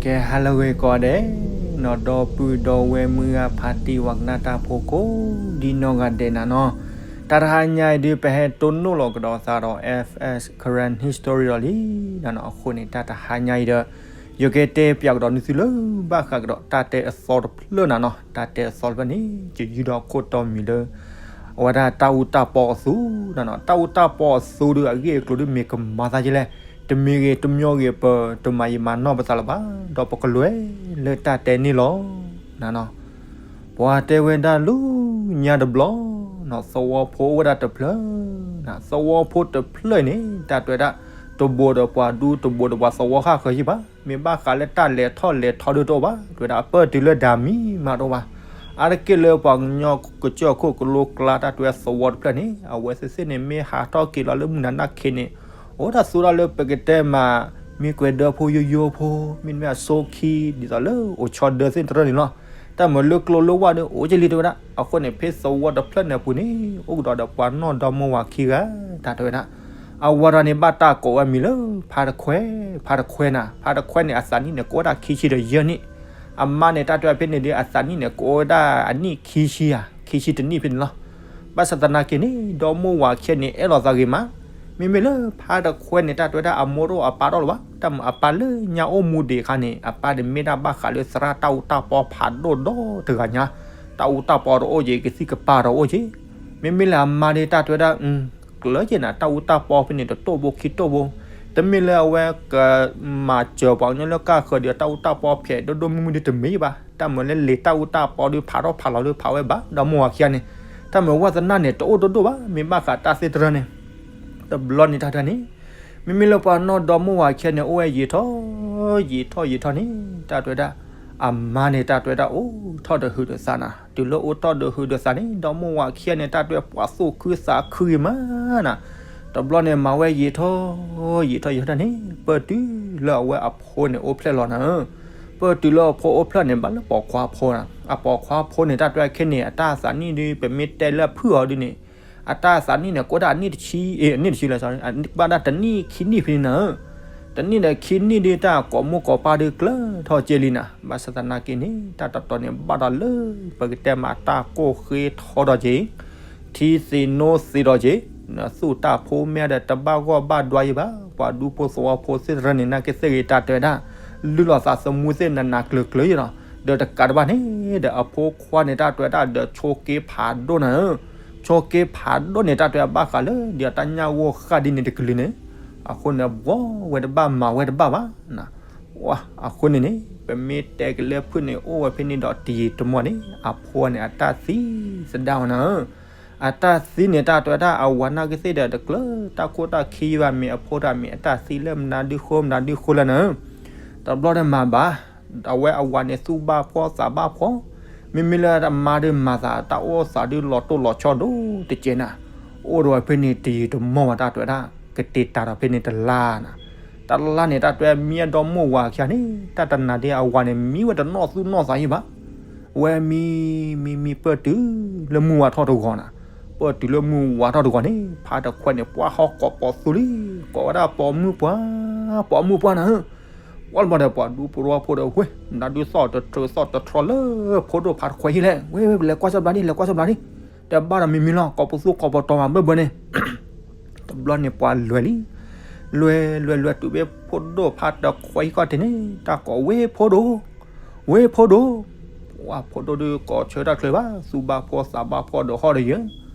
ကဲ ဟါလၢအဂ့ၤကိးဂၤဒဲး, နီၢ်ဒီပုၢ်ဒီဝဲၢ်မုၢ်ဂၤဖါတံၢ်ဝၤကနၣ်တၢ်ဖိကိးဒ်နီၢ်ဂၤဒဲးနၤနီၤ, တၢ်တဟါညါအံၤဒုး ပဟဲတိၢ်နီၣ်လီၤကဒီးသးဒီး F S Karen History ဒီးလံနၤနီၤ. အဃိန့ၣ် တၢ်တဟါညါအံၤဒီး ယကတဲပၠးကဒီးနသုလၢဘၣ်ဃးကဒီးတၢ်တဲအသီတဖျၢၣ်နၤနီၤ. တၢ်တဲအသီတဖျၢၣ်န့ၣ် ယယုၢ်ဒီးခိၣ်တီမံၤလၢ အဝဲဒၣ်တၢ်အူတၢ်ပီအသိနၤနီၤ. တၢ်အူတၢ်ပီအသိဒုး အဂ့ၢ်အကျိၤဒုး မ့ၢ်ကမၤသးဒ်လဲၣ်, တမ့ၢ်ဂ့ၤတမ့ၢ်ဂ့ၤ ပတမၤယံာ်မၤနီၢ်ပသးလၢၤဘၣ်, ဒီးပကလဲၤလၢတၢ်တဲန့ၣ်လီၤနၤနီၤ. ပှၤတဲဝဲဒၣ်လၢညါတဘျီနၤ, သဝီဖိအိၣ်ဝဲဒၣ်တဖျၢၣ်နၤ, သဝီဖိတဖျၢၣ်အံၤန့ၣ် တၢ်တဲဝဲဒၣ် တဘိးဒီးပှၤဒူ တဘိးဒီးပှၤသဝီဃၣ်ဃၢၤယံၣ်ဘၣ်, မ့ၢ်ဘၣ်ဃးလၢတၢ်လဲၤထီၣ်လဲၤထီဒုးတအိၣ်ဘၣ်, တဲဝဲဒၣ်အပၢၢ်တုၤလၢဒၣ်မံၤမးတအိၣ်ဘၣ်. အါတက့ၢ်လၢပှၤကညီကစၢၢ်ခိၣ်ကလိကျါ တၢ်တဲဝဲသဝီတဖျၢၣ်န့ၣ် အဝဲသ့ၣ်သ့ၣ်န့ၣ် မ့ၢ်ဟးထီၣ်က့ၤလီၤလၢမုၢ်နၤနၢ်ခ့န့ၣ် အိၣ်ဒၣ်သူဒၣ်လၢပကတဲမး မ့ၢ်ကွဲၤဒၢဖိယိယိဖိ မ့တမ့ၢ်အဆိခံ ဒ်သိးလၢအိၣ်ဆီဒၢသ့ၣ်တရၢၣ်န့ၣ်လီၤ. တၢ်မၤလၢကျိလၢဝၣ်ဒီး အိၣ်ကလံတဲဝဲဒၣ်. အဃိန့ၣ် ဖဲသဝီတဖျၢၣ်န့ၣ်အပူၤန့ၣ် အိၣ်ကဒီးဒီးပှၤနီၢ်ဒီမိၢ်ဝၤခံဂၤ တၢ်တဲဝဲဒၣ်. အဝၤတဂၤန့ၣ် ဘၣ်တၢ်ကိးဝဲမံၤလၢ ဖါတခွဲ, ဖါတခွဲနၤ, ဖါတခွဲန့ၣ် အသးနံၣ်န့ၣ် ကအိၣ်ဝဲဒၣ်ခံဆံဒီးယဲၢ်နံၣ်, အမါန့ၣ် တၢ်တဲဝဲဖဲန့ၣ်ဒီး အသးနံၣ်န့ၣ် ကအိၣ်ဝဲဒၣ်အနံၣ်ခံဆံဧါ, ခံဆံတနံၣ်ဖဲန့ၣ်လီၤ. ဘၣ်ဆၣ်သနာ်က့န့ၣ် ဒီမိၢ်ဝၤခံဂၤန့ၣ် အဲၣ်လီၤသးဂ့ၤမး, မ့မ့ၢ်လၢဖါတခွဲန့ၣ် တၢ်တဲဝဲဒၣ်အမိၢ်တအိၣ်အပၢ်တအိၣ်လၢၤဘၣ်, တၢ်မၤအပၢ်လၢညါအိၣ်မူဒံးအခါန့ၣ် အပၢ်န့ၣ်မ့ၢ်ဒၣ်ဘၣ်ဃးလၢသရၣ်တၢ်အူတၢ်ပီဖးဒိၣ်ဒီတဂၤညါ, တၢ်အူတၢ်ပီတအိၣ်က့ၤ ကသံၣ်ကပၤတအိၣ်က့ၤ, မ့မ့ၢ်လၢအမါဒီး တၢ်တဲဝဲဒၣ် ကျၢၤက့ၤနၤ တၢ်အူတၢ်ပီဖဲန့ၣ် တတိၢ်ဘိခံတိၢ်ဘိ, တမ့ၢ်လၢအဝဲကမၤစၢၤပှၤကညီလၢကၢ်ဃၢၤဒီး တၢ်အူတၢ်ပီဖျဲးဒိၣ်ဒိၣ်မုၢ်မုၢ်ဒုးတမ့ၢ်ဘၣ်, တၢ်မၤလၢလံာ်တၢ်အူတၢ်ပီဒုး ဖးထီၣ်ဖးလီၤဒုးဖးဝဲဘၣ်, ဒီမိၢ်ဝၤခံဂၤန့ၣ် တၢ်မၤဝဲသနာ်န့ၣ် တအိၣ်ဒိၣ်ဒိၣ်ဘၣ်, မ့ၢ်ဘၣ်ဃးတၢ်သ့ၣ်တရၢၣ်န့ၣ် တဘျီန့ၣ်တၢ်တဲန့ၣ်, မ့မ့ၢ်လၢပှၤနီၢ်ဒီမိၢ်ဝၤခံဂၤန့ၣ် အိၣ်ဝဲယံာ်ထီၣ်, ယံာ်ထီၣ်ယံာ်ထီၣ်န့ၣ် တၢ်တဲဝဲဒၣ်, အမါန့ၣ် တၢ်တဲဝဲဒၣ် အိၣ်ထီၣ်ဒီးဟုးဒီးသးနၤ, တုၤလၢအိၣ်ထီၣ်ဒီးဟုးဒီးသးန့ၣ် ဒီမိၢ်ဝၤခံဂၤန့ၣ် တၢ်တဲဝဲပှၤသူၣ်ခုသးခုဂ့ၤမးနၤ, တဘျီန့ၣ် မၤဝဲယံာ်ထီၣ်, ယံာ်ထီၣ်ယံာ်ထီၣ်န့ၣ် ပၢၢ်တုၤလၢအဝဲအဖိန့ၣ်အိၣ်ဖျဲၣ်လီၤနၤ, ပၢၢ်တုၤလၢအဖိအိၣ်ဖျဲၣ်န့ၣ် ဘၣ်လၢပိာ်ခွါဖိနၤ, အပိာ်ခွါဖိန့ၣ် တၢ်တဲဝဲခဲန့ၣ် အတၢ်သးနံၣ်ဒုး ပမ့ၢ်တဲလၢအဖုၣ်အီၤဒုးန့ၣ် အတၢ်သးနံၣ်န့ၣ် ကအိၣ်ဒၣ်အနံၣ်တဆံ, အနံၣ်တဆံလၢ ဘၣ်ဒၣ်တနံၣ်ခံနံၣ်ဖဲန့ၣ်နၤ, တနံၣ်ဒီးခံနံၣ်ဒုး တၢ်ကိးမိၢ်ကိးပၢ်ဒုးကျၢၤထီၣ်က့ၤလံနၤ, ဘၣ်ဆၣ်သနာ်က့န့ၣ် တၢ်တတီၤန့ၣ် ဘၣ်ဒီးလၢ ပကတဲမးတၢ်ကိၢ်ဃ့ထီဒီးက့ၤ ထံသ့ၣ်နိသ့ၣ်ဒီးက့ၤ, သူၣ်တၢ်ဖိမ့ၢ်ဒီးတဘၣ်ဂီၢ်ဘၣ်ဒွါယံၤဘၣ်, ပှၤဒူဖိသဝီဖိသ့ၣ်တရၢၣ်န့ၣ် နာ်က့သ့ၣ်ဂ့ၤ တၢ်တဲဝဲဒၣ် လုၢ်လီၤသးသမူသ့ၣ်နးနးကျၢၤကျၢၤယံၤလီၤ, ဒီးတကးတဘၣ်န့ၣ် ဒီးအဖိခွါန့ၣ် တၢ်တဲဝဲဒၣ် ဒီးဆိးက့ဖးဒိၣ်နၤဧၢ, ဆိးက့ဖးဒိၣ်န့ၣ် တၢ်တဲဝဲဘၣ်ဃးလၢ ဒီးတၢ်ညၣ်ဂိၢ်ဃၣ်ဒ်န့ၣ်တကလုာ်န့ၣ်, အဃိန့ၣ် ဘှီဝဲတဘၣ်မၤဝဲတဘၣ်ဘၣ် အဃိန့ၣ်န့ၣ် ပမ့ၢ်တဲကလၢဖုၣ်န့ၣ် အိၣ်ဝဲဖဲန့ၣ်ဒီးတယံာ်တမီၢ်န့ၣ် အဖိန့ၣ် အတၢ်သံသဒၣ်ဝဲနၤဧၢ, အတၢ်သံန့ၣ် တၢ်တဲဝဲဒၣ် အဝၤနာ်က့သ့ၣ်ဒီး တကျၢၤတၢ်ခိၣ်တၢ်ခံဘၣ်, မ့ၢ်အဖိတၢ်မ့ၢ်အတၢ်သံလၢမနုၤဒုဃိမနုၤဒုဃိလၢနၤဧၢ, တဘျီဒီးမၤဘၣ်, အဝဲအဝၤန့ၣ် သူၣ်ဘၣ်ဖှီၣ်သးဘၣ်ဖှီၣ်, မ့မ့ၢ်လၢအမါဒီးမၤသး တၢ်အိၣ်သးဒုးလီၤတိၢ်လီၤဆီဒိၣ်တကဲးနၤ, အိၣ်ဒီးဝဲဖဲန့ၣ်တယံာ်တမီၢ်ဘၣ် တၢ်တဲဝဲဒၣ် ကတ့ၤတၢ်ဒီးဖဲန့ၣ်တလါနၤ, တလါန့ၣ် တၢ်တဲဝဲမ့ၢ်အဒီမိၢ်ဝၤခံဂၤန့ၣ် တၢ်တနာ်ဒ်အဝၤန့ၣ် မံဝဲတနီၣ်သူၣ်နီၣ်သးယံၤဘၣ်, အဝဲမံ မံ မံပၢၢ်တုၤလၢမုၢ်ဝါထီၣ်တဂီၤနၤ, ပၢၢ်တုၤလၢမုၢ်ဝါထီၣ်တဂီၤန့ၣ် ဖါတခွဲန့ၣ် ပှၤဟီၣ်ကိးပိာ်သူလံ, ကိးဝဲဒၣ်ပိာ်မုၣ်ပှၢ်, ပိာ်မုၣ်ပှၢ်နၤဧၢ, ဝံၤတဘျီဒီး ပှၤဒူဖိသဝီဖိဒီး ဝ့ၢ် မနုၤဒုသီၣ်တထြၢးသီၣ်တထြီလၢဖိဒိၣ်ဖါတခွဲဟံၣ်လဲၣ်, ဝ့ၢ် လဲၤကွၢ်စၢၤဘျါဒံး လဲၤကွၢ်စၢၤဘျါဒံး, ဒီးဘၣ်ဒီးမံမံလီၤ ကိးပသူကိးပတီၤမးဘၢၣ်ဘၢၣ်န့ၣ် တဘျီန့ၣ်ပှၤလဲၤလံ, လဲၤ လဲၤ လဲၤတုၤဖဲဖိဒိၣ်ဖါတခွဲဟံၣ်ခီၣ်ထံးန့ၣ် တၢ်ကိးဝ့ၢ်ဖိဒိၣ်, ဝ့ၢ်ဖိဒိၣ်, ဝဲဖိဒိၣ်ဒုးကိးဆၢတၢ်ချၢဘၣ် သူၣ်ဘၣ်ဖှီၣ်သးဘၣ်ဖှီၣ်ဒီးဟီၣ်ဒီးယၢ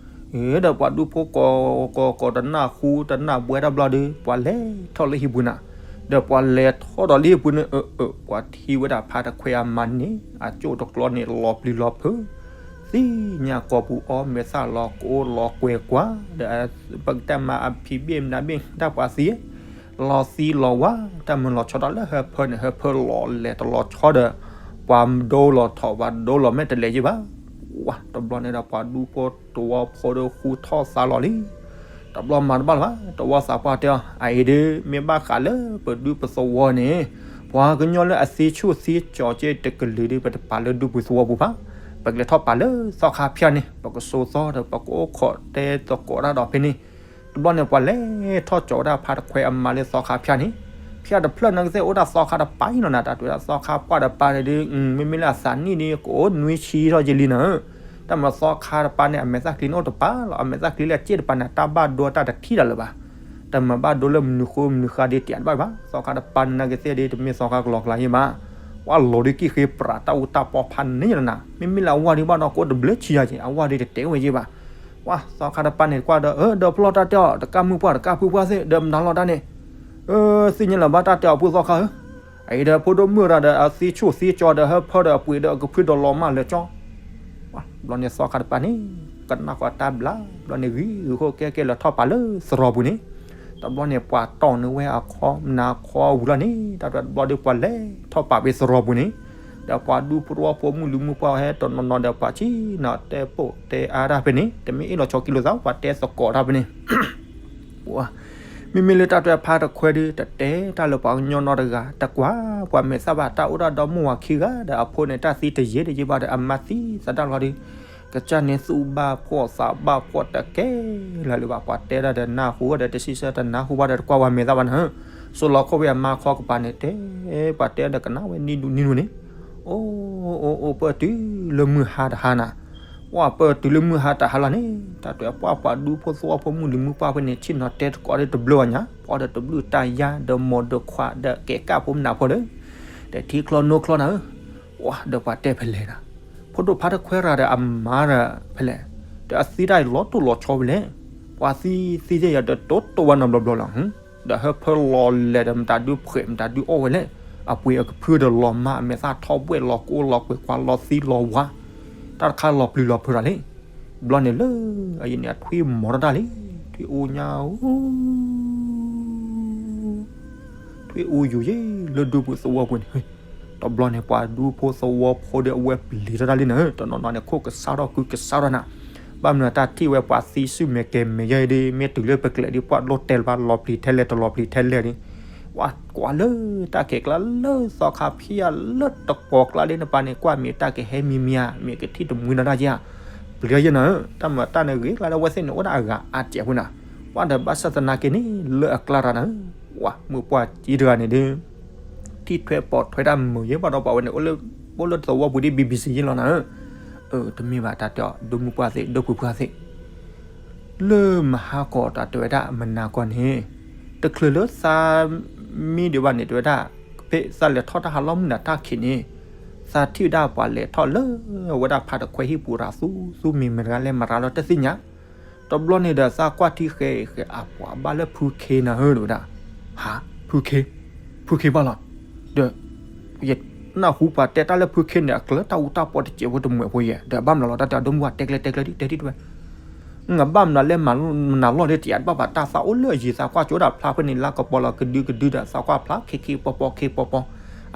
ၤ, ဒီးပှၤဒူဖိကိး ကိး ကိးတနၢ်ဟူတနၢ်ဘှဲတဘျီဒီး ပှၤလဲၤထီၣ်လၢဟံၣ်ပူၤနၤ, ဒီးပှၤလဲၤထီၣ်ဒီးလၢဟံၣ်ပူၤန့ၣ် အၢ အၢ ပှၤထံၣ်ဝဲဒၣ်ဖါတခွဲအမါန့ၣ် အကၠိၣ်တကျီန့ၣ် လီၤပျံၤလီၤဖုး သ့ၣ်ညါကိာ်ပူၤအီၤ မဲာ်သၣ်လီၤကအိၣ်လီၤကွဲၤကွၢ်, ဒီးပကတဲမးအဖံးဘ့ၣ်မနုၤဘ့ၣ် တၢ်ပှၤသံ လီၤသံလီၤဝါ, တၢ်မုာ်လီၤဆီတၢ်လၢဟၢဖၢန့ၣ် ဟၢဖၢလီၤလဲၤတလီၤဆီဒီး ပှၤဒိလီၤထီၣ် ပှၤဒိလီၤမဲာ်တလဲၤယံၤဘၣ်, ဝဲတဘျီန့ၣ်ဒီး ပှၤဒူဖိသဝီဖိဒီးဃူထီၣ်သါလီၤလံ တဘျီမၤတဘၣ်လၢၤဘၣ် သဝီသးပှၢ်တဲအီၤ အအံၤဒုး မ့ၢ်ဘၣ်ဃးလၢပဒူပသဝီန့ၣ် ပှၤကညီလၢအသံဆူၣ်သံကၠီၤက့တကလုာ်ဒုး ပတပာ်လၢဒူပူၤသဝီပူၤဘၣ်, ပကလဲၤထီၣ်ပာ်လၢသီခါဖၠၣ်န့ၣ် ပကစိာ်သီဒီး ပကအိၣ်ခိးတဲသကိးတၢ်ဒီးဖဲန့ၣ်, တဘျီန့ၣ် ပှၤလဲၤထီၣ်ကၠီၤဝဲဒၣ်ဖါတခွဲအမါလၢသီခါဖၠၣ်န့ၣ်, ဖဲတဖျၢၣ်န့ၣ်ကသ့ၣ်အိၣ်ဒၣ်သီခါတပၤအံၤလီၤနၤ, တၢ်တဲဝဲဒၣ်သီခါပှၢ်တပၤန့ၣ်ဒီး မ့မ့ၢ်လၢအသးနံၣ်ဒီး ကအိၣ်နွံဆံထီၣ်ယဲလံနၤဧၢ. တၢ်မၤသီခါတပၤန့ၣ် အမဲာ်သၣ်ချံန့ၣ်အိၣ်တပၤလီၤ, အမဲာ်သၣ်ချံလၢအစ့ၣ်တပၤန့ၣ် တၢ်ဘၣ်ဒိတၢ်တထံၣ်တၢ်လၢၤဘၣ်. တမၤဘၣ်ဒိလၢမနုၤဃိမနုၤဃါဒီး တယးတဘၣ်ဘၣ်, သီခါတပၤန့ၣ်ကသ့ၣ်ဒီး တမ့ၢ်သီခါကလီကလီယဲဘၣ်. ပှၤလီၤဒုးကံၣ်ဃ့ပြး တၢ်အူတၢ်ပီဖးန့ၣ်လီၤနၤ, မ့မ့ၢ်လၢအဝါဒီးဘၣ်ဒီး ကအိၣ်တဘျုးဆံယၤက့ၤ, အဝါဒီးတတဲဝဲယဲဘၣ်. ပှၤသီခါတပၤန့ၣ်ကွၢ်ဒီး အၢ ဒီးဖျီၣ်တၢ်တဲအီၤ တကၢ်မုၢ်ပှၢ်တကၢ်ဖုပှၢ်သ့ၣ် ဒီးမနုၤလီၤတၢ်န့ၣ်, သ့ၣ်ညါလၢၤဘၣ်တၢ်တဲအီၤဖိသီခါဧၢ, အအံၤဒီးဖိဒိၣ်မုၣ်ရၤဒီးအသံဆူၣ်သံကၠီဒီးဟၢဖၢဒီးအပှ့ၤဒီးအကဖုဒီးလီၤမၢ်လၢာ်ကၠီ. ဘျီန့ၣ်သီခါတပၤန့ၣ် ကနၣ်ဃီၤတၢ်ဘျါ, ဘျီန့ၣ်ဂံၢ်ဂုာ်ဃိကဲကဲလၢထီၣ်ပာ်လၢသရီပူၤန့ၣ်, တဘျီန့ၣ်ပှၤတီၢ်န့ၢ်ဝဲအခီမနၤခီဝံၤလီၤန့ၣ် တၢ်တဘျီဒီးပှၤလဲၤထီၣ်ပာ်ဝဲသရီပူၤန့ၣ်, ဒီးပှၤဒူဖိသဝီဖိမုၣ်လံၤမုၣ်ပှၢ်ဟဲတနီၤနီၤဒီးပှၤဆံနီၤတဲပိာ်တဲအါတၢ်ဖဲန့ၣ် တမ့ၢ်အ့ၣ်လီၤဆီကံလိာ်သး ပှၤတဲသကိးတၢ်ဖဲန့ၣ် မ့မ့ၢ်လၢတၢ်တဲဖါတခွဲဒီး တတဲတၢ်လၢပှၤကညီနီတဂၤ, တကွၢ်ပှၤမဲာ်သၣ်ဘၣ်, တၢ်အိၣ်ဒၣ်ဒီမါဝၤခံဂၤဒီးအဖိန့ၣ် တၢ်သံတယံာ်တယံာ်ဘၣ်ဒီး အမါသံသးဒၣ်လီၤဒီး ကစၢ်န့ၣ်သူၣ်ဘၣ်ဖှီၣ်သးဘၣ်ဖှီၣ်တကဲလၢာ်လၢၤဘၣ်, ပှၤတဲဒၣ်ဒီးနၢ်ဟူဝဲဒီး တဆံဆၢတနၢ်ဟူဘၣ်ဒီး တကွၢ်ပှၤမဲာ်သၣ်ဘၣ်နၤဧၢ, စိလီၤခိၣ်ဝဲအမါခီကပၤန့ၣ် တဲပှၤတဲဒီးကနၣ်ဝဲနံၤဒူနံၤဒူန့ၣ်, အိ အိ အိ ပၢၢ်တုၤလၢမုၢ်ဟါတဟါနၤ, ပှၤပၢၢ်တုၤလၢမုၢ်ဟါတဟါလီၤန့ၣ် တၢ်တဲပှၤပှၤဒူဖိသဝီဖိမုၣ်လံၤမုၣ်ပှၢ်ဖဲန့ၣ် ဆံနီၤတဲသကိးဒီးတဘျုးအီၤညါ, ပှၤဒီးတဘျုးတၢ်ယါဒီးမိၢ်ဒီးခွါဒီးကဲကၣ်ဖိမနုၤဖိဒီး တထံချီနိချီနၤဧၢ, ပှၤဒီးပှၤတဲဖဲလဲၣ်နၤ, ဖိဒိၣ်ဖါတခွဲရၤဒီးအမါဒီးဖဲလဲၣ်, ဒီးအသံတၢ်လီၤတိၢ်လီၤဆီဝဲလဲၣ်, ပှၤသံသံယဲယၤဒီးတိၢ်တိၢ်ဝဲနီတဘျီဘျီလီၤ, ဒီးဟၢဖၢလီၤလဲၤဒီးမတၤဒုးဖှဲးမတၤဒုးအီၣ်ဝဲလဲၣ်, အပှ့ၤအကဖုဒီးလီၤမၢ်အမဲာ်သၣ်ထီၣ်ဘှဲၣ်လီၤကိၢ်လီၤကွဲး ကွၢ်လီၤသံလီၤဝါ, တၢ်တခါလီၤပျံၤလီၤဖုးတၢ်လံ, ဘျီန့ၣ်လၢအယံၤန့ၣ် အထွံၣ်မီၤထီၣ်တၢ်လံ, ထွံၣ်အိၣ်ညါဧိ ထွံၣ်အိၣ်ယူၤယဲလၢဒူပူၤသဝီပူၤန့ၣ်, တဘျီန့ၣ် ပှၤဒူဖိသဝီဖိဒီးအဝဲပျံၤထီၣ်တၢ်လံနၤဧၢ, တနီၤနီၤန့ၣ် ခိၣ်ကစၢ်ထီၣ်ကုကစၢ်ထီၣ်နၤ, ဘၣ်မနုၤတၢ်ထံၣ်ဝဲပှၤသံဆူၣ်မဲာ်ကဲၤမဲာ်ယဲအံၤဒီး မ့ၢ်တုၤလၢပကျဲၤဒီး ပှၤဒိၣ်တဲာ်လၢၤဘၣ် လီၤပျံၤထဲလဲၣ်တလီၤပျံၤထဲလဲၣ်ဒီး, ပှၤကွၢ်လၢတၢ်ခဲကျါလၢသီခါဖံးယၤလၢတကိးကျါလၢနပၤန့ၣ် ကွၢ်မ့ၢ်တၢ်ကဟဲမံမံဧါ, မ့ၢ်ကထံၣ်တမှံနီၤတၢ်ယဲဧါ, ပျံၤယဲနၤဧၢ, တၢ်မၤတၢ်န့ၣ်ဂ့ၤကျါလၢအဝဲသ့ၣ်န့ၣ် အိၣ်ဒၣ်အဂၤအါတံၢ်အဃိနၤ, ပှၤဒီးဘၣ်ဆၣ်သနာ်က့န့ၣ် လၢအကျါတၢ်နၤဧၢ, ပှၤမုၢ်ပှၢ်ကံတဂၤန့ၣ်ဒီး ထံၣ်ထွဲပိာ်ထွဲတၢ်မုာ်ယဲဘၣ်ဒီး ပှၤဝဲန့ၣ် အိၣ်လၢသဝီပူၤဒ် ဘံဘံစံယဲလီၤနၤဧၢ, အၢ တမ့ၢ်ဘၣ်တၢ်တဲအီၤ ဒိမုၢ်ပှၢ်သ့ၣ် ဒိၣ်ဖုဖုသ့ၣ် လၢမဟါကီးတၢ်တဲဝဲဒၣ်မနၤကီၢ်န့ၣ်, တချုးလၢသးမံဒံးဘၣ်န့ၣ် တဲဝဲဒၣ်, ဖဲသးလဲၤထီၣ်တၢ်ဟးလီၢ်မုၢ်နၤတၢ်ခံးန့ၣ်, သးထံၣ်ဝဲဒၣ်ပှၤလဲၤထီၣ်လၢဝဲဒၣ်ဖါတခွဲဟံၣ်ပူၤတၢ်သူသူမံၤမတၤတဂၤလဲၣ်မတၤတဂၤလီၤတသ့ၣ်ညါ, တဘျီန့ၣ်ဒီးသးကွၢ်ထံဃဲဃဲအပှၤဘၣ်လၢဖုခ့နၤဧၢ တဲဝဲဒၣ်, ဟး, ဖုခ့, ဖုခ့ဘၣ်လီၤ, ဒီး ယနၢ်ဟူပှၤတဲတၢ်လၢဖုခ့န့ၣ် အကျၢၤတၢ်အူတၢ်ပီတစဲးဖိတမှဲးဖိယဲၢ်, ဒီးဘၣ်မနုၤလီၤ တၢ်တဲအဒိမုၢ်ဝဲတဲကျဲတဲကျဲဒ်တဲဒ်တဲဝဲ, နဘၣ်မနုၤလဲၣ်မနုၤလီၤဒီး တယးတဘၣ်ဘၣ် တၢ်သးအိၣ်လၢအယံၤ သးကွၢ်ကၠိဒၣ်ဖျါဖဲန့ၣ် လါကပီၤလီၤကဒုကဒုဒီး သးကွၢ်ဖျါခ့ခ့ပီပီခ့ပီပီ,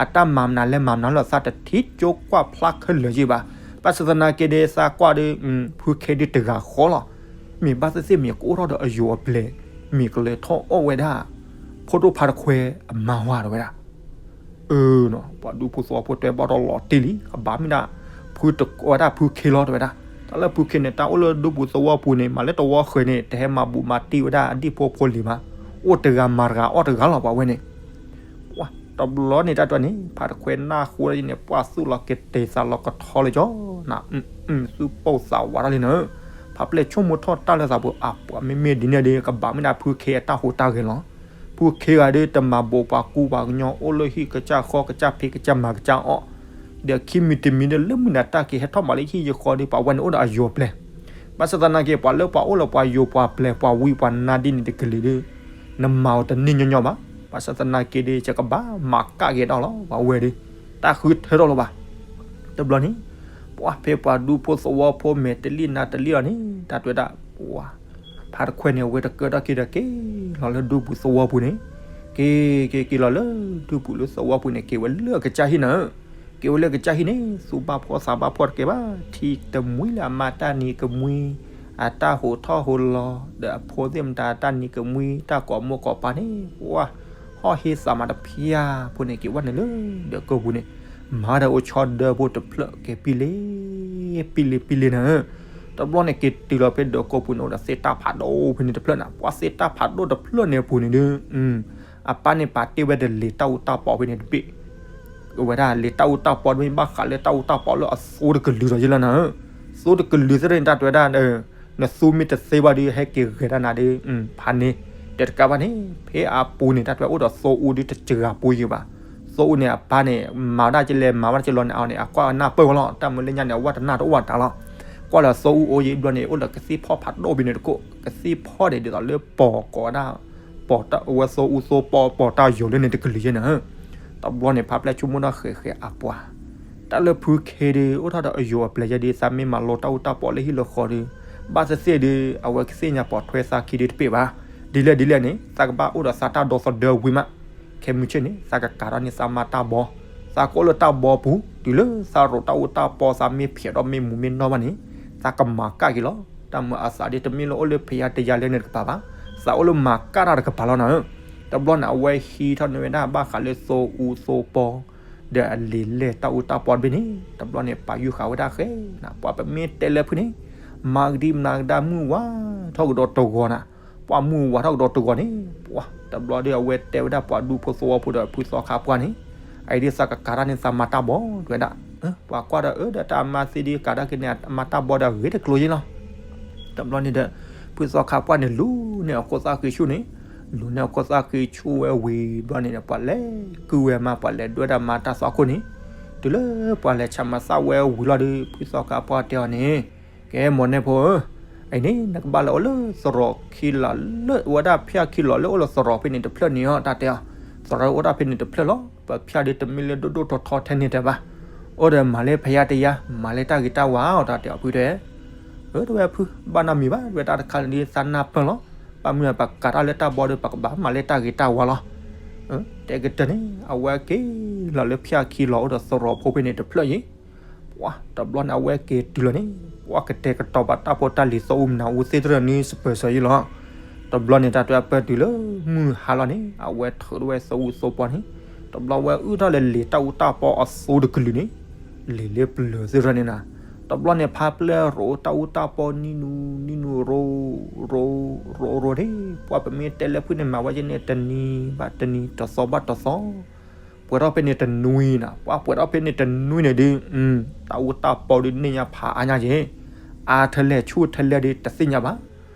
အတၢ်မၤမနုၤလဲၣ်မၤမနုၤလီၤ သးတထံၣ်ကၠိကွၢ်ဖျါခဲလၢာ်ယဲၢ်ဘၣ်, ဘၣ်ဆၣ်သနာ်က့ဒီး သးကွၢ်ဒီး ဖုခ့ဒုတဂၤဃီလီၤ, မ့ၢ်ဘၣ်သ့ၣ်သ့ၣ်မ့ၢ်ကအိၣ်ထီၣ်ဒီးအယိၤအပျဲၢ်, မ့ၢ်ကလဲၤထီၣ်အီၣ်ဝဲဒၣ် ဖိဒိၣ်ဖါတခွဲအမါဝၤ တဲဝဲဒၣ် အၢ ပှၤဒူဖိသဝီဖိတဲဘၣ်ဒီးလီၤတံၢ်လံ ကဘၣ်မ့ၢ်ဒၣ် ဖုတကဝဲဒၣ်ဖုခ့လီၤ တဲဝဲဒၣ်, တၢ်လၢဖုခ့န့ၣ် တၢ်အိၣ်လၢဒူပူၤသဝီပူၤန့ၣ် မၤလၢတဝီဃၢၤန့ၣ် တဟဲမၤဘူးမၤတံၢ်ဝဲဒၣ်အဒံၣ်ဖိဖိလံၤဘၣ်, အိၣ်တဂၤမၤတဂၤအီၣ်တဂၤလီၤ ပှၤဝဲန့ၣ် တဘျီန့ၣ်တၢ်တဲန့ၣ် ဖါတခွဲနၢ်ဟူဒ်န့ၣ် ပှၤသူၣ်လီၤကတဲာ်သးလီၤကထီလၢကၠီ, န သူၣ်ပိၢ်သးဝးတၢ်လံနၢ, ဖါပျဲၢ်ဆိကမိၣ်ထီၣ်တၢ်လၢသးပူၤ အပှၤမ့မ့ၢ်ဒ်န့ၣ်ဒီး ကဘၣ်မ့ၢ်ဒၣ်ဖုခ့အတၢ်ဟူးတၢ်ဂဲၤလီၤ, ဖုခ့ဂၤဒီးတမၤဘူးပှၤကူပှၤကညီ အိၣ်လၢဟံၣ်ကစၢ်ဃီကစၢ်ဖံးကစၢ်မၤကစၢ်အီၣ်, ဒီးခံမံၤတမံၤဒီး လၢမုၢ်နၤတၢ်က့ၤဟဲထီၣ်မၤလၢဟံၣ်ယဃီဒီး ပှၤဝဲန့ၣ်အိၣ်ဒီးအယိၤအပျဲၢ်, ဘၣ်ဆၣ်သနာ်က့ ပှၤလၢပှၤအိၣ်လၢပှၤယိၤပှၤပျဲၢ် ပှၤဝံပှၤနါဒ်န့ၣ်တကလုာ်ဒီး နမၤအီၤတန့ၢ်ညီညီဘၣ်, ဘၣ်ဆၣ်သနာ်က့ဒီး ယကဘၣ်မၤကၣ်က့ၤဒီးလီၤ ပှၤဝဲဒီး တၢ်ဃုထၢထီၣ်လၢၤဘၣ်, တဘျီန့ၣ် ပှၤဖဲပှၤဒူဖိသဝီဖိမဲာ်တလံၣ်နါတလံၣ်အီၤန့ၣ် တၢ်တဲဝဲဒၣ် ပှၤ ဖါတခွဲန့ၣ် အဝဲတကၢထီၣ်က့ၤဒီးက့ၤလီၤလၢဒူပူၤသဝီပူၤန့ၣ်, က့ၤက့ၤက့ၤလီၤလၢဒူပူၤလၢသဝီပူၤန့ၣ် က့ၤဝဲလၢအကစၢ်ဟံၣ်နၢ, က့ၤဝဲလၢအကစၢ်ဟံၣ်န့ၣ် သူၣ်ဘၣ်ဖှီၣ်သးဘၣ်ဖှီၣ်တကဲဘၣ်, ထံတမှံလၢအမါတၢ်နံၤကမှံ, အတၢ်ဟူးထီၣ်ဟူးလီၤ ဒီးအဖိသ့ၣ်မတၤတၢ်နံၤကမှံ တၢ်ကိးမိၢ်ကိးပၢ်န့ၣ် ပှၤ ဟီၣ်ဟ့သးမၤတဖျါဖိန့ၣ် က့ၤဝဲန့ၣ်လၢဒၢးကိၢ်ပူၤန့ၣ်, မၤဒီးအိၣ်ဆီဒၢဖိတဖျၢၣ်က့ၤပံလ့ ပံလ့ပံလ့နၢ, တဘျီန့ၣ်က့ၤတုၤလီၤဖဲဒၢးကိၢ်ပူၤန့ၣ် အိၣ်ဒီးသ့ၣ်တၢ်ဖးဒိၣ်ဖဲန့ၣ်တဖျၢၣ်နၢ, ပှၤသ့ၣ်တၢ်ဖးဒိၣ်တဖျၢၣ်န့ၣ်အပူၤန့ၣ်ဒီး အပၢ်န့ၣ်ပာ်တ့ၢ်ဝဲဒီးလံာ်တၢ်အူတၢ်ပီဖဲန့ၣ်တဘ့ၣ် ဝဲဒၣ်လံာ်တၢ်အူတၢ်ပီတဘ့ၣ် ဘၣ်ဃးလၢတၢ်အူတၢ်ပီလၢအသိတကလုာ်ဒီးယဲလီၤနၤဧၢ. သိတကလုာ်သ့ၣ်န့ၣ် တၢ်တဲဝဲဒၣ် နသူမ့ၢ်တသ့ဘၣ်ဒီး ဟဲက့ၤဂဲၤတၢ်နၤဒီး ဖးန့ၣ် တဲတကးဘၣ်န့ၣ် ဖဲအပူၤန့ၣ် တၢ်တဲဝဲအိၣ်ဒီးသိအူဒုတစှၤပူၤယံၤဘၣ်. သိအူန့ၣ် အပၢ်န့ၣ် မၤဝဲဒၣ်ကလဲၤ မၤဝဲဒၣ်ကလဲၤန့ၣ် အီၤန့ၣ် အကွၢ်အနၢ်ပၢၢ်ဝဲလီၤ. တၢ်မုၢ်လၢညါန့ၣ် အဝဲတနၢ်တအိၣ်ဘၣ်တၢ်လီၤ. ကွၢ်လၢသိအူအိၣ်ယံၤဘျီန့ၣ် အိၣ်လၢကသ့ၣ်ဖီၣ်ဖးဒိၣ်ဘ့ၣ်န့ၣ်တကိး ကသ့ၣ်ဖီၣ်န့ၣ် ဒ်သိးလၢပိာ်ကိးဝဲဒၣ် ပိာ်ဝဲသိအူသိပီ ပိာ်တၢ်ယိာ်လၢန့ၣ်တကလုာ်ယဲန့ၣ်. တဘျီန့ၣ် ဖါပျဲၢ်ဆိကမိၣ်ထီၣ်ဃဲးဃဲးအပှၤ တၢ်လၢဖုခ့ဒီး အိၣ်ထီၣ်ဒီးအယိာ်အပျဲၢ်ယဲဒီး သးမ့ၢ်မၤလိတၢ်အူတၢ်ပီလၢဟံၣ်လၢဃီဒီး ဘၣ်သ့ၣ်သ့ၣ်ဒီး အဝဲကသ့ၣ်ညါပိာ်ထွဲသးခံဒီးတပ့ၢ်ဘၣ်. ဒ်လဲၣ်ဒ်လဲၣ်န့ၣ် သးကဘၣ်အိၣ်ဒီးသးတၢ်ဒီသဒၢဝံၤမး ခဲမုၢ်ဆ့ၣ်န့ၣ် သးကကးထီၣ်န့ၢ်သးမါတၢ်ဘီ, သးကအိၣ်လၢတၢ်ဘီပူၤ တုၤလၢသးရိးတၢ်အူတၢ်ပီ သးမ့ၢ်ဖျဲးထီၣ်မ့ၢ်မူၤမ့ၢ်နီၢ်ဘၣ်န့ၣ် သးကမၤကၣ်က့ၤလီၤ. တၢ်မၤအသးဒ်တမ့ၢ်လၢအိၣ်လၢဖံးယါတယါလၢန့ၣ်တကပၤဘၣ်, သးအိၣ်လၢမၤကၣ်တၢ်တကပၤလီၤနၤဧၢ. တဘျီန့ၣ် အဝဲဟံးထီၣ်န့ၢ်ဝဲဒၣ်ဘၣ်ဃးလၢသိအူသိပီ ဒီးအလံာ်လဲၢ်တၢ်အူတၢ်ပီတဘ့ၣ်န့ၣ် တဘျီန့ၣ် ပာ်ယုၢ်ဃာ်ဝဲဒၣ်ဃဲနၤ ပှၤပမ့ၢ်တဲလၢဖုန့ၣ် မၤကဒံမၤကဒါမုၢ်ဝါထီၣ်ကဒီးတဂီၤနၤ, ပှၤမုၢ်ဝါထီၣ်ကဒီးတဂီၤန့ၣ် ပှၤတဘျီဒီး အဝဲတဲဝဲဒၣ်ပှၤဒူဖိသဝီဖိဒီးဖုသီခါပှၢ်န့ၣ် အအံၤဒ်သးကကးတၢ်န့ၢ်သးမါတၢ်ဘီ တဲဝဲဒၣ်, ပှၤကွၢ်ဒီးအၢ ဒီးတၢ်အမါသ့ဒ်ကးတၢ်က့ၤန့ၢ်အမါတၢ်ဘီဒီးအဂ့ၤတကျိၤယဲလီၤ. တဘျီန့ၣ်ဒီး ဖုသီခါပှၢ်န့ၣ် လူၤန့ၢ်အခိၣ်သၣ်ဃံဆူၣ်န့ၣ်, လူၤန့ၢ်အခိၣ်သၣ်ဃံဆူၣ်ဝဲဝံၤဘျီန့ၣ်ဒီး ပှၤလဲၤကုၢ်ဝဲမါ ပှၤလဲၤဒွဲၣ်ဒၣ်မါတၢ်သွၣ်ခိၣ်န့ၣ်, တုၤလၢပှၤလဲၤဆးမၤသၣ်ဝဲဝံၤလီၤဒီး ဖုသီခါပှၢ်တဲအီၤန့ၣ်, ကဲ မိၢ်နဲၣ်ဖိဧၢ, အံၤန့ၣ် နကဘၣ်လဲၤအိၣ်လၢသရိာ်ခံလီၤလၢ ဝဲဒၣ်ဖၠၣ်ခံလီၤလၢအိၣ်လၢသရိာ်ဖဲန့ၣ်တဖျၢၣ်န့ၣ်အီၤ တၢ်တဲအီၤ, သရိာ်အိၣ်ဒၣ်ဖဲန့ၣ်တဖျၢၣ်လီၤ. ပဖၠၣ်ဒ်တမ့ၢ်လၢဒိၣ်ဒိၣ်ထီထီထဲန့ၣ်တဲဘၣ်, အိၣ်ဒီးမၤလၢဖံးယါတယါ မၤလၢတၢ်ဂ့ၤတၢ်ဝါအီၤ တၢ်တဲအီၤဖုတဲ အၢ တဝဲဖု ဘၣ်နီတမံၤဘၣ် တဝဲတၢ်တခါန့ၣ်ဒ်သးနၢ်ပၢၢ်လီၤ. ဘၣ်မနုၤပကးတၢ်လၢတၢ်ဘီဒီး ပကဘၣ်မၤလၢတၢ်ဂ့ၤတၢ်ဝါလီၤ. တဲကတၢၢ်န့ၣ် အဝဲက့ၤလီၤလၢဖၠၣ်ခံလီၤအိၣ်ဒီးသရိာ်ဖိဖဲန့ၣ်တဖျၢၣ်ယံၤ, ပှၤတဘျီန့ၣ် အဝဲက့ၤတုၤလီၤန့ၣ် ပှၤကတဲာ်ကတီၤဘၣ်တၢ်ဖိတၢ်လံၤသီအူမနၤအူသ့တရၢၢ်န့ၣ် စပၢၤစၢၤယံၤလီၤ. တဘျီန့ၣ် တၢ်တဲအပၢၢ်တုၤလၢမုၢ်ဟါလီၤန့ၣ် အဝဲထုးထီၣ်ဝဲသိအူသိပီန့ၣ်, တဘျီဝဲအုၣ်ထီၣ်လၢလံာ်တၢ်အူတၢ်ပီအသိတကလုာ်န့ၣ် လံာ်လၢပျၢၤသ့ၣ်တဖၣ်န့ၣ်နၤ, တဘျီန့ၣ် ဖါပျဲၢ်ရိးတၢ်အူတၢ်ပီနံၤနူၤနံၤနူၤရိး ရိးရိးရိးန့ၣ် ပှၤပမ့ၢ်တဲလၢဖုန့ၣ် မၤဝဲယဲန့ၣ်တနံၤဘၣ်တနံၤ တသီဘၣ်တသီ, ပှဲၤထီၣ်ဖဲန့ၣ်တနွံနၤ, ပှၤပှဲၤထီၣ်ဖဲန့ၣ်တနွံန့ၣ်ဒုး တၢ်အူတၢ်ပီဒုးန့ၢ်ညါဖးအါညါက့ၤ, အါထဲလဲၣ်ဆူၣ်ထဲလဲၣ်ဒုးတသ့ၣ်ညါဘၣ်.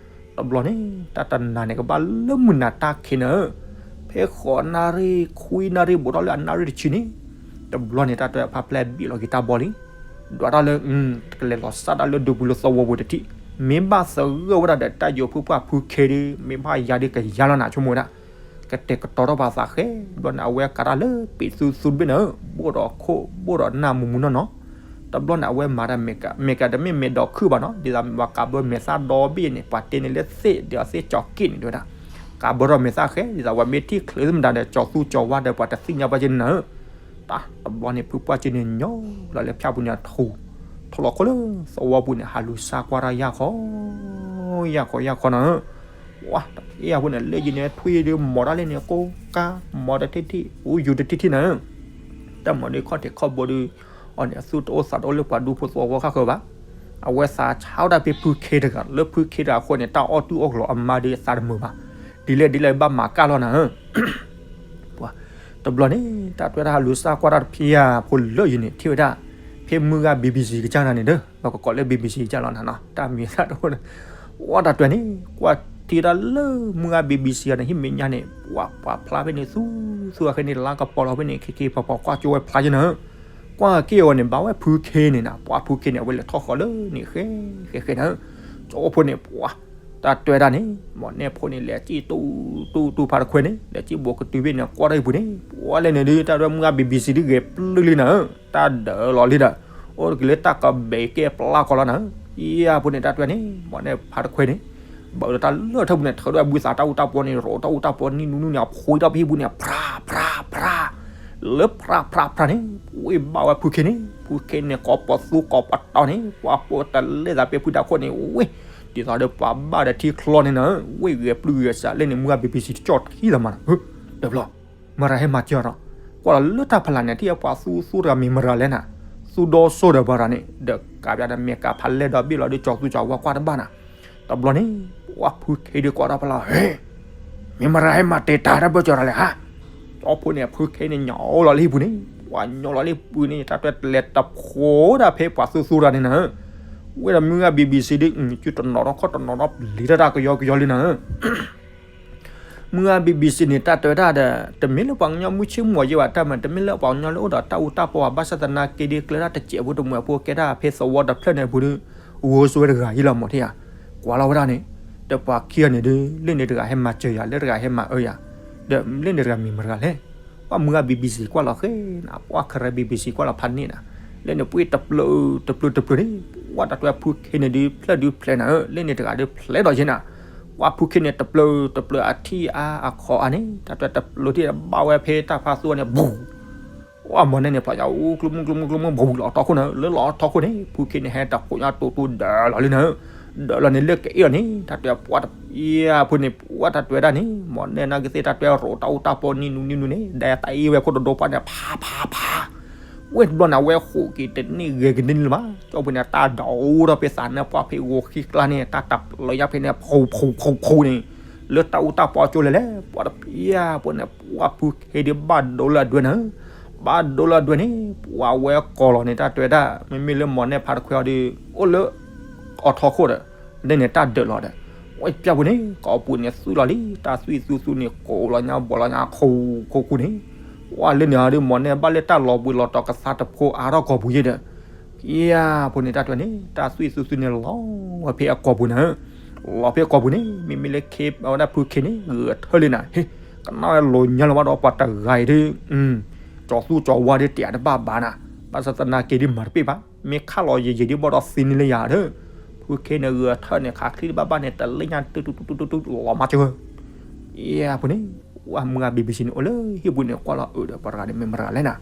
တဘျီန့ၣ် တၢ်တနၤန့ၣ် ကဘၣ်လၢမုၢ်နၤတၢ်ခံးနၤဧၢ, ဖဲဃိးနၣ်ရံၣ်ခွံနၣ်ရံၣ်ဘူးထီၣ်လၢအနၣ်ရံၣ်တဆံန့ၣ်, တဘျီန့ၣ် တၢ်တဲဖါပျဲၢ်ဘံၣ်လီၤက့ၤတၢ်ဘီလံ, ဒွးတၢ်လၢ ကလဲၤလီၤစၢ်တၢ်လၢဒူပူၤလၢသဝီပူၤတထံၣ်, မ့ၢ်ဘၣ်သဂၢၢ်ဝဲဒၣ်ဒီးတၢ်ယိၤဖုပှၢ်ဖုခ့ဒီး မ့ၢ်ဘၣ်ယၤဒီးကယၤလီၤနၤ ဆိကမိၣ်ဝဲဒၣ် ကတဲာ်ကတီၤထီၣ်ဘၣ်သးဃဲ, ဘျီန့ၣ် အဝဲကးတၢ်လၢပံာ်သူသူတဘ့ၣ်န့ၣ် ဘိၣ်ဒီးခိၣ် ဘိၣ်ဒီးနၢ်မူမူနီၢ်နီၢ်, တဘျီန့ၣ် အဝဲမၤတၢ်မဲာ်က မဲာ်ကတမ့ၢ်မဲာ်ဒီးခုၣ်ဘၣ်နီၤ, ဒ်သိးပှၤကးဘၢမဲာ်သၣ်ဒီဘ့ၣ်န့ၣ် ပှၤတဲန့ၣ်လၢသ့ၣ်ဒီးသ့ၣ်ကၠီၤက့ၣ်န့ၣ် တဲဝဲဒၣ်, ကးဘၢထီၣ်မဲာ်သၣ်ဃဲ ဒ်သိးပှၤမ့ၢ်ထံၣ်ချုးမတၤဒီး ကၠီၤသူကၠီၤဝါဒီး ပှၤတသ့ၣ်ညါဘၣ်က့ၤနၤဧၢ တၢ်တဘျီန့ၣ် ဖုပှၢ်က့ၤန့ၣ် ညီလီၤလၢဖၠၣ်ပူၤန့ၣ်အထူၣ်, ထီၣ်လီၤခိၣ်လၢသဝီပူၤန့ၣ် ဟးလူၤစၢ်ကွၢ်တၢ်ယၢ်ခီ, ယၢ်ခီယၢ်ခီနၤဧၢ, ပှၤတဖဲအဃိန့ၣ် လၢယံၤန့ၣ် ထွံၣ်ဒုးမီၤတၢ်လၢန့ၣ် ကိးကါ မီၤတထံၣ်ထံၣ် အူယူၤတထံၣ်ထံၣ်နၤဧၢ, တၢ်မၤဒုးခီၣ်ထံးခီၣ်ဘိဒုး အီၤန့ၣ် အသူၣ်တအိၣ်သးတအိၣ်လၢပှၤဒူဖိသဝီဖိဃၣ်ဃၢၤဘၣ်, အဝဲသးဆါဝဲဒၣ်ဖဲဖုခ့တဂၤ လၢဖုခ့တဂၤအဃိန့ၣ် တၢ်အီၣ်တူၢ်အီၣ်ကလီၤအမါဒုးအသးတမုာ်ဘၣ်, ဒ်လဲၣ်ဒ်လဲၣ်ဘၣ်မၤကၣ်လီၤနၤဧၢ ပှၤတဘျီန့ၣ် တၢ်တွဲတၢ်ဟးလူၤစၢ်ကွၢ်တၢ်တဖံးယၤဖိလၢယံၤန့ၣ် ထံၣ်ဝဲဒၣ် ဖဲမုၢ်ဂၤ BBC ကစၢ်နၤန့ၣ်ဒီး ပကကိးလၢ BBC ကစၢ်လီၤနၤနီၤ တၢ်မံၤသၣ်တအိၣ်န့ၣ်, ဝဲတၢ်တွဲန့ၣ် ကွၢ်ထံၣ်တၢ်လၢမုၢ်ဂၤ BBC အီၤန့ၣ် ဟံၣ်မဲာ်ညါန့ၣ် ပှၤပှၤဖျါဖဲန့ၣ် သူသူအဃဲန့ၣ် လါကပီၤလီၤဖဲန့ၣ် ခ့ခ့ပှၤပှၤကွၢ်ကၠိဝဲဖျါယဲနၤဧၢ, ကွၢ်က့ၤအီၤန့ၣ် ဘၣ်ဝဲဖုခ့န့ၣ်နၤ ပှၤဖုခ့န့ၣ် အဝဲလဲၤထီၣ်ဃီလၢန့ၣ် ဃဲဃဲဃဲနၤဧၢ, ကၠိဖိန့ၣ် ပှၤ တၢ်တွဲတၢ်န့ၣ် မိၢ်နဲၣ်ဖိန့ၣ် လဲၤစံၣ်တူၢ်တူၢ်တူၢ်ဖါတခွဲန့ၣ် လဲၤစံၣ်ဘိးကတုၤဘ့ၣ်န့ၣ် ကွၢ်တၢ်အံၤပူၤန့ၣ် ပှၤလဲၣ်န့ၣ်ဒုး တၢ်တွဲမုၢ်ဂၤ BBC ဒုးဂဲၤပျုၢ်လံနၤဧၢ, တၢ်ဒၢးလီၤလံဒီး အိၣ်တက့ၤလၢတၢ်ကဘဲးကဲပျၢ်ကီလီၤနၤဧၢ, ယဲၢ်ဖိန့ၣ် တၢ်တွဲန့ၣ် မိၢ်နဲၣ်ဖါတခွဲန့ၣ် ဘၣ်ဒီးတၢ်လၢထၢပူၤန့ၣ် ထုးဒီးဘုသးတၢ်အူတၢ်ပီန့ၣ် ရိးတၢ်အူတၢ်ပီနံၣ်နူနူန့ၣ် အဖှံတၢ်ဖဲဟံၣ်ပူၤန့ၣ် ဖြးဖြးဖြး လၢဖြးဖြးဖြးန့ၣ် ဝ့ၢ်ဘၣ်ဝဲဖုခ့န့ၣ် ဖုခ့န့ၣ် ကိးပသူကိးပတီၢ်န့ၣ် ပှၤဖိတလဲသးဖဲဖုတၢ်ခိၣ်န့ၣ် ဝ့ၢ် ဒ်သိးဒီးပှၤဘၣ်ဒီးထံချီန့ၣ်နၤ ဝ့ၢ်ဂဲၤပျုၢ်ဂဲၤစးလဲၣ်န့ၣ် မုၢ်ဂၤ BBC တကၠီၣ်ထံသးမးနၤ ဒီးဘျီ မရၤဟဲမၤစၢၤဒီး ကွၢ်လီၤလၢတၢ်ဖးလၢ်န့ၣ် ထံၣ်အပှၤသူသူတဂၤမ့ၢ်မရၤလဲၣ်နၤ သူဒီစိဒီးပှၤရၤန့ၣ် ဒီးကးပျးဒီးမဲာ်ကးဖးလဲၢ်ဒီးဘ့ၣ်လီၤဒီးကၠီၤသူကၠီၤဝါကွၢ်တဘၣ်နၤ တဘျီန့ၣ် ပှၤဖုခ့ဒုးကွၢ်တၢ်ဖးလၢ် ဟ့ မ့ၢ်မရၤဟဲမၤတ့ၢ်တၢ်တၢ်ဘၢၣ်စၢၤရၤလဲၣ်ဧါ ကၠီဖိန့ၣ် ဖုခ့န့ၣ် ညိးလီၤလၢဟံၣ်ပူၤန့ၣ်, ပှၤညိးလီၤလၢဟံၣ်ပူၤန့ၣ် တၢ်တွဲတလဲၤတဖိးဒၣ်ဖဲပှၤသူသူတၢ်န့ၣ်နၤဧၢ, ဝဲဒီးမုၢ်ဂၤ BBC ဒ် ကၠူတနီၤထီၣ်ခီၣ်တနီၤထီၣ် ပျံၤတၢ်တၢ်ကယီကယီလံနၤဧၢ မုၢ်ဂၤ BBC န့ၣ် တၢ်တဲဝဲဒၣ်ဒီး တမ့ၢ်လၢပှၤကညီမုၢ်ဆ့ၣ်မုၢ်ဂီၤယဲဘၣ်, တၢ်မၤ တမ့ၢ်လၢပှၤကညီလၢအိၣ်ဒီးတၢ်အူတၢ်ပီဘၣ်, ဘၣ်ဆၣ်သနာ်က့ဒီး ကျဲဒၣ်တစဲးဖိတမှဲးဖိကဲဒၣ်ဖဲသဝီတဖျၢၣ်န့ၣ်အပူၤဒီး ဂိၤစဝဲတဂၤယံလီၤမးထံဧါ, ကွၢ်လီၤဝဲဒၣ်န့ၣ်, ဒီးပှၤခံဂၤန့ၣ်ဒီး လၢန့ၣ်တဂၤဟဲမၤစၢၤယၤ, လၢတဂၤဟဲမၤအၢယၤ, ဒီးလၢန့ၣ်တဂၤမ့ၢ်မတၤတဂၤလဲၣ်. ပှၤမုၢ်ဂၤ BBC ကွၢ်လီၤဃဲနၤ, ပှၤခရၢ BBC ကွၢ်လီၤဖးန့ၣ်နၤ, လၢန့ၣ်ပှ့ၤတပျုာ်တပျုာ်တပျုာ်န့ၣ်, ပှၤတၢ်တွဲဖုခ့န့ၣ်ဒီး ဖျၢၣ်ဒုးဖျဲးနၤဧၢ, လၢန့ၣ်တဂၤဒီးဖျဲးဒီးယဲနၤ, ပှၤဖုခ့န့ၣ် တပျုာ်တပျုာ်အထံၣ်အါအခီအါန့ၣ် တၢ်တွဲတပျုာ်ထံၣ်ဘၣ်ဝဲဖဲတၢ်ဖးသူန့ၣ် ဘူး ပှၤမီၢ်နဲၣ်န့ၣ် ဖးယါအူ ကျိမုၢ်ကျိမုၢ်ကျိမုၢ် ဘူးလီၤထီၣ်ခိၣ်နၤဧၢ, လၢလီၤထီၣ်ခိၣ်န့ၣ် ဖုခ့န့ၣ် ဟဲတၢ်ခိၣ်ညါတိတိဒၢးလီၤလံနၤဧၢ, ဒၢးလီၤန့ၣ် လၢကအ့ၣ်လီၤန့ၣ် တၢ်တွဲပှၤတပျုာ်ဖိန့ၣ် ပှၤတၢ်တွဲဒၣ်န့ၣ် မီၢ်နဲၣ်နာ်က့သ့ၣ် တၢ်တွဲရိးတၢ်အူတၢ်ပီနံၤနူနံၤနူန့ၣ် ဒဲတၢ်အ့ၣ်ဝဲခိၣ်တဒိပှၤန့ၣ် ဖးဖးဖး ဝဲတဘျီန့ၣ် အဝဲဃိးက့ၤတန့ၢ်ဂဲၤကန့ၢ်လၢၤဘၣ်, ကၠီဖိန့ၣ် တၢ်ဒိးအိၣ်ထီၣ်ဖဲသးနၢၣ်ပှၢ်ဖဲဂီၤဃံကျါန့ၣ် တၢ်တပျုာ်ညါဖဲန့ၣ် ဖူဖူဖူဖူန့ၣ် လၢတၢ်အူတၢ်ပီကၠိလဲၣ်လဲၣ် ပှၤတပျုာ်ဖိန့ၣ် ပှၤဖုခ့ဒီးဘၣ်ဒိလၢအဒွဲနၤဧၢ, ဘၣ်ဒိလၢအဒွဲန့ၣ် ပှၤဝဲကိးလီၤန့ၣ် တၢ်တွဲဒၣ် မ့မ့ၢ်လၢမီၢ်နဲၣ်ဖးတခွဲအီၤဒီး အိၣ်လၢ အီထီခိၣ်ဒီး ဒ်န့ၣ်တၢ်ဒၢးလီၤဒီး ဝဲပျၢ်ပူၤန့ၣ် ကိးပူၤန့ၣ် သွံၣ်လီၤလံ တၢ်သွံၣ်သူသူန့ၣ် ကိးလီၤညါ ဘီးလီၤညါ ခိၣ်ခိၣ်ခိၣ်န့ၣ် ပှၤလၢန့ၣ်ဟီဒီး မီၢ်နဲၣ်ဘၣ်လၢတၢ်လီၤဘှံးလီၤတီၤကသါတဖိအါထီၣ်ကိးပူၤယဲဒီး ပျၢ်ပူၤန့ၣ် တၢ်တွဲန့ၣ် တၢ်သွံၣ်သူသူန့ၣ် လီၤဝဲဖဲအကိာ်ပူၤနၤဧၢ, လီၤဖဲအကိာ်ပူၤန့ၣ် မ့မ့ၢ်လၢခ့ အဝဲဒၣ်ဖုခ့န့ၣ် ဂဲၤထၢၣ်လံနၤ ဟ့ၣ် ကနၣ်ဝဲလိၤညါလၢၤဘၣ်ဒီး ပှၤတဂၤအံၤဒီး ကၠီၤသူကၠီၤဝါဒီး တဲတဘၣ်ဘၣ်နၤ, ဘၣ်ဆၣ်သနာ်က့ဒီး မၤတပ့ၢ်ဘၣ်, မ့ၢ်ခးလီၤယံာ်ယံာ်ဒီး ဘၣ်ဒီးသံန့ၢ်လၢယၤဒီး ဖုခ့န့ၣ် ဂဲၤထၢၣ်န့ၣ် ခးချံတဘၣ်ဘၣ်န့ၣ် တလ့ၣ်ညါ တုတုတုတုတု လီၤမၤစၢၤ ပျၢ်ပူၤန့ၣ် ပှၤမုၢ်ဂၤ BBC န့ၣ် အိၣ်လၢဟံၣ်ပူၤန့ၣ် ကွၢ်လီၤအၢဒီး ပှၤတဂၤန့ၣ် မ့ၢ်မတၤတဂၤလဲၣ်နၤ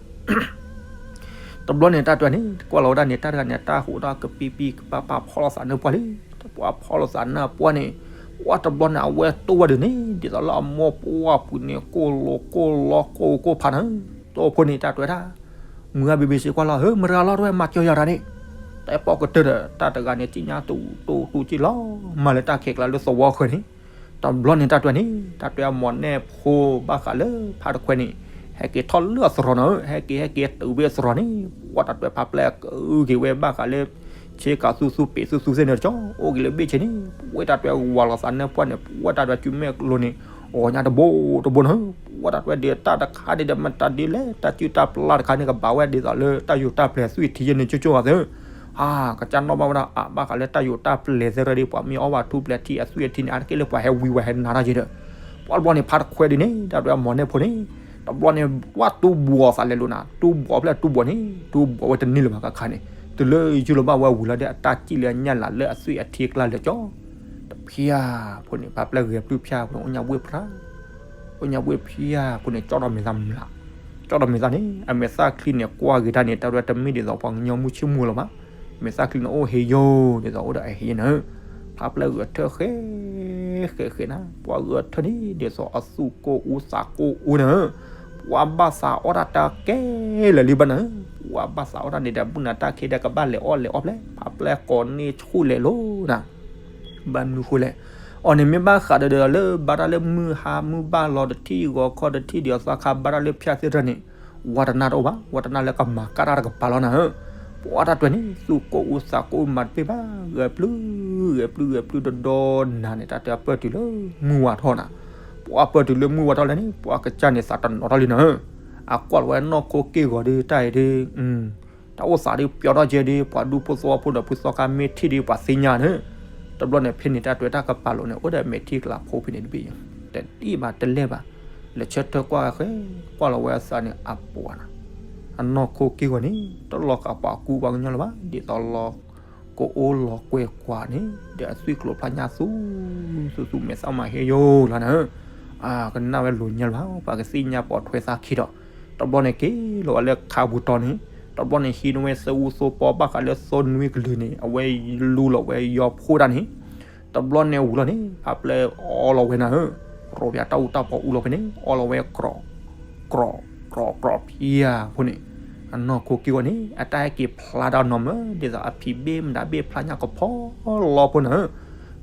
တဘျီန့ၣ် တၢ်တွဲန့ၣ် ကွၢ်လီၤဝဲဒၣ်န့ၣ် တၢ်တဂၤန့ၣ် တၢ်ဟူးထီၣ်ကပံးပံးကပၤပၤ ဖီၣ်လိာ်သးနၢၣ်ပှၢ်လံ, ပှၤဖီၣ်လိာ်သးနၢၣ်ပှၢ်န့ၣ် ပှၤတဘျီန့ၣ် အဝဲတိၢ်ဝဲဒၣ်န့ၣ် ဒ်သိးလၢအမိၢ်ပှၢ်ပူၤန့ၣ် ကိၢ်လိာ်ကိၢ်လီကိၢ်ကိၢ်ဖးနၤဧၢ, တိၢ်ဖိန့ၣ် တၢ်တွဲဒၣ် မုၢ်ဂၤ BBC ကွၢ်လီၤ ဟၢ မတၤတဂၤလီၤ တဝဲမၤစၢၤယၤတၢ်န့ၣ်, တၢ်ပီၣ်ကတၢၢ်ဒီး တၢ်တဂၤန့ၣ် ကံၣ်ညါတူတူတူကံၣ်လီၤ မၤလၢတၢ်ခဲကျါလၢသဝီဃၢၤန့ၣ်, တဘျီန့ၣ် တၢ်တွဲန့ၣ် တၢ်တွဲအမီၢ်နဲၣ်ဖိ ဘၣ်ဃးလၢဖးတခွဲန့ၣ် ဟဲက့ၤထီၣ်လၢအသရိာ်နၤဧၢ, ဟဲက့ၤ ဟဲက့ၤတုၤဖဲအသရိာ်န့ၣ် ပှၤတၢ်တွဲဖးပျဲၢ်ကဂ့ၤဝဲ ဘၣ်ဃးလၢ ဆ့ကၤသူသူပ့ၤသူသူသ့ၣ်န့ၣ်တကီ အိၣ်က့ၤလၢဘ့ၣ်ဆ့န့ၣ် ပဝဲတၢ်တွဲဝၤလိာ်သးနၢၣ်ပှၢ်န့ၣ် ပဝဲတၢ်တွဲစုမဲာ်လိၤန့ၣ် ဂီၤညါတဘိတဘိနၤဧၢ, ပဝဲတၢ်တွဲဒ်တၢ်တခါန့ၣ်ဒီး မတၤဒ်လဲၣ် တၢ်စုတၢ်ပျၢ်တခါန့ၣ် ကဘၣ်ဝဲဒ်သိးလၢ တၢ်ယိာ်တၢ်ပျဲၤသွံၣ်ထံယဲၢ်န့ၣ် ကၠိကၠိအသး အါ ကစၢ်နီၣ်ဘၣ်ဝဲဒၣ် အါ ဘၣ်ဃးလၢတၢ်ယိာ်တၢ်ပျဲၤသ့ၣ်ရၢဒီး ပှၤမ့ၢ်အီၣ်ဝဲထူပျဲၤထံအသွံၣ်အထံန့ၣ် အါတက့ၢ်လၢပှၤဟဲဝံဝဲဟဲနၤတၢ်ယဲၢ်ဒီး ပှၤတဘျီန့ၣ် ဖးတခွဲဒ်န့ၣ် တၢ်တွဲအမီၢ်နဲၣ်ဖိန့ၣ် တဘျီန့ၣ် ပှၤတူၢ်ဘှီးသးလဲၤလိာ်နၤ တူၢ်ဘှီးဖျဲၣ်တူၢ်ဘှီးန့ၣ် တူၢ်ဘှီးဝဲတန့ၢ်လၢၤဘၣ်ခါခါန့ၣ် တုၤလၢယုၢ်လီၤဘၣ်ဝဲဝံၤလီၤဒီး အတၢ်စံၣ်လၢအညၣ်လၤလၢအသွံၣ်အထံကျါလဲၤကၠီ တဖၠၣ်ဖိန့ၣ် ဖးပျဲၢ်ဂဲၤပျုၢ်ဖၠၣ်ဖိန့ၣ် အိၣ်ညါဝ့ၢ်ဖျါ အိၣ်ညါဝ့ၢ်ဖၠၣ်ဖိန့ၣ် ကၠီဒီးမဲာ်သၣ်မျး ကၠီဒီးမဲာ်သၣ်န့ၣ် အမဲာ်သၣ်ချံန့ၣ် ကွၢ်က့ၤတၢ်န့ၣ် တၢ်ရဲၣ်တမ့ၢ်ဒ်သိးပှၤကညီမုၢ်ဆ့ၣ်မုၢ်လီၤဘၣ် မဲာ်သၣ်ချံန့ၣ် အိၣ်ဟ့ယိာ် ဒ်သိးအိၣ်ဒီးအဟ့ယိာ်နၤဧၢ, ဖးပျဲၢ်ဂဲၤထၢၣ်ဃဲ ဃဲဃဲနၤ ပှၤဂဲၤထၢၣ်န့ၣ် ဒ်သိးအသူၣ်ကိၢ်အူသးကိၢ်အူနၤဧၢ, ပှၤဘၣ်သးအီၣ်တၢ်တၢ်ကဲလၢာ်လံဘၣ်နၤဧၢ, ပှၤဘၣ်သးအီၣ်တၢ်န့ၣ်ဒီး ဘူၣ်နၤတၢ်ခံဒီးကဘၣ်လဲၤအီၣ်လဲၤအီၣ်ဖျဲၣ် ဖးပျဲၢ်ကိးန့ၢ်ဆူၣ်လဲၤလိၤနၤ ဘၣ်မနုၤဃိလဲၣ်, အီၤန့ၣ်မ့ၢ်ဘၣ်ဃးဒီးဒီးလၢဘၣ်တၢ်လၢမုၢ်ဟါမုၢ်ဘၣ်လီၤတထံၣ်ဂီၤခီတထံၣ်ဒီးအသီခါဘၣ်တၢ်လၢဖၠၣ်သ့ၣ်တဖၣ်န့ၣ်, ဝါတနၢ်တအိၣ်ဘၣ်, ဝါတနၢ်လၢကမၤကၣ်တၢ်တကပၤလီၤနၤဧၢ, ပှၤတၢ်တွဲန့ၣ် သူၣ်ကိၢ်အူသးကိၢ်မၤတပ့ၢ်ဘၣ်, ဂဲၤပျုၢ်, ဂဲၤပျုၢ်ဂဲၤပျုၢ်ဒီဒီနၤန့ၣ် တၢ်တဲပၢၢ်တုၤလၢမုၢ်ဝါထီၣ်နၤ, ပှၤပၢၢ်တုၤလၢမုၢ်ဝါထီၣ်လဲၣ်န့ၣ် ပှၤကစၢ်န့ၣ်သးတနီၤထီၣ်လံနၤဧၢ, အကွၢ်လီၤဝဲနီၢ်ခိက့ၢ်ဂီၤဒီးတၢ်အံၤဒီး တၢ်အိၣ်သးဒ်ပျီထီၣ်ကဲဒီး ပှၤဒူဖိသဝီဖိဒီးဖုသီခါမ့ၢ်ထံၣ်ဒီးပှၤသ့ၣ်ညါန့ၣ်, တဘျီန့ၣ် ဖဲန့ၣ်တၢ်တွဲတၢ်ကပာ်လိာ်န့ၣ် အိၣ်ဒီးမဲာ်ထံကလၤဖိဖဲန့ၣ်တဘ့ၣ်, တဒံၣ်ဘၣ်တလဲၢ်ဘၣ်, လဲၤဆၢထၢၣ်ကွၢ်ဃဲ ကွၢ်လီၤဝဲအသးန့ၣ်အပှၤနၤ, အနီၢ်ခိက့ၢ်ဂီၤန့ၣ် တလီၤကးပှၤကူပှၤကညီလၢၤဘၣ်, ဒ်သိးလီၤ ကအိၣ်လီၤကွဲကွၢ်န့ၣ် ဒီးအသွံၣ်ကျိၤဖျါညါသူ သူသူမဲာ်သၣ်မၤဟ့ယိာ်လီၤနၤဧၢ, အကနၣ်ဝဲလိၤညါလၢၤဘၣ်, ပှၤကသ့ၣ်ညါပိာ်ထွဲသးခံဒီး တဘျီန့ၣ်က့ၤလီၤဝဲလၢခါပူၤတီၤန့ၣ်, တဘျီန့ၣ်ဟံးန့ၢ်ဝဲသၢအူသိပီဘၣ်ဃးလၢသိနွံကလုာ်န့ၣ် အဝဲလူလီၤဝဲယီၤဖိတၢ်န့ၣ်, တဘျီန့ၣ်ဝံၤလီၤန့ၣ် ဖးပျဲၢ်အီလီၤဝဲနၤဧၢ, ရိးပၠးတၢ်အူတၢ်ပီအူလီၤဖဲန့ၣ် အီလီၤဝဲ ကြီး, ကြီး, ကြီး, ကြီးဖၠၣ်ဖိန့ၣ်, အနီၢ်ခိက့ၢ်ဂီၤန့ၣ် အတၢ်ဟဲက့ၤဖျါတၢ်နီၤမၢ ဒ်သိးအဖံးဘ့ၣ်မတၤဘ့ၣ်ဖျါညါကဖီလီဖိနၤဧၢ,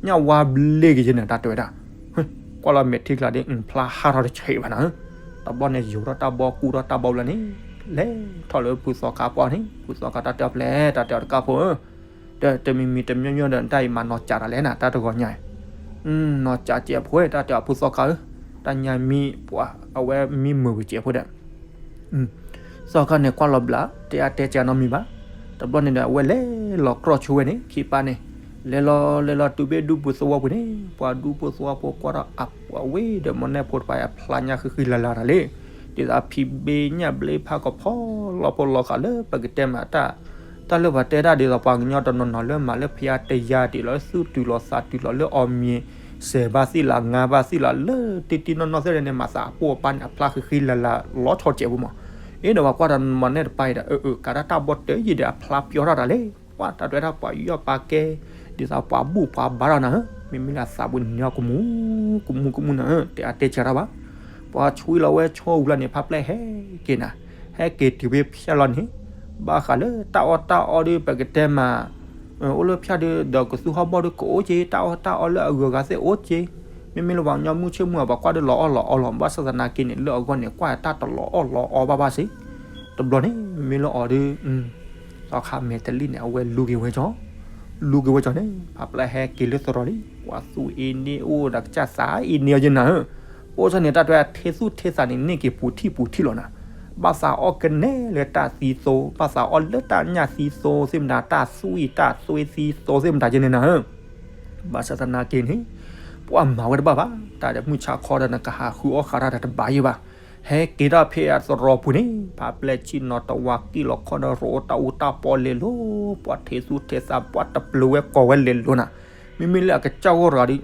ညၣ်ဝါဘျ့ကယဲၢ်နၤတၢ်တဲဝဲဒၣ် ကွၢ်လီၤမဲာ်ထံကျါဒီး ဖျါဟးထီၣ်တဆံးဘၣ်နၤဧၢ, တဘျီန့ၣ်ယိၤထီၣ်တၢ်ဘီကူထီၣ်တၢ်ဘီဘျီန့ၣ် လဲၤထီၣ်လၢဖုသီခါပှၢ်န့ၣ် ဖုသီခါတၢ်တဲအီၤဖျဲး တၢ်တဲအီၤတကးဖိဧၢ, တမံၤမံၤတမံၤမံၤဒီး တၢ်အံၤမၤနီၢ်ကးတၢ်လဲၣ်နၤ တၢ်တဂီၤညါအံၤ နီၢ်ကးကဲးဖိ တၢ်တဲအီၤဖုသီခါဧၢ, တၢ်ညါမံပှၤ အဝဲမံမုာ်ဝံၤကဲးဖိဒီး သီခါန့ၣ်ကွၢ်လီၤဘျး တဲအါတဲကဲးနီတမံၤဘၣ်. တဘျီန့ၣ်ဒီး အဝဲလဲၤလီၤကြီဝဲန့ၣ် ခံပၢ်န့ၣ် လဲၤလီၤလဲၤလီၤတုၤဘၣ်ဒူပူၤသဝီပူၤန့ၣ် ပှၤဒူဖိသဝီဖိကွၢ်ဒီးအပှၤဝ့ၢ်ဒီး မ့ၢ်နဲဖိတဖၣ်အဖျါညါဃံဃံလၤလၤတၢ်လံ, ဒ်သိးဖံးဘ့ညၣ်ဘျ့ဖးကဖီလီဖိလီၤဃာ်လၢပကတဲမးတၢ် တၢ်လၢပှၤတဲဒၣ်ဒ်သိးပှၤကညီတနီၤနီၤလၢမၤလၢဖယါတယါ တုၤလီၤလၢသူၣ်တုၤလီၤသးတုၤလီၤလၢအီၤမံၤ စဲးဘၣ်သ့ၣ်လၢငါးဘၣ်သ့ၣ်လၢ လၢတံၢ်တံၢ်နီၢ်နီၢ်သ့ၣ်န့ၣ် မၤသးအပိၢ်အပၢ်န့ၣ် အဖျါဃံဃံလၤလၤလီၤဆီကဲးဖိမး. အ့ဒီးပှၤကွၢ်ဒီးမ့ၢ်နဲတပၢ်အံၤဒီး အၢ အၢ ကးဒၣ်တၢ်ဘီတၢ်ယံၤဒီး အဖျါပျီထီၣ်တၢ်လံ, ပှၤတၢ်တွဲတၢ်ပှၤယူးယီၣ်ပာ်ကဲ ဒ်သိးပှၤဘူၣ်ပှၤဘါထီၣ်နၤဧၢ, မ့မ့ၢ်လၢအသးပူၤန့ၣ်ကမူၤ ကမူၤကမူၤနၤဧၢ, တဲအါတဲဆၢတၢ်ဘၣ်. ပှၤဆွံလီၤဝဲဆိဝံၤလီၤန့ၣ် ဖါပျဲၢ်ဟဲက့ၤနၤ, ဟဲက့ၤတုၤဖဲဖၠၣ်လီၤန့ၣ် ဘၣ်ဃးလၢတၢ်အီၣ်တၢ်အီဒီး ပကတဲမး အိၣ်လၢဖၠၣ်ဒီး ဒီးကသူဟီၣ်ဘီၣ်ဒီးကအိၣ်က့ၤ တၢ်အီၣ်တၢ်အီလၢအဂုၤအဂၤသ့ၣ်အိၣ်က့ၤ, မ့မ့ၢ်လၢပှၤကညီမုၢ်ဆ့ၣ်မုၢ်အပှၤကွၢ်ဒီးလီၤအီၣ်လီၤအီလီၤ, ဘၣ်ဆၣ်သနာ်က့န့ၣ် လၢအဂီၢ်န့ၣ် ကွၢ်တၢ်တလီၤအီၣ်လီၤအီဘၣ်ဘၣ်စ့ၢ်, တဘျီန့ၣ် မ့မ့ၢ်လၢအီၤဒီး သီခါမဲာ်တလံၣ်န့ၣ် အဝဲလူၤက့ၤဝဲကၠီ, လူၤက့ၤဝဲကၠီန့ၣ် ဖါပျဲၢ်ဟဲက့ၤလၢသရိာ်လံ, ပှၤသူၣ်အ့န့ၢ်အိၣ်ဒီးကစၢ်သးအ့န့ၢ်အီၤယဲနၤဧၢ, အိၣ်ဆၣ်န့ၣ်တၢ်တွဲအထ့သူၣ်ထ့သးန့ၣ် န့ၢ်က့ၤပူၤထံၣ်ပူၤထံၣ်လီၤနၤ, ဘၣ်သးအီၣ်ကနဲလၢတၢ်သံသိ, ဘၣ်သးအီၣ်လၢတၢ်ညၣ်သံသိသ့ၣ်မတၤ တၢ်သွံၣ်တၢ်သွဲသံသိသ့ၣ်မတၤယဲန့ၣ်နၤဧၢ ဘၣ်ဆၣ်သနာ်က့န့ၣ် ပှၤမၤဝဲတဘၣ်ဘၣ်, တၢ်ဒီးမုၢ်ဆါခီဒီးနကဟးဃုအီၣ်ဃးတၢ်ဒီးတဘၣ်ယဲဘၣ်, ဟဲက့ၤထီၣ်ဖဲအသရိာ်ပူၤန့ၣ် ဖါပျဲၢ်ဆ့ၣ်နီၤတဝါက့ၣ်လီၤခီဒီး ရိအိၣ်တၢ်အူတၢ်ပီလဲၤလိၤ, ပှၤထ့သူၣ်ထ့သး ပှၤတပျုာ်ဝဲကိးဝဲလဲၤလိၤနၤ, မ့မ့ၢ်လၢအကစၢ်ဂီၢ်တဂၤဒီး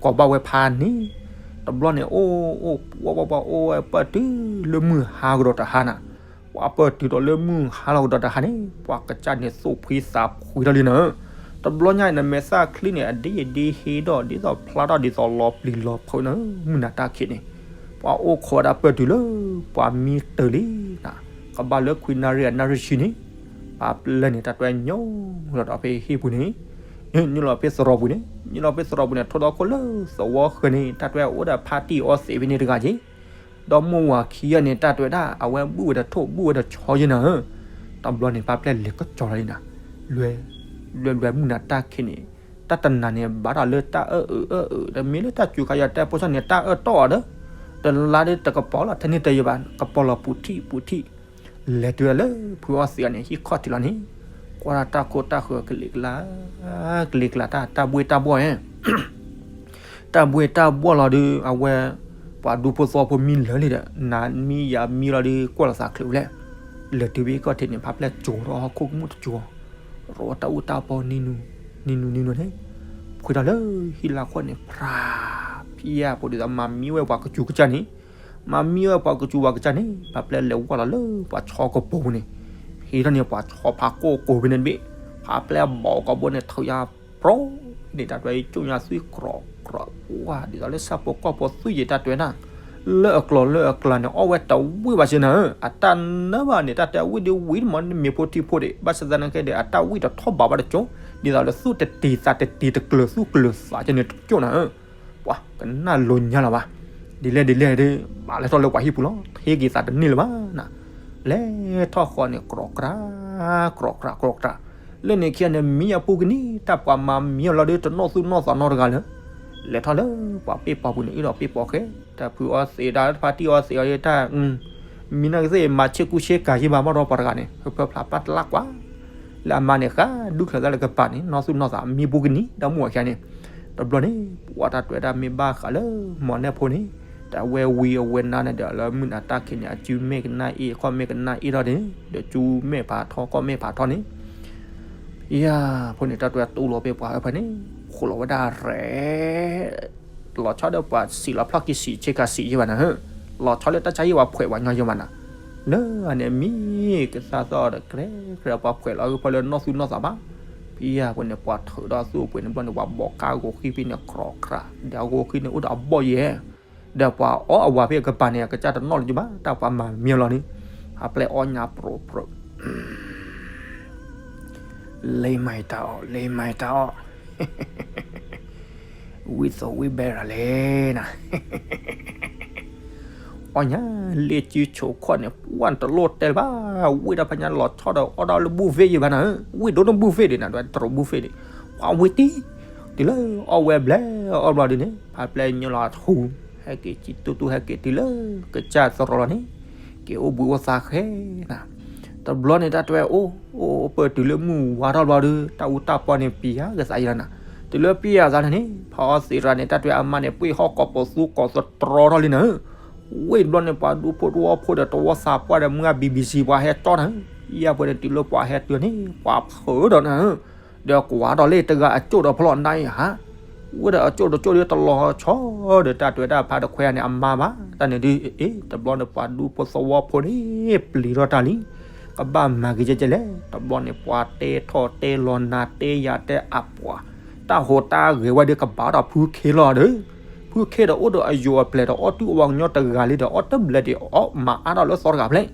ကိးဘၣ်ဝဲဖါန့ၣ်, တဘျီန့ၣ် အိၣ်အိၣ်ပှၤပှၤပှၤ အိၣ်ဝဲပၢၢ်တုၤလၢမုၢ်ဟါကဒီးတဟါနၤ ပှၤပၢၢ်တုၤဒီးလၢမုၢ်ဟါလီၤကဒီးတဟါန့ၣ် ပှၤကစၢ်န့ၣ်သိၣ်ဖှံသးဖှံထီၣ်လံနၤဧၢ, တဘျီညါအံၤနမဲာ်သၣ်ချံန့ၣ် အဒ့ဒ့ဟ့ဒီးဒ်သိးဖျါထီၣ်ဒ်သိးလီၤပျံၤလီၤဖုးနၤဧၢ, မုၢ်နၤတၢ်ခံးန့ၣ် ပှၤအိၣ်ခိးဝဲဒၣ်ပၢၢ်တုၤလၢ ပှၤမံတၢၤလံနၤ, ကဘၣ်လၢခွံနၣ်ရံၣ်အနၣ်ရံၣ်ဆံန့ၣ် ဖါပျဲၢ်န့ၣ် တၢ်တွဲညိလီၤဒီးဖဲဟံၣ်ပူၤန့ၣ် ညိလီၤဖဲသရိာ်ပူၤန့ၣ် ညိလီၤဖဲသရိာ်ပူၤန့ၣ် ထိၣ်ဒီခိၣ်လၢသဝီဃၢၤန့ၣ် တၢ်တွဲအိၣ်ဒီးဖါတံၢ်အီသံးဖဲန့ၣ်တဂၤက့ၤ ဒီမါဝၤခံဂၤန့ၣ် တၢ်တွဲဒၣ် အဝဲဘူၣ်ဝဲဒီးထိၣ်ဘူၣ်ဝဲဒီးဆီယဲနၤဧၢ, တဘျီန့ၣ် ဖါပျဲၢ်လဲၤကစီၤလီၤလံနၤ, လွဲ လွဲလွဲမုၢ်နၤတၢ်ခံးန့ၣ် တၢ်တနၤန့ၣ် ဘၣ်ဒီးလၢတၢ်အၢၣ်အုးအၢၣ်အုး ဒီးမ့ၢ်လၢတၢ်စူၤခါယီၤတဲဖိဆီန့ၣ် တၢ်အၢၣ်တီၢ်အီၤဒီး တလါဒီးတကပီၤလီၤ ထဲန့ၣ်တယံၤဘၣ် ကပီၤလီၤပူၤထံၣ်ပူၤထံၣ် လဲၤတုၤလၢဖုအီသံးအီၤန့ၣ် ဟံၣ်ခီၣ်ထံးလီၤန့ၣ် ကွၢ်တၢ်ခိၣ်တၢ်ဃၢၤကလံၤကျါ ကလံၤကျါတၢ် တၢ်ဘှ့ၣ်တၢ်ဘှီၣ် တၢ်ဘှ့ၣ်တၢ်ဘှီၣ်လီၤဒီး အဝဲ ပှၤဒူဖိသဝီဖိမံလၢာ်လံဒီး နၤမံယၤမံလီၤဒီး ကွၢ်လီၤသးချုးဝဲလဲၣ်, လဲၤတုၤဘၣ်ခီၣ်ထံးန့ၣ် ဖါပျဲၢ်ကၠိၤထီၣ်ဟီၣ်ခိၣ်ကမူၣ်တကၠိၤ, ရိတၢ်အူတၢ်ပီနံၤနူၤ နံၤနူၤနံၤနူၤန့ၣ် ဖှံထီၣ်လၢဟံၣ်လါခိၣ်န့ၣ် ဖြး ဖံယါဖိဒ်သိးမၤမံဝဲပှၤကစူၤကစၢ်န့ၣ်, မၤမံဝဲပှၤကစူၤပှၤကစၢ်န့ၣ် ဖါပျဲၢ်လဲၤဝဲလီၤလၢပှၤဆီကပိာ်ပူၤန့ၣ်, ဟံးထီၣ်န့ၢ်ပှၤဆီဖးကိၢ်ကိးဖဲန့ၣ်တဘ့ၣ်, ဖါပျဲၢ်ဘီးကိာ်ဘိန့ၣ် ထုးယါ ပြီန့ၣ် တၢ်တွဲအံၤ ကၠိၣ်ညါသွံၣ်ကြီကြီ ဝါ ဒ်သိးလၢဆၣ်ဖိကီၢ်ဖိသွံၣ်ယံၤ တၢ်တွဲဒၣ် လၢအကျိၤလၢအကျါန့ၣ် အီၣ်ဝဲတဝံၣ်ဘၣ်စ့ၢ်နၤဧၢ, အတၢ်နၢဘၣ်န့ၣ် တၢ်တဲဝံၣ်ဒ်ဝံၣ်တမီၤ မ့ၢ်ဖိထံဖိဒံး ဘၣ်ဆၣ်သနာ်က့ဒီး အတၢ်ဝံၣ်တထီၣ်ဘးဘၣ်တကၠိ, ဒ်သိးလၢသူၣ်တတံၤသးတတံၤ တကျၢၤသူၣ်ကျၢၤသးကဲန့ၣ်တကၠိနၤဧၢ, ပှၤကနၣ်လိၤညါလီၤဘၣ်, ဒ်လဲၣ်ဒ်လဲၣ်ဒီး ဘၣ်လဲၤထီၣ်လၢပှၤဟံၣ်ပူၤလီၤ, ထံၣ်က့ၤသးတန့ၢ်လၢၤဘၣ်နၤ, လဲၤထီၣ်ဃီန့ၣ် ကြီကြီ ကြီကြီကြီကြီ လၢန့ၣ်ခံဂၤန့ၣ် မံအပူၤကနံၤ တၢ်ပှၤမၤမံအီၤလီၤဒီး တနီၣ်သူၣ်နီၣ်သးနီတဂၤလၢၤ, လဲၤထီၣ်လၢပှၤပ့ၢ်ပီၤပူၤန့ၣ် အ့ၣ်ဒီးပ့ၢ်ပီၤဃဲ, တၢ်ဖုအီသံးဒၣ် တၢ်ဖါတံၢ်အီသံးအီၤတၢ် မံနီၢ်ကသ့ၣ် မၤဆ့ကူဆ့ကၤယံၤဘၣ် ဘၣ်ဒီးပှၤတဂၤန့ၣ် ဟၢဖၢဖျါပၢ်တလၢကွၢ်, လၢအမါန့ၣ် ဃးဒူၣ်ချၢသးလၢကပၤန့ၣ် နီၣ်သူၣ်နီၣ်သး မံပူၤကနံၤ တၢ်မူအခံဂၤန့ၣ်, တဘျီန့ၣ် ပှၤတၢ်တွဲဒၣ်မ့ၢ်ဘၣ်ဃးလၢ မီၢ်နဲၣ်ဖိန့ၣ် တၢ်ဝဲဝံၤအဝဲနါန့ၣ်ဒီး လၢမုၢ်နၤတၢ်ခံးန့ၣ် အစုမဲာ်ကနၣ်အ့ၣ် အခီၣ်မဲာ်ကနၣ်အ့ၣ်ထီၣ်န့ၣ် ဒီးစုမဲာ်ဖးထီ ခီၣ်မဲာ်ဖးထီန့ၣ် ယၤ ဖိန့ၣ် တၢ်တွဲတူၢ်လိာ်ဖဲပှၤဟၢဖၢန့ၣ် ဃိးလီၤဝဲဒၣ်ရဲၣ် လီၤဆီဒီးပှၤစံးလီၤဖျီၣ်က့ၤစံး ဆ့ကၤစံးယဲၢ်ဘၣ်နၤဧၢ, လီၤဆီလၢတၢ်ဆါယဲၢ်ပှၤဖှဲးပှၤညီယဲၢ်ဘၣ်နၤ, လၢအန့ၣ်မံကသါသီၣ်ဒီး ကြဲကြဲပှၤဖှဲးလီၤအုၣ်ဖီလၢနီၢ်သူၣ်နီၢ်သးဘၣ်, ဖံယၤဖိန့ၣ် ပှၤထုးဒီးသူၣ်အပှ့ၤန့ၣ်ဘျီန့ၣ် ပှၤဘီးကါဂိၤဃံဖံန့ၣ် ကြီကြီ ဒီးအဂိၤဃံန့ၣ် အိၣ်ဒီးအဘီၣ်ယဲၢ် ဒီးပှၤအီၣ်အဝၤဖဲအကပၤန့ၣ် အကစၢ်တနီၣ်လၢၤဘၣ် တၢ်ပှၤမၤမံအီၤလီၤန့ၣ်, အပျဲၢ်အီၣ်ညါပြီပြီ လ့မၤတၢ်အီၣ် လ့မၤတၢ်အီၣ်, ဝံၣ်သိးဝံၣ်ဘဲရၤလဲၣ်နၤ, အီၣ်ညါလ့ၣ်စုဆိးခီၣ်န့ၣ် ပှၢ်တလိၣ်တဲလၢၤဘၣ်, ဝံၣ်ဒီးဖဲညါလီၤဆီဒီးအီၣ်ဒီးလၢဘူၣ်ဖ့ၣ်ယံၤဘၣ်နၤဧၢ, ဝံၣ်ဒိၣ်န့ၣ်ဘူၣ်ဖ့ၣ်ဒံးနၤ တြီဘူၣ်ဖ့ၣ်ဒံး, ပှၢ်ဝံၣ်တံၢ် တုၤလၢအီၣ်ဝဲဘျဲၣ်အီၣ်ဘျီဒ်န့ၣ် ဖါပျဲၢ်ညိလီၤထူ ဟဲက့ၤစံတူတူဟဲက့ၤတုၤလၢကစၢ်သရီလီၤန့ၣ် က့ၤအိၣ်ဘှံးအိၣ်သါဃဲနၤ, တဘျီန့ၣ်တၢ်တွဲအိၣ် အိၣ်ပၢၢ်တုၤလၢမုၢ်ဝါထီၣ်ဘျီဒီး တၢ်အူတၢ်ပီၢ်န့ၣ်ပံာ်ယါကသးယံၤလီၤနၤ, တုၤလၢပံာ်ယါသးန့ၣ်န့ၣ် ဖါအီသံးရၤန့ၣ် တၢ်တွဲအမါန့ၣ် ပှ့ၤဟီၣ်ကိးပသူကိးသတြီထီၣ်လံနၤဧၢ, ဝံၣ်တဘျီန့ၣ် ပှၤဒူဖိတဝီဖိဒီးတဝီသးပှၢ်ဒီးမုၢ်ဂၢ်ဘံဘံစံ ပှၤဟဲတီၢ်နၤဧၢ, ယဲၢ်ပှဲၤန့ၣ်တုၤလၢပှၤဟဲတုၤန့ၣ် ပှၤဖုးဒီးနၤဧၢ ဒီးကွၢ်ဒီးလၢတဂၤအကၠိၣ်ဒီးဖျီၣ်နါအံၤဧါ, ဝဲဒီးအကၠိၣ်တကၠိၣ်ဒီးတလီၤဆီဒီးတၢ်တွဲတၢ်ဖါတခွဲန့ၣ် အမါဘၣ်, တၢ်န့ၣ်ဒုး အ့ တဘျီန့ၣ် ပှၤဒူဖိသဝီဖိန့ၣ် ပျံၤထီၣ်တၢ်လံ, ကဘၣ်မၤက့ၤကဲကဲလဲၣ်, တဘျီန့ၣ် ပှၤတဲထီၣ်တဲလီၤနၤတဲယၤတဲအပှၤ, တၢ်ဟူးတၢ်ဂဲၤဝဲဒီးကဘၣ်ဒီးဖုခ့လီၤဒီး ဖုခ့ဒီးအိၣ်ဒီးအယိာ်အပျဲၢ်ဒီး အီၣ်တူၢ်အဝါကညီတဂၤလံဒီး အီၣ်တဘျဲၣ်ဒံးအီၣ်မၤအါထီၣ်လၢသီတဂၤဖျဲၣ်,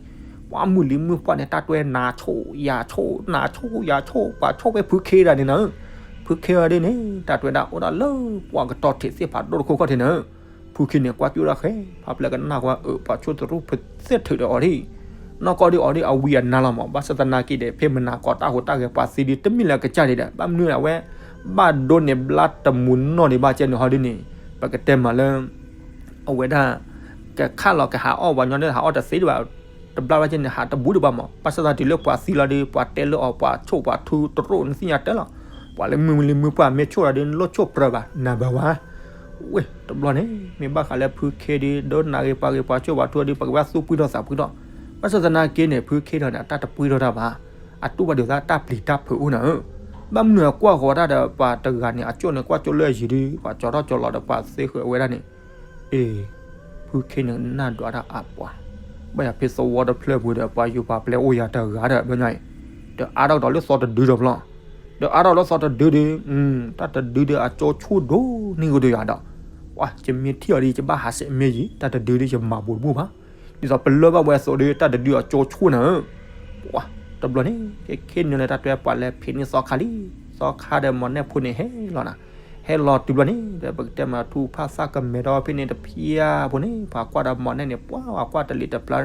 ပှၤမုၢ်လံမုၢ်ပှၢ်န့ၣ် တၢ်တွဲနၤဆိၣ်ယၤဆိၣ် နၤဆိၣ်ယၤဆိၣ် ပှၤဆိၣ်ဖဲဖုခ့ဒၣ်န့ၣ်နၤဧၢ, ဖုခ့အီၤဒ်န့ၣ် တၢ်တွဲဒၣ်အိၣ်ဒၣ်လၢပှၤကတီၤထံးသ့ၣ်ဖးဒိၣ်တခိၣ်ခီၣ်ထံးနၤဧၢ, ဖုခ့န့ၣ် ကွၢ်ကၠူၣ်ဒၣ်ဃဲ ဖါပျဲၢ်ကနၣ်ကွၢ်အၢ ပှၤဆိၣ်တရူၢ်ဖုသ့ၣ်ထုးဒီးအီၤဒ် နီၢ်ကီၢ်ဒ်အီၤဒ်အဝံအနါလီၤမး, ဘၣ်ဆၣ်သနာ်က့ဒီး ဖဲမနၤကိးတၢ်ဟူးတၢ်ဂဲၤပှၤသံဒ်တမ့ၢ်လၢကစၢ်ဒံးဒီး ဘၣ်မနုၤအဝဲ ဘၣ်ဒိန့ၣ်ဘျါတမူနီၢ်ဒံးဘၣ်ကဲန့ၣ်ဟီဒ်န့ၣ်, ပကတဲမးလၢ အဝဲဒၣ် ကခးလီၤကဟးအီၣ်ပှၤညီန့ၣ် ဟးအီၣ်တသ့ဒံးဘၣ်, တဘျါဘၣ်ကဲန့ၣ် ဟးတဘူးဒံးဘၣ်မး, ဘၣ်ဆၣ်သနာ်က့တုၤလၢပှၤသံလီၤဒီး ပှၤတဲလၢအီၤ ပှၤဆိၣ်ပှၤထူတရူၣ်နသ့ၣ်ညါတဲလီၤ, ပှၤလၢမုၢ်လံမုၢ်ပှၢ်မ့ၢ်ဆိၣ်လီၤဒီး နလိၣ်ဆိၣ်ပြၢၤဘၣ် နၤဘၣ်ဝါ ဝ့ၢ် တဘျီန့ၣ် မ့ၢ်ဘၣ်ဃးလၢဖုခ့ဒီး ဒိနၤဂ့ၤပှၤဂ့ၤပှၤဆိၣ်ပှၤထူဒီး ပကဘၣ်သူၣ်ပှံၢ်ထီၣ်သးပှံၢ်ထီၣ်, ဘၣ်ဆၣ်သနာ်က့န့ၣ် ဖုခ့ဒီးန့ၣ် အတၢ်တပှံၢ်ထီၣ်တၢ်ဘၣ်, အတူၢ်ဘၣ်ဒ်သိးတၢ်ပျံၤတၢ်ဖုးအိၣ်နၤဧၢ, ဘၣ်မနုၤအကွၢ်ဃီၤတၢ်ဒီးပှၤတဂၤန့ၣ် အကၠိၣ်န့ၣ် ကွၢ်ကၠိၣ်လၢအယံၤဒီး ပှၤကၠီထီၣ်ကၠီလီၤဒီးပှၤသ့ဃုာ်ဝဲဒၣ်န့ၣ်, အ့ ဖုခ့န့ၣ်နၢ်ဒွးတၢ်အပှၤ, ဘၣ်ယၤဖဲသဝီတဖျၢၣ်ပူၤဒီး ပှၤယူၤပှၤပျဲအိၣ်ယၤတဂၤဒီး ဘျီညါအံၤ, ဒီးအါထီၣ်ကဒီးလၢသီတဒုဒီးဖျီၣ်, ဒီးအါထီၣ်လၢသီတဒုဒီး, တၢ်တဒုဒီးအကၠိဆိၣ်ဒိၣ်န့ၢ်ကဒီးယၤဒီး, ပှၤ ယမ့ၢ်ထံၣ်အီၤဒီး ယဘၣ်ဟးဆှဲးမ့ၢ်ယံၤ တၢ်တဒုဒီးယမၤဘူးတဘူၣ်ဘၣ်, ဒ်သိးပလၢၢ်ဘၣ်ဝဲအသိးဒီး တၢ်တဒုအကၠိဆိၣ်နၤဧၢ, ပှၤ တဘျီန့ၣ် ကခ့နုာ်လၢတၢ်တွဲပှၤလဲၤဖံးန့ၢ်သီခါလံ, သီခါဒီးမီၢ်နဲၣ်ဖိန့ၣ်ဟဲလီၤနၤ, ဟဲလီၤတုၤဘျီန့ၣ် ဒီးပကတဲမးထူၣ်ဖၣ်သၣ်ကမဲာ်ဒီးဖဲန့ၣ်တဖျၢၣ်ဖိန့ၣ် ပှၤကွၢ်ဒီးမီၢ်နဲၣ်န့ၣ် ပှၤကွၢ်တလံၤတပျၢ်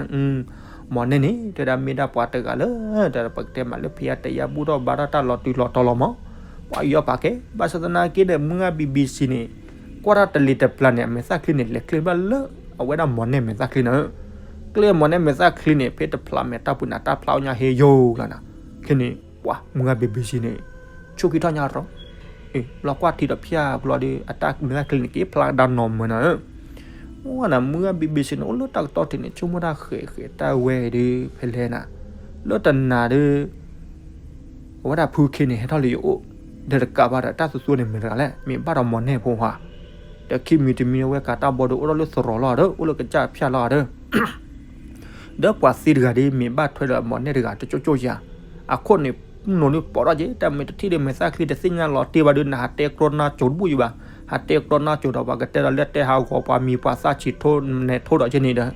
မီၢ်နဲၣ်န့ၣ် တဲဒၣ်မ့ၢ်ဒၣ်ပှၤတဂၤလၢ ဒီးပကတဲမးလၢဖံးအါတဲယါဘူၣ်ထီၣ်ဘါထီၣ်တၢ်လီၤတုၤလီၤတီၤလီၤမး, ပှၤယူးယီၣ်ပာ်ကဲ ဘၣ်ဆၣ်သနာ်က့ဒီး မုၢ်ဂၢ်ဘံဘံစံန့ၣ် ကွၢ်တၢ်တလံၤတပျၢ်န့ၣ် အမဲာ်သၣ်ချံန့ၣ် လဲၤချ့ဘၣ်လၢ အဝဲဒၣ်မီၢ်နဲၣ်မဲာ်သၣ်ချံနၤဧၢ, ကျဲမီၢ်နဲၣ်မဲာ်သၣ်ချံန့ၣ် ဖဲတဖျးမဲာ်တၢ်ပူၤန့ၣ် တၢ်ဖျါအိၣ်ညါဟ့ယိာ်လီၤနၤ, ခဲန့ၣ် ပှၤ မုၢ်ဂၢ်ဘံဘံစံန့ၣ် ဆိၣ်ခံထီၣ်ညါရီၤ အ့ ဘျီကွၢ်ထံဒီးဖၠၣ်ဘျီဒီး အတၢ်မဲာ်သၣ်ချံန့ၣ် က့ၤဖျါကဒါနီၢ်မုၢ်နၤဧၢ, အိၣ်နၤ မုၢ်ဂၢ်ဘံဘံစံန့ၣ် အိၣ်လၢတၢ်ကတီၢ်ထံးန့ၣ် ဆိကမိၣ်တၢ်ဃဲးဃဲးတၢ်ဝဲဒီး ဖဲလဲၣ်နၤ, လၢတနၤဒီး အဝဲဒၣ်ဖုခ့န့ၣ် ဟဲထီၣ်လၢယအိၣ် ဒီးတကးဘၣ်ဒီး တၢ်သူသူန့ၣ်မ့ၢ်တဂၤလဲၣ် မ့ၢ်ဘၣ်ဒီးမီၢ်နဲၣ်ဖိဟါ, ဒီးခံမံၤတမံၤဝဲကးတၢ်ဘီဒီး အိၣ်ထီၣ်လၢသရိာ်လီၤဒီး အိၣ်လၢကစၢ်ဖၠၣ်လီၤဒီး ဒီးပှၤသံတဂၤဒီး မ့ၢ်ဘၣ်ထွဲဒီးမီၢ်နဲၣ်တဂၤတကၠိၣ်ကၠိၣ်ယၤ, အခိၣ်န့ၣ် နိၣ်န့ၣ်ပိာ်ထီၣ်က့ၤ တၢ်မ့ၢ်တထံၣ်ဒီးမဲာ်သၣ်ချံတသ့ၣ်ညါလီၤတံၢ်ဘၣ်ဒီး နဟးတဲကျီနါစိၤတဘူၣ်ယံၤဘၣ်, ဟးတဲကျီနါစိၤဒီး ပှၤကတဲဒီးလၢတဲဟးဂီၤပှၤမံၤပှၤသၣ်ဆံးထိ နဲၣ်ထိဒီးက့ၤန့ၣ်ဒီး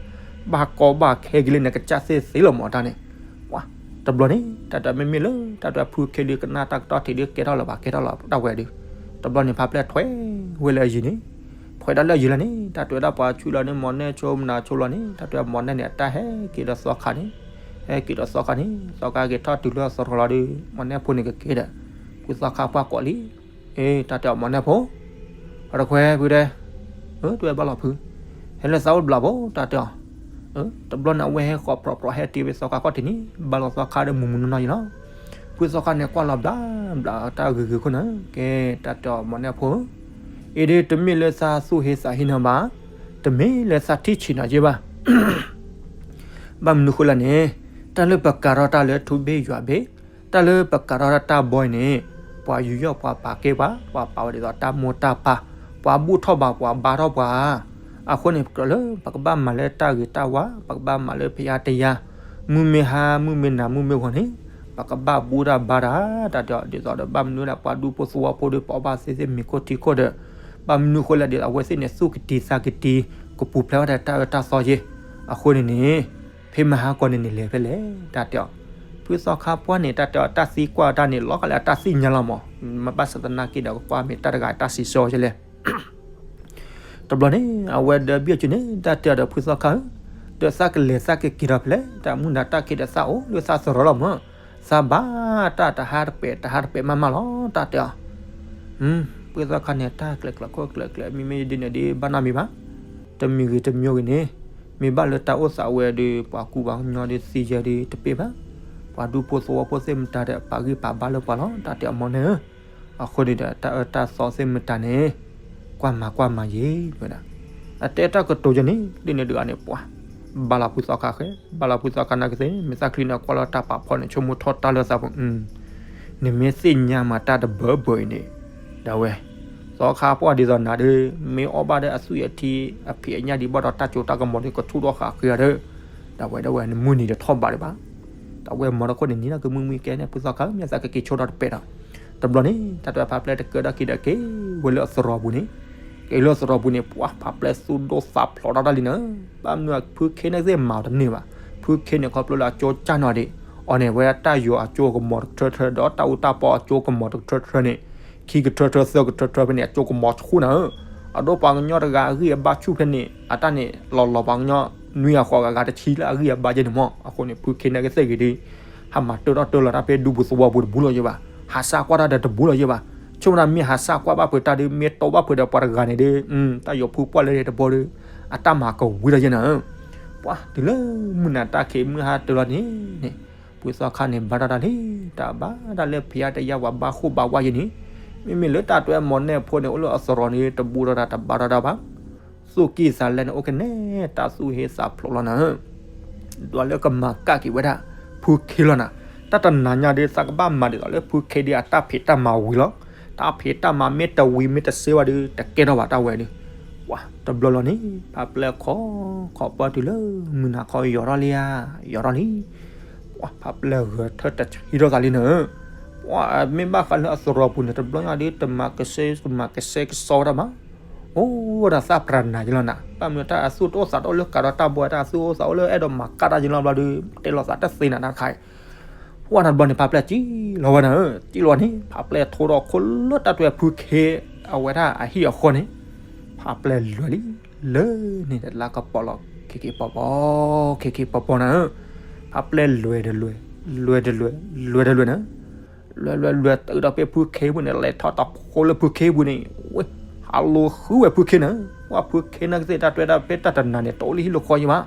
ဘၣ်ကီဘၣ်ခဲက့ၤလၢနကစၢ်သ့ၣ်သ့လီၤမးတၢ်န့ၣ်, ပှၤ တဘျီန့ၣ် တၢ်တမ့မ့ၢ်လၢ တၢ်တဖုခ့ဒီးကနၣ်တၢ်ကတီၢ်ထံးဒီးကဲထီၣ်လၢၤဘၣ် ကဲထီၣ်လၢၤတၢ်ဝဲဒီး တဘျီန့ၣ် ဖါပျဲၢ်ထွဲဝဲလၢအယံၤန့ၣ်, ထွဲဒၣ်လၢအယံၤလီၤန့ၣ် တၢ်တွဲဒၣ်ပှၤဆူလီၤန့ၣ် မီၢ်နဲၣ်ဆိမနၤဆိလီၤန့ၣ် တၢ်တွဲမီၢ်နဲၣ်န့ၣ် အတၢ်ဟဲက့ၤဒီးသီခါန့ၣ်, ဟဲက့ၤဒီးသီခါန့ၣ် သီခါက့ၤထီၣ်တုၤလၢသရိာ်လီၤဒီး မီၢ်နဲၣ်ဖိန့ၣ်ကက့ၤဒီး ဖုသီခါပှၢ်ကိးလံ အ့ တၢ်တဲအီၤမီၢ်နဲၣ်ဖိ, အတခွဲဖုတဲ, အၢ တဝဲဘၣ်လီၤဖု, ဟဲလၢသးအိၣ်တဘျီဖိ တၢ်တဲအီၤ, တဘျီန့ၣ် အဝဲဟဲဃီးပြီၤပြီၤဟဲတ့ၢ်ဝဲသီခါခီၣ်ထံးန့ၣ် ဘၣ်လီၤသီခါဒီးမုၢ်မုၢ်နီၢ်နီၢ်ယံၤလီၤ, ဖုသီခါန့ၣ်ကွၢ်လီၤဘျးဘျးတၢ်ဂ့ၤဂ့ၤခိၣ်နၤ, ကဲ တၢ်တဲအီၤမီၢ်နဲၣ်ဖိ, အ့ဒ့ တမ့ၢ်လၢသးသူၣ်ဟ့သးဟ့နၤဘၣ်, တမ့ၢ်လၢသးထံၣ်ဆံးနၤက့ဘၣ် ဘၣ်မနုၤဃိလဲၣ်န့ၣ်, တၢ်လၢပကၤထီၣ်တၢ်လၢထူဘ့ယွၤဘ့, တၢ်လၢပကၤထီၣ်တၢ်ဘီအံၤန့ၣ်, ပှၤယူးယီၣ်ပှၤပာ်ကဲပှၤ, ပှၤပာ်ဝဲဒ်သိးတၢ်မိၢ်တၢ်ပၢ်, ပှၤဘူၣ်ထီၣ်ဘၣ်ပှၤဘါထီၣ်ပှၤ, အဃိန့ၣ် ကြၢးလၢပကဘၣ်မၤလၢတၢ်ဂ့ၤတၢ်ဝါ, ပကဘၣ်မၤလၢဖံးအါတဲယါ, မုၢ်မ့ၢ်ဟါ မုၢ်မ့ၢ်နၤ မုၢ်မ့ၢ်ဂီၤန့ၣ်, ပကဘၣ်ဘူၣ်တၢ်ဘါတၢ်, တၢ်တဲအီၤဒ်သိးဒီး ဘၣ်မနုၤဒၣ်ပှၤဒူဖိသဝီဖိဒီး ပအီၣ်ဘၣ်သ့သ့ၣ်မ့ၤခိၣ်ထံခိၣ်ဒီး, ဘၣ်မနုၤဃိလဲၣ်ဒ်သိး အဝဲသ့ၣ်န့ၣ် သူၣ်ကတံၤသးကတံၤ, ကပူၤဖျဲးဝဲဒၣ်တၢ်အၢတၢ်သီယ့ၢ်, အဃိန့ၣ်န့ၣ် ဖဲမဟါကီၢ်န့ၣ်န့ၣ် လဲၤဖဲလဲၣ် တၢ်တဲအီၤ, ဖုသီခါပှၢ်န့ၣ် တၢ်တဲအီၤ တၢ်သံကွၢ်တၢ်န့ၣ် လီၤဂာ်လၢအတၢ်သ့ၣ်ညါလီၤမး, မ့ၢ်ဘၣ်ဆၣ်သနာ်က့ဒီး ကကွၢ်မ့ၢ်တၢ်တဂၤတၢ်စံးဆၢအီၤလဲၣ် တဘျီန့ၣ် အဝဲဒီးဘံၣ်အီၤက့ၤန့ၣ် တၢ်တဲအီၤဒီးဖုသီခါဧၢ, ဒီးသးကလဲၤသးကက့ၤဒီးဖဲလဲၣ်, တၢ်မုၢ်နၤတၢ်ခံးဒီးသးအိၣ်လၢသးသရိာ်လီၤမၢ်, သးဘၣ်တၢ်တဟါတပဲာ်တဟါတပဲာ်မးမးလီၤ တၢ်တဲအီၤ. ပှၤသီခါန့ၣ် တၢ်ကျဲးကျဲးခိၣ်ကျဲးကျဲး မ့မ့ၢ်ဒ်န့ၣ်ဒ်ဘၣ်နီတမံၤဘၣ်, တမံၤဂ့ၤတမံၤဂ့ၤန့ၣ်, မ့ၢ်ဘၣ်လၢတၢ်အိၣ်သးဝဲဒီး ပှၤကူပှၤကညီဒီးသံယဲဒီးတပ့ၢ်ဘၣ်, ပှၤဒူဖိသဝီဖိသ့ၣ်မတၤဒီး ပာ်ဂံၢ်ပာ်ဘါလၢပှၤလီၤ တၢ်တဲအီၤမၢ်န့ၣ်ဧၢ. အဃိန့ၣ်ဒီး တၢ်အၢတၢ်သီသ့ၣ်မတၤန့ၣ် ကွၢ်မၤကွၢ်မၤယ့ၤဝဲဒၣ်, အတဲတၢ်ကတိၤယဲန့ၣ် ဒ်န့ၣ်ဒုးအန့ၣ် ပှၤ ဘၣ်လီၤဖုသီခါဃဲ, ဘၣ်လီၤဖုသီခါနာ်က့သ့ၣ် မ့ၢ်သးချံန့ၣ် ကွၢ်လီၤတၢ်ပာ်ဖီန့ၣ် ဆိကမိၣ်ထီၣ်တၢ်လၢသးပူၤ, နမ့ၢ်သ့ၣ်ညါမၤတၢ်တဘၢဘၢအံၤန့ၣ်, ဒၣ်ဝဲ သီခါပှၢ်ဒ်သိးနၤဒီး မ့ၢ်အီၣ်ဘၣ်ဒီးအသွံၣ်အထံ အဖံးအညၣ်ဒံးဘၣ်ဒီးတၢ်စိတၢ်ကမီၤဒီး ကဆူၣ်ထီၣ်ဃာ်ဃ့ဒီး, ဒၣ်ဝဲဒၣ်ဝဲ နမုၢ်နံၤတထီၣ်ဘးဒံးဘၣ်. တၢ်ဝဲမၤတခိၣ်န့ၣ် နံၤလၢကမုၢ်မုၢ်ကဲန့ၣ် ဖုသီခါ မ့ၢ်သးကက့ၤဆိထီၣ်တပဲာ်ဒီး, တဘျီန့ၣ် တၢ်တဝဲဖးပျဲၢ်တကၢဒီးက့ၤဒီးက့ၤဝဲလၢအသရိာ်ပူၤန့ၣ်, က့ၤလၢအသရိာ်ပူၤန့ၣ် ပှၤဖးပျဲၢ်သူၣ်ဒိၣ်သးဖျိးထီၣ်တၢ်လံနၤ, ဘၣ်မနုၤဖုခ့န့ၣ်သ့ၣ်မၤအီၤတန့ၢ်ဘၣ်, ဖုခ့န့ၣ် ခီဖျိလၢအကၠိကၢ်နီၢ်ဒံး, အီၤန့ၣ် ဝဲတၢ်ယိၤအကၠိကမီၤတကထၢထၢ ဒီးတၢ်အူတၢ်ပီအကၠိကမီၤတကထၢထၢန့ၣ်, ခံကထၢထၢသၢကထၢထၢဖဲန့ၣ် အကၠိကမီၤဆူၣ်နၤဧၢ, အဒိပှၤကညီတဂၤအဂံၢ်အဘါဆူၣ်ဖဲန့ၣ် အတၢ်န့ၣ် လီၤလီၤပှၤကညီ နွံဂၤဃိးဂၤဂၤတဆံလၢအဂံၢ်အဘါယဲန့ၣ်မၢ်, အဃိန့ၣ် ဖုခ့န့ၣ်ကသ့ၣ်ဂ့ၤဒီး ဟးမၤတၢထီၣ်တၢလီၤတၢ်ဖဲဒူပူၤသဝီပူၤတဘူးလီၤယဲဘၣ်, ဟးစၢ်ကွၢ်တၢ်ဒီးတဘူးလီၤယဲဘၣ်, ဆိကမိၣ်မ့ၢ်ဟးစၢ်ကွၢ်ဘၣ်ဖုးတၢ်ဒီး မ့ၢ်တီဘၣ်ဖုးဒီးပှၤတဂၤန့ၣ်ဒီး တၢ်ယိၤဖုပှၢ်လၢတဘီဒီး အတၢ်မၤကဝံၤလီၤယဲနၤဧၢ. ပှၤတုၤလၢမုၢ်နၤတၢ်ခံးမုၢ်ဟါတၢၤလီၤန့ၣ်န့ၣ်, ဖုသီခါန့ၣ် ဘါထီၣ်တၢ်လံ, တၢ်ဘါတၢ်လၢဖံးအါတယါပှၤဘါဃိၣ်ဘါဝါယဲန့ၣ်, မ့မ့ၢ်လၢတၢ်တွဲမီၢ်နဲၣ်ဖိန့ၣ် အိၣ်လၢအသရိာ်န့ၣ် တဘူးထီၣ်တၢ်တဘါထီၣ်တၢ်ဘၣ်, သူၣ်ကံၢ်သးလဲန့ၣ် အိၣ်ကနဲ တၢ်သူၣ်ဟ့သးဖျိးလီၤနၤဧၢ. ဒွးလၢကမၤကၣ်က့ၤဝဲဒၣ် ဖုခ့လီၤနၤ, တၢ်တနၤညါဒီး သးကဘၣ်မၤဒ်သိးလၢဖုခ့ဒီးအတၢ်ဖံးတၢ်မၤဝံၤလီၤ, တၢ်ဖံးတၢ်မၤမ့ၢ်တဝံၤမ့ၢ်တစ့ဝဲဒီး တကဲထီၣ်ဘၣ်တၢ်ဝဲဒီး, ပှၤတဘျီလီၤန့ၣ် ဖးပျဲၢ်ခီ ခီပၢၢ်တုၤလၢမုၢ်နၤခီယီၤထီၣ်လံဧါ, ယီၤထီၣ်လံ. ပှၤဖးပျဲၢ်ဂဲၤထၢၣ်တဆံထီၣ်သးလံနၤဧၢ. ပှၤမ့ၢ်ဘၣ်ဃးလၢအသရိာ်ပူၤန့ၣ် တဘျီညါဒီး တမၤကစဲ တမၤကစဲကစီဝဲဒၣ်ဘၣ်. အိၣ်ဝဲဒၣ်သးပြးနၤယလီၤနၤ, ဘၣ်မနုၤတၢ်အသူၣ်တအိၣ်သးတအိၣ်လၢကးဒီးတၢ်ဘီ တၢ်သူၣ်အိၣ်သးအိၣ်လၢအဲၣ်ဒိးမၤကၣ်တၢ်ယလီၤဘျီဒီး တဲလီၤသးတသ့နၤတၢ်တခါအံၤ. ပှၤတဘျီန့ၣ် ဖးပျဲၢ်စံၣ်လီၤဝဲနၤဧၢ, စံၣ်လီၤန့ၣ် ဖးပျဲၢ်ထိဒီးခိၣ်လၢတၢ်တွဲဖုခ့ အဝဲဒၣ်အဟံၣ်အဃီန့ၣ်, ဖးပျဲၢ်လွဲၤလံ လၢန့ၣ်တလါကပီၤလီၤ ခ့ခ့ပီၤပီၤ ခ့ခ့ပီၤပီၤနၤဧၢ. ဖးပျဲၢ်လွဲၤတလွဲၤ လွဲၤတလွဲၤ လွဲၤတလွဲၤနၤ, လွဲၤလွဲၤလွဲၤတုၤဒီးဖဲဖုခ့ပူၤန့ၣ် လဲၤထီၣ်တၢ်ဖိလၢဖုခ့ပူၤန့ၣ်, ဝဲ ဟးလိၤဃုဝဲဖုခ့နၤ, ပှၤဖုခ့န့ၣ်ကသ့ၣ်တၢ်တွဲဒၣ်ဖဲတၢ်တနၤန့ၣ် တအိၣ်လၢဟံၣ်လၢဃီယံၤဘၣ်.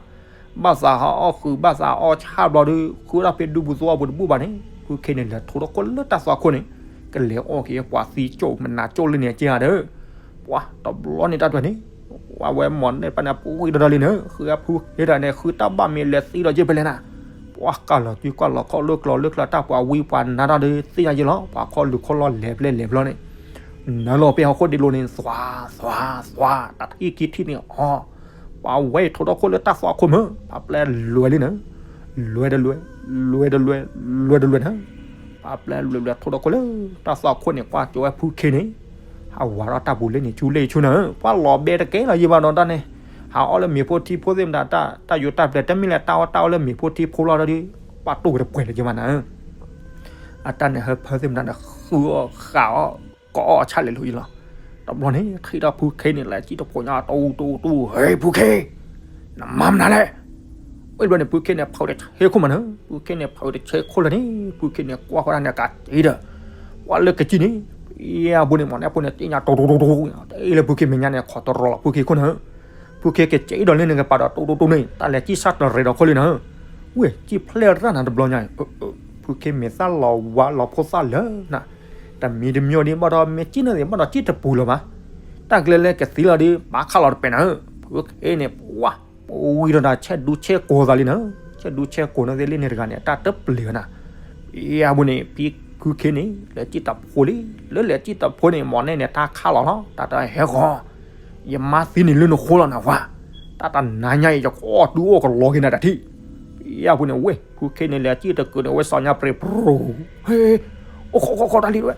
ဘၣ်သးဟးအီၣ်ဃုာ် ဘၣ်သးအီၣ်ဆၣ်ဘျီဒီး ဃုဒၣ်ဖဲဒူပူၤသဝီပူၤတဘူၣ်ဘၣ်န့ၣ် ဖုခ့န့ၣ် လဲၤထိဒီးခိၣ်လၢတၢ်သွၣ်ခိၣ်န့ၣ် ကလဲၤအီၣ်က့ၤပှၤသံကၠိၣ်မနၤကၠိၣ်လၢန့ၣ်က့ၤဧါဒီး, ပှၤတဘျီန့ၣ်တၢ်တွဲန့ၣ် အဝဲမီၢ်နဲၣ်ပၢ်န့ၣ် ပှံၤဒီးဒီးလံနၤ, ဃုအဖုခ့တၢ်န့ၣ် ဃုတၢ်ဘၣ်မ့ၢ်လဲၤသံဒီးယ့ၢ်ဖဲလဲၣ်နၤ, ပှၤကၢ်လီၤစုကၢ်လီၤခီၣ်လၢကျီၤလၢကျါ တၢ်ပှၤဝံပှၤနါတၢ်ဒီးသ့ၣ်ညါယ့ၢ်လီၤ, ပှၤခီၣ်လူၤခီၣ်လီၢ်လဲၤဖျဲလဲၤဖျီန့ၣ် နၤလီၤဖဲဟီၣ်ခိၣ်ဒံးလိၤန့ၣ် သွါ သွါ သွါ တၢ်ထံၣ်ခံထံၣ်န့ၣ်အီၤ, ပှၤဝဲထိဒီးခိၣ်လၢတၢ်သွၣ်ခိၣ်မၢ်, ဖးပျဲၢ်လွဲၤလံနၤ, လွဲၤတလွဲၤ လွဲၤတလွဲၤ လွဲၤတလွဲၤနၤ, ဖးပျဲၢ်လွဲၤလွဲၤထိဒီးခိၣ်လၢတၢ်သွၣ်ခိၣ်န့ၣ် ကွၢ်ကၠီဝဲဖုခ့န့ၣ် ဟးဝးထီၣ်တၢ်ပူၤလၢန့ၣ်ဆူလ့ၣ်ဆူနၤ, ပှၤလီၤဘဲတကဲလီၤယံၤဘၣ်ဒီးတၢ်န့ၣ်, ဟးအီၣ်လၢမ့ၤဖိထံဖိသ့ၣ်မတၤ တၢ်ယိၤတၢ်ပျဲၤ တမ့ၢ်လၢတၢ်အီၣ်တၢ်အီလၢမ့ၤဖိထံဖိလီၤဒီး ပှၤတိၢ်ဝဲတပှဲၤလၢယံၤဘၣ်နၤ, အတၢ်န့ၣ်ဟၢဖၢသ့ၣ်မတၤန့ၣ် ဃုအီၣ်ဃာ်အီၣ် ကအီၣ်အဆၣ်လဲၤလိၤယံၤလီၤ. တဘျီန့ၣ် ထံၣ်ဒီးဖုခ့န့ၣ် လဲၤစံၣ်တဖိညါ တူတူတူ ဟ့ ဖုခ့ နမၤမနုၤလဲၣ်. ဝဲဘျီန့ၣ် ဖုခ့န့ၣ် ဖုးတဆ့ခိၣ်မးနၤ, ဖုခ့န့ၣ် ဖုးတဆ့ခိၣ်လၢန့ၣ် ဖုခ့န့ၣ် ကွၢ်ဃီဒၣ်န့ၣ် ကးတံၤဒီး ပှၤလၢကစံၣ်န့ၣ် ယဲၢ်ဘိန့ၣ် မီၢ်နဲၣ်ဖိန့ၣ် သ့ၣ်ညါ တူတူတူတူ တ့လၢဖုခ့မဲာ်ညါန့ၣ် ခိးတရီလီၤဖုခ့ခိၣ်နၤ, ဖုခ့ကစံၣ်ဒီးလၢန့ၣ်ကပၤဒီး တူတူတူန့ၣ် တၢ်လဲၤစံၣ်ဆၣ်တရံးဒီးခိၣ်လံနၤ, ဝဲ စံၣ်ဖျဲၣ်ရၣ်နၤတဘျီညါအံၤ ဖုခ့မ့ၢ်သၣ်လီၤဝါလီၤဖိသၣ်လၢနၤ, တမံၤတမံၤဒံးဘၣ်ဒီး မ့ၢ်စံၣ်န့ၣ်သ့ၣ်ဘၣ်ဒီး စံၣ်တပူၤလၢၤဘၣ်. တၢ်ကျဲလၢကသံလီၤဒီး ပာ်ခးလီၤတပဲာ်နၤဧၢ, ဖုခ့န့ၣ် ပှၤ ပဝံၤဒီးနၤ ဆဲးဒူဆဲးကိာ်သးလံနၤ, ဆဲးဒူဆဲးကိာ်န့ၣ်သ့ၣ်လၢန့ၣ်တဂၤန့ၣ် အတၢ်တပျံၤနၤ, ယဘိန့ၣ် ဖံဖုခ့န့ၣ် လဲၤစံၣ်တဖိလံ, လၢလဲၤစံၣ်တဖိန့ၣ် မီၢ်နဲၣ်န့ၣ် တၢ်ခးလီၤလီၤ တၢ်တဟဲဃီ ယမါသံန့ၣ်လၢနဃိလီၤနၤဝါ, တၢ်တနၤညါအံၤ ယကအီၣ်တူၢ်အီၣ်ကလီက့ၤနၤတထံၣ်. ယၤပူၤန့ၣ် ဝဲ ဖုခ့န့ၣ် လဲၤစံၣ်တကုာ်န့ၣ် ဝဲစီၤညါပြ့း ပြူၤ ဟ့ အိၣ်ခိးခိးခိးတၢ်လံဝဲ,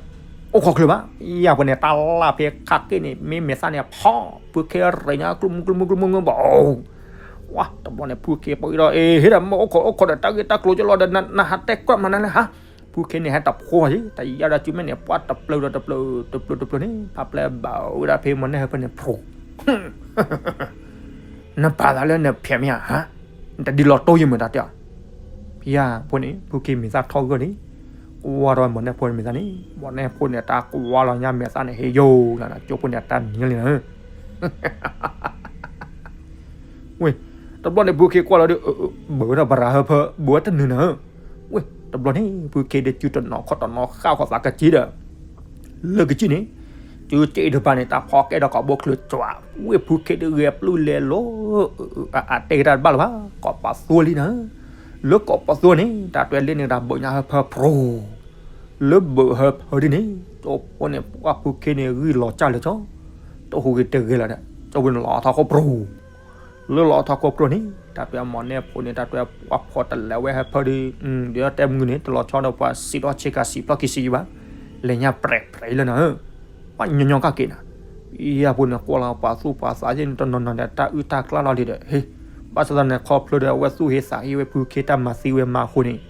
အိၣ်ခိးချုးဘၣ်. ယၤပူၤန့ၣ် တၢ်လၢ်ဖဲခါက့ၣ်န့ၣ် မ့မ့ၢ်သၣ်န့ၣ် ဖီ ဖုခ့ရ့ညါ ကျူမုကျူမုကျူမုဘၣ် ဝါ တဘျီန့ၣ် ဖုခ့ပှၤအံၤဒီး အ့ ဟ့ၣ်ဒီးမ့ၢ်အိၣ်ခိးအိၣ်ခိးဒီးတၢ်ဂ့ၢ်တၢ်ကျိၤကလီၤဒီး နဟးတဲကွၢ်မနုၤလဲၣ်ဟါ. ဖုခ့န့ၣ် ဟဲတဖိအံၤ တယါဒီးစုမ့ၢ်န့ၣ် ပှၤတပျုာ်ဒီးတပျုာ် တပျုာ်တပျုာ်န့ၣ် ဖးပျဲၢ်ဘၣ်ဝဲဒၣ်ဖဲမီၢ်နဲၣ်ဟၢဖၢန့ၣ် ဖြူ နပာ်သးလၢနဖျဲးမ့ၢ်ဧါဟါ. နတဒ်လီၤတိၢ်ယမုာ်တၢ်တဲအီၤ, ဖဲယဖိန့ၣ် ဖုခ့မ့ၢ်သၣ်ထီၣ်ဂၢၢ်လံ, ကွၢ်ထီၣ်မီၢ်နဲၣ်ဖိန့ၣ်မ့ၢ်သၣ်န့ၣ် မီၢ်နဲၣ်ဖိန့ၣ် တၢ်ကွၢ်လီၤညါမဲာ်သၣ်န့ၣ် ဟ့ယိာ်လီၤ ကၠိဖိန့ၣ်တၢ်နံၤလံနၤဧၢ ဝ့ၢ်, တဘျီန့ၣ် ဖုခ့ကွၢ်လီၤဒီး ဘၣ်ဝဲဒၣ်ပရၤဟၢဖၢ ဘၣ်ဝဲတနုာ်နၤဧၢ, ဝ့ၢ် တဘျီန့ၣ် ဖုခ့ဒီးစုတနီၤခီၣ်တနီၤဃၣ်ဃီသးကစံဒီး လၢကစံၣ်န့ၣ်, စုစ့ၣ်တဖၣ်န့ၣ် တၢ်ဖီကဲဒီးကိာ်ဘိချုးကွၢ်, ဝ့ၢ်ဖုခ့ဒီးဂဲၤပျုၢ်လဲၤလိၤ, အတဲကတၢ်တဘၣ်လၢၤဘၣ် ကိာ်ပသူလံနၤဧၢ, လၢကိာ်ပသူန့ၣ် တၢ်တွဲလၢန့ၣ်တၢ်ဘၣ်ညါဟၢဖၢပြူၤ လၢဘၣ်ဟၢဖၢဒ်န့ၣ် ကၠိဖိန့ၣ် ပှၢ်ဖုခ့န့ၣ် ဂံၢ်လီၤစၢ်လၢာ်ကၠီ, တဟူးဂ့ၤတဂ့ၤလၢၤဒီး ကၠိဖိန့ၣ်လီၤထီၣ်ခိၣ်ပြူၤ, လၢလီၤထီၣ်ခိၣ်ပြူၤန့ၣ် တၢ်တွဲမီၢ်နဲၣ်ဖိန့ၣ် တၢ်တွဲပှၢ်ဖီတလဲၤဝဲဟၢဖၢဒီး ဒုးတဲမုၢ်န့ၣ် တလီၤဆီဒီးပှၤစံးထီၣ်ဆ့ကၤစံးဖျီၣ်ခံဆံယံၤဘၣ်, လဲၤညါပြဲးပြဲးလၢနၤဧၢ ပှၤညီညီကၢ်က့ၤနၤ, ယဖိန့ၣ် ကွၢ်လီၤပှၤသူၣ်ပှၤသးယဲန့ၣ် တနီၤနီၤဒီး တၢ်အုၣ်တၢ်ကျၢ်လီၤလံဒီး ဟ့ၣ်, ဘၣ်ဆၣ်သနာ်က့ ခီဖျိဒီးအဝဲသူၣ်ဟ့သးဟ့ဝဲ ဖုခ့တၢ်မၤသံဝဲမၤအဃိန့ၣ်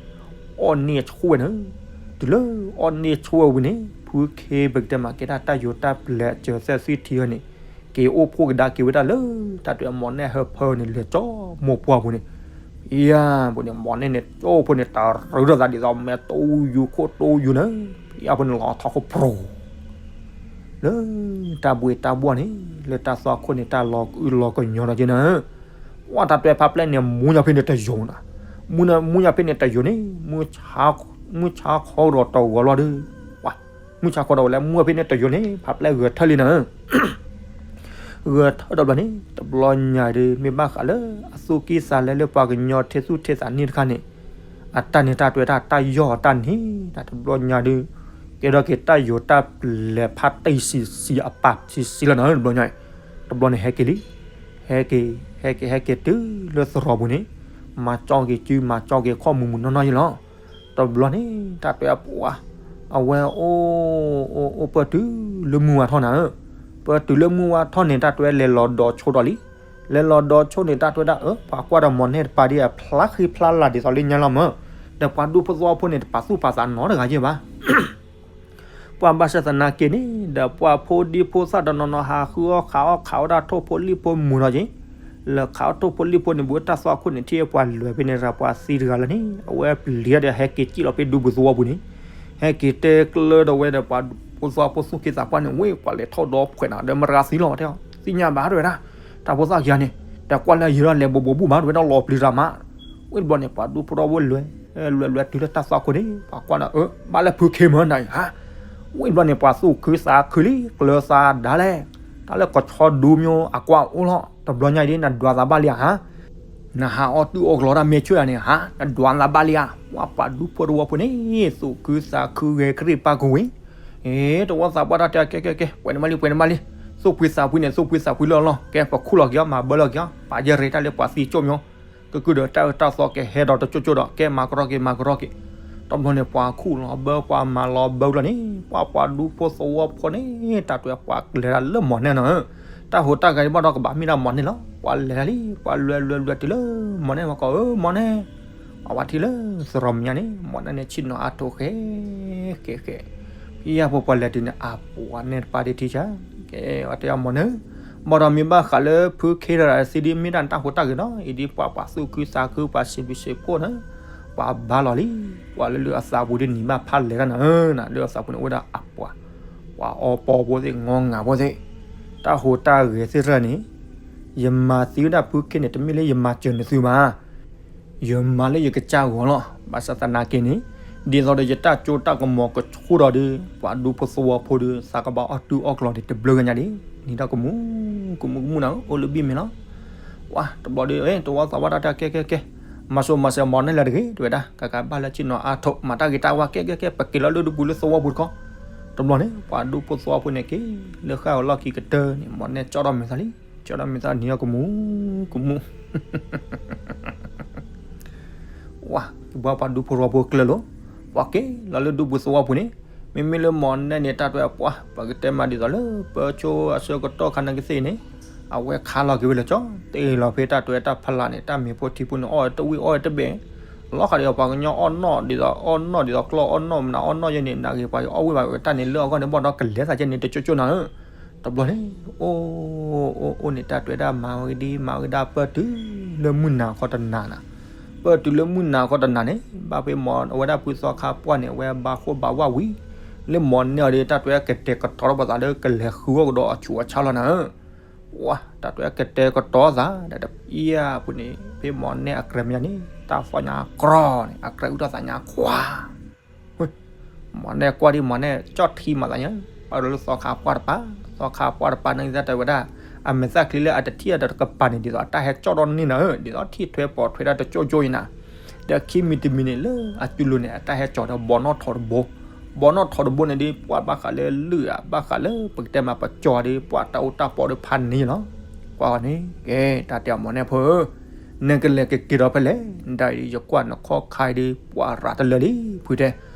အီၣ်န့ၢ်ဆူၣ်ဝဲနၤ, တုၤလၢအီၣ်န့ၢ်ဆူၣ်ဝဲဝံၤန့ၣ် ဖုခ့ပကတဲမၤကဲဒၣ်တၢ်ယိၤတၢ်ပျဲၤ စၢၤသဲၣ်သွံၣ်ထံအီၤန့ၣ် က့ၤအိၣ်ဖှိၣ်ကဒါက့ၤဝဲဒၣ်လၢ တၢ်တွဲမီၢ်နဲၣ်ဟၢဖၢန့ၣ် လဲၤကၠီမိၢ်ပှၢ်ပူၤန့ၣ်, ယဖိန့ၣ် မီၢ်နဲၣ်န့ၣ် ကၠိဖိန့ၣ် တရူးထီၣ်သးဒ်သိး မဲာ်တိယူၤခိၣ်တိယူၤနၤ, ယဖိန့ၣ်လီၤထီၣ်ခိၣ်ပြူၤ လၢတၢ်ဘှ့ၣ်တၢ်ဘှီၣ်န့ၣ် လၢတၢ်သွၣ်ခိၣ်န့ၣ် တၢ်လီၤကအုလီၤကညီဒီးက့ၤနၤ, ပှၤတၢ်တွဲဖးပျဲၢ်န့ၣ် မူညါဖဲန့ၣ်တယိာ်နၤ, မူညါဖဲန့ၣ်တယိာ်န့ၣ် မုၢ်ဆါခီဒီးတဂီၤလီၤဒီး, ပှၤ မုၢ်ဆါခီဒီးဝဲလၢမူဖဲန့ၣ်တယိာ်န့ၣ် ဖးပျဲၢ်ဂဲၤထၢၣ်လံနၤ ဂဲၤထၢၣ်တဘျီန့ၣ် တဘျီညါဒီး မ့ၢ်ဘၣ်ဃးလၢအသူၣ်ကံၢ်သးလဲလၢပှၤကညီထံသူၣ်ထံသးန့ၣ်တခါန့ၣ်, အတၢ်န့ၣ်တၢ်တွဲတၢ်တၢ်ယီၢ်အတၢ်န့ၣ် တၢ်တဘျီညါဒီး ကဲထီၣ်က့ၤတၢ်ယိၤတၢ်ပျဲၤဖးတံၢ်ဆံးဆံးအပၢ်ဆံးဆံးလီၤနၤ တဘျီညါအံၤ, တဘျီန့ၣ်ဟဲက့ၤလံ, ဟဲက့ၤ ဟဲက့ၤ ဟဲက့ၤဟဲက့ၤတုၤလၢသရိာ်ပူၤန့ၣ်, မၤကၠီက့ၤစု မၤကၠီက့ၤခီၣ်မူးမူးနီၢ်နီၢ်ယဲလီၤ. တဘျီန့ၣ် တၢ်တွဲအပှၤ, အဝဲအိၣ် အိၣ် အိၣ်ပၢၢ်တုၤလၢမုၢ်ဝါထီၣ်နၤဧၢ, ပၢၢ်တုၤလၢမုၢ်ဝါထီၣ်န့ၣ် တၢ်တွဲလဲၤလီၤဒီးဆိဒီးလံ, လဲၤလီၤဒီးဆိန့ၣ် တၢ်တွဲဒၣ်အၢ ပှၤကွၢ်ဒီးမီၢ်နဲၣ်တပၤဒ်အဖျါဃံဖျါလၤဒ်သိးလၢညါလီၤမၢ်, ဒီးပှၤဒူဖိသဝီဖိန့ၣ် တပာ်သူၣ်ပာ်သးနီတဂၤယဲၢ်ဘၣ် ပှၤဘၣ်ဆၣ်သနာ်က့န့ၣ် ဒီးပှၤဖိဒံဖိသၣ်တနီၤနီၤ ဟးဃုအီၣ်ခးအီၣ်ခးဝဲဒၣ်ထိၣ်ဖိလံၣ်ဖိမုာ်လီၤက့ၤ, လဲၤခးအီၣ်ထိၣ်ဖိလံၣ်ဖိန့ၣ် ဘူးတၢ်သွၣ်ခိၣ်န့ၣ် ထံၣ်ပှၤလဲၤဖဲန့ၣ်ရၤ ပှၤသံတဂၤလၢ်န့ၣ် အဝဲပျံၤဒီးဟဲက့ၤစံၣ်လီၤဖဲဒူပူၤသဝီပူၤန့ၣ်, ဟဲက့ၤတဲကျၢဒီးဝဲဒီးပှၤဒူဖိသဝီဖိသူၣ်က့သးပှၢ်န့ၣ် ဝ့ၢ်ပှၤလဲၤထီၣ်ဒီဖှဲးနၤ ဒီးမရၤသံလီၤတဲအီၤ သ့ၣ်ညါဘၣ်တဝဲဒၣ်, တၢ်ဖိသၣ်ခံဂၤန့ၣ် တကွၢ်လၢယံၤဒီးလဲၤဘူးဘူးဘူးမး တဝဲဒၣ်လီၤပျံၤတၢ်မး ဝ့ၢ်တဘျီန့ၣ် ပှၤဒူဖိသဝီဖိလဲၤ လဲၤလဲၤတုၤလၢတၢ်သွၣ်ခိၣ်န့ၣ် ပှၤကွၢ်ဒီးအၢ ဘၣ်လၢဖုခ့မၢနၤအံၤဟါ, ဝ့ၢ်တဘျီန့ၣ် ပှၤသူၣ်ခုသးခုလံ ကျၢၤသးဒါလဲၣ်, တၢ်လၢကဆီဒူမ့ၢ်အကွၢ်အိၣ်လီၤ တဘျီညါအံၤဒ်နဒွးသးဘၣ်လံဧါဟါ, နဟးအီၣ်တုၢ်အီၣ်ကျီတၢ်မ့ၢ်ဆၢၣ်ဧါန့ၣ်ဟါ နဒွးသးဘၣ်လံဧါ, ပှၤဒူဖိသဝီဖိန့ၣ် သူၣ်ခုသးခုဂဲၤကရံၣ်ပာ်ကဝ့ၤ အ့ တဝီသးပှၢ်တၢ်တဲကဲကဲကဲ ပှဲၤန့ၣ်မးလံ ပှဲၤန့ၣ်မးလံ, သူၣ်ဖှံသးဖှံန့ၣ် သူၣ်ဖှံသးဖှံလၢအလီၢ် ကဲပခူၣ်လီၤက့ၤအီၤ မၤဘၢလီၤက့ၤအီၤ ပာ်ယဲၢ်ရ့တၢ်လၢပှၤသံကၠိၣ်မ့ၢ် ကကုၢ်ဒီးတၢ်အၢတၢ်သီကဟဲဒီးတကၠိၣ်ကၠိၣ်ဒီး ကဲမၤကရီက့ၤ မၤကရီက့ၤ, တဘျီန့ၣ် ပှၤခူၣ်လီၤဘၢ ပှၤမၤလီၤဘၢလီၤန့ၣ် ပှၤပှၤဒူဖိသဝီဖိန့ၣ် တၢ်တွဲပှၤလဲၤတၢ်လၢမီၢ်နဲၣ်နီၤဧၢ, တၢ်ဟူးတၢ်ဂဲၤန့ၣ်ဘၣ်ဒီးကဘၣ်မ့ၢ်ဒၣ်မီၢ်နဲၣ်လီၤ, ပှၤလဲၤတၢ်လံ ပှၤလွဲလွဲလွဲတုၤလၢမီၢ်နဲၣ်မၤကီးဧၢ မီၢ်နဲၣ် အဝဲထံၣ်လၢသရိာ်မဲာ်ညါန့ၣ် မီၢ်နဲၣ်န့ၣ် ဆ့ၣ်နီၤအါထိးဃဲ ဃဲဃဲ, ဖဲယဖိပှၤလဲၤတုၤန့ၣ် အပှၤနဲၣ်တပၤဒ်ထံဆါ, ကဲအတဲအီၤမီၢ်နဲၣ်, ဘၣ်ဒီးမ့ၢ်ဘၣ်ဃးလၢဖုခ့တဂၤသံဒ်မ့ၢ်ဒၣ်နတၢ်ဟူးတၢ်ဂဲၤနီၤ အံၤဒ်ပှၤပှၤသူၣ်ခုသးခု ပှၤစံးဘျုးစံးဖှိၣ်န့ၣ်, ပှၤဘါလီၤလံ, ပှၤလၢလၢအသးပူၤဒ်နံၤဘၣ်ဖးလဲၤတၢ်နၤဧၢ, နၤလၢအသးပူၤန့ၣ် အိၣ်ဝဲဒၣ်အပှၤ, ပှၤအီပီဖိသ့ၣ် ငီငၤဖိသ့ၣ်, တၢ်ဟူးတၢ်ဂဲၤသ့ၣ်တဖၣ်န့ၣ်, ယမၤသံဝဲဒၣ်ဖုခ့န့ၣ် တမ့ၢ်လၢယမၤစၢၤနသုဘၣ် ယမၤလၢယကစၢ်ဂီၤလီၤ. ဘၣ်ဆၣ်သနာ်က့န့ၣ်, ဒ်သိးဒီးယတၢ်စိတၢ်ကမီၤကဆူၣ်ဒီးဒီး, ပှၤဒူဖိသဝီဖိဒီး သးကဘၣ်အီၣ်တုၢ်အီၣ်ကျီၤဒီးတဘျုးကညါဒံး, နံၤဒီးကမူ, ကမူကမူနၤ အိၣ်လၢဘံၣ်မဲာ်လီၤ. ပှၤတဘျီဒီး တဝီသးဝါတၢ်တၢ်ကဲကဲကဲ, မၤစိမၤစၢၤမီၢ်နဲၣ်လၢတဂ့ၤ တဝဲဒၣ် ကကဘၣ်လၢဆ့ၣ်နီၤအါထိး မၤတၢ်ဂ့ၤတၢ်ဝါကဲကဲကဲ ပက့ၤလီၤလၢဒူပူၤလၢသဝီပူၤတခီ. တဘျီန့ၣ် ပှၤဒူဖိသဝီဖိန့ၣ်က့ၤ လၢဃၣ်အလီၢ်ခံကတၢၢ်န့ၣ် မီၢ်နဲၣ်ကၠီဒီးမဲာ်သးလံ. ကၠီဒီးမဲာ်သးနံၤအီၤကမူ, ကမူ, ဝါ, ကဘၣ်ပှၤဒူဖိသဝီဖိကျၢၤလီၤ. ပှၤက့ၤလီၤလၢဒူပူၤသဝီပူၤန့ၣ်, မ့မ့ၢ်လၢမီၢ်နဲၣ်န့ၣ် တၢ်တွဲအပှၤ ပကတဲမးဒ်သိးလၢ ပၢဆိအဆၢကတီၢ်ခါနာ်က့သ့ၣ်န့ၣ်, အဝဲခါလီၤက့ၤဝဲလၢကၠီ, တ့ၢ်လီၤဖဲတၢ်တွဲတၢ်ဖီလာ်န့ၣ် တၢ်မ့ၤဖိထံဖိန့ၣ် အီၣ်ဝဲတဝံၣ်အီၣ်ဝဲတဘ့ၣ်, လီၤဃာ်ဒီးပှၤကညီအီၣ်နီၣ်ဒ်သိး အီၣ်နီၣ်ဒ်သိးကျီၢ်အီၣ်နီၣ် မနုၤအီၣ်နီၣ်ယဲန့ၣ် နာ်က့ၤပှၤအီၣ်ဝံၣ်ဘၣ်ဝဲတၢ်န့ၣ်လၢအဂီၢ်န့ၣ် ဘၣ်ဒီးကလဲၤသးကဲန့ၣ် တကၠိကၠိနၤဧၢ. တဘျီန့ၣ်, အိၣ်, အိၣ်, အိၣ်န့ၣ် တၢ်တွဲဒၣ်မၤဝဲဒ်မၤဝဲဒၣ်ပၢၢ်တုၤ လၢမုၢ်နၤခီတနၤနၤ, ပတုၤလၢမုၢ်နၤခီတနၤန့ၣ် ဘၣ်ဖဲမ့ၢ်အဝဲဒၣ်ဖုသီခါပှၢ်န့ၣ် အဝဲဘါဃိၣ်ဘါဝၣ်ဝံၤ လၢမ့ၢ်န့ၢ်အီၤဒီး တၢ်တွဲကတဲာ်ကတီၤထီၣ်ပသးလၢကလဲၤဃုအီၣ်ကဒီးအဆူးအဆါလီၤနၤဧၢ, ဝါ တၢ်တွဲကတဲာ်ကတီၤသး ဒီးတပံအပူၤန့ၣ် ဖဲမ့ၢ်န့ၢ်အကြၢးမ့ၢ်န့ၣ် တၢ်ဖီၣ်ညါကြီန့ၣ် အကြၢးအုၣ်ထီၣ်သးညါခွါ မ့ၢ်န့ၢ်ကွၢ်ဒ်မ့ၢ်န့ၢ် ကၠီၣ်ထံမၤသးညါ, ပာ်ဒီးလၢသီခါပှၢ်တပၤ, သီခါပှၢ်တပၤန့ၣ် တၢ်တဲဝဲဒၣ် အမဲာ်သၣ်ချံလၢအတထံၣ်အဒီးတကပၤန့ၣ် ဒ်သိးအတၢ်ဟဲကၠီၣ်ထီၣ်န့ၢ်နၤဧၢ, ဒ်သိးထံၣ်ထွဲပိာ်ထွဲတၢ်တကၠိကၠိအံၤနၤ, ဒီးခံမံၤတမံၤန့ၣ် လၢအစုလိၤန့ၣ် အတၢ်ဟဲကၠီၤဒီးဘီနီၣ်ထိးတဘိ, ဘီနီၣ်ထိးတဘိန့ၣ်ဒီး ပှၢ်ဘၣ်ဃးလၢလုၢ်ဧါ, ဘၣ်ဃးလၢပကတဲမးပကၠီၤဒီး ပှၢ်တၢ်အိၣ်တၢ်ပီဒီးဖးန့ၢ်လီၤ. ကွၢ်ဃီန့ၣ် ကဲ တၢ်တဲအီၤမ့ၢ်န့ၢ်ဖိဧၢ နကလဲၤကက့ၤဒီးဖဲလဲၣ်, ဒ်အံၤယကွၢ်နခီၣ်ခါအံၤဒီး ပှၢ်ရၤတလၢာ်လံ ဖုတဲ,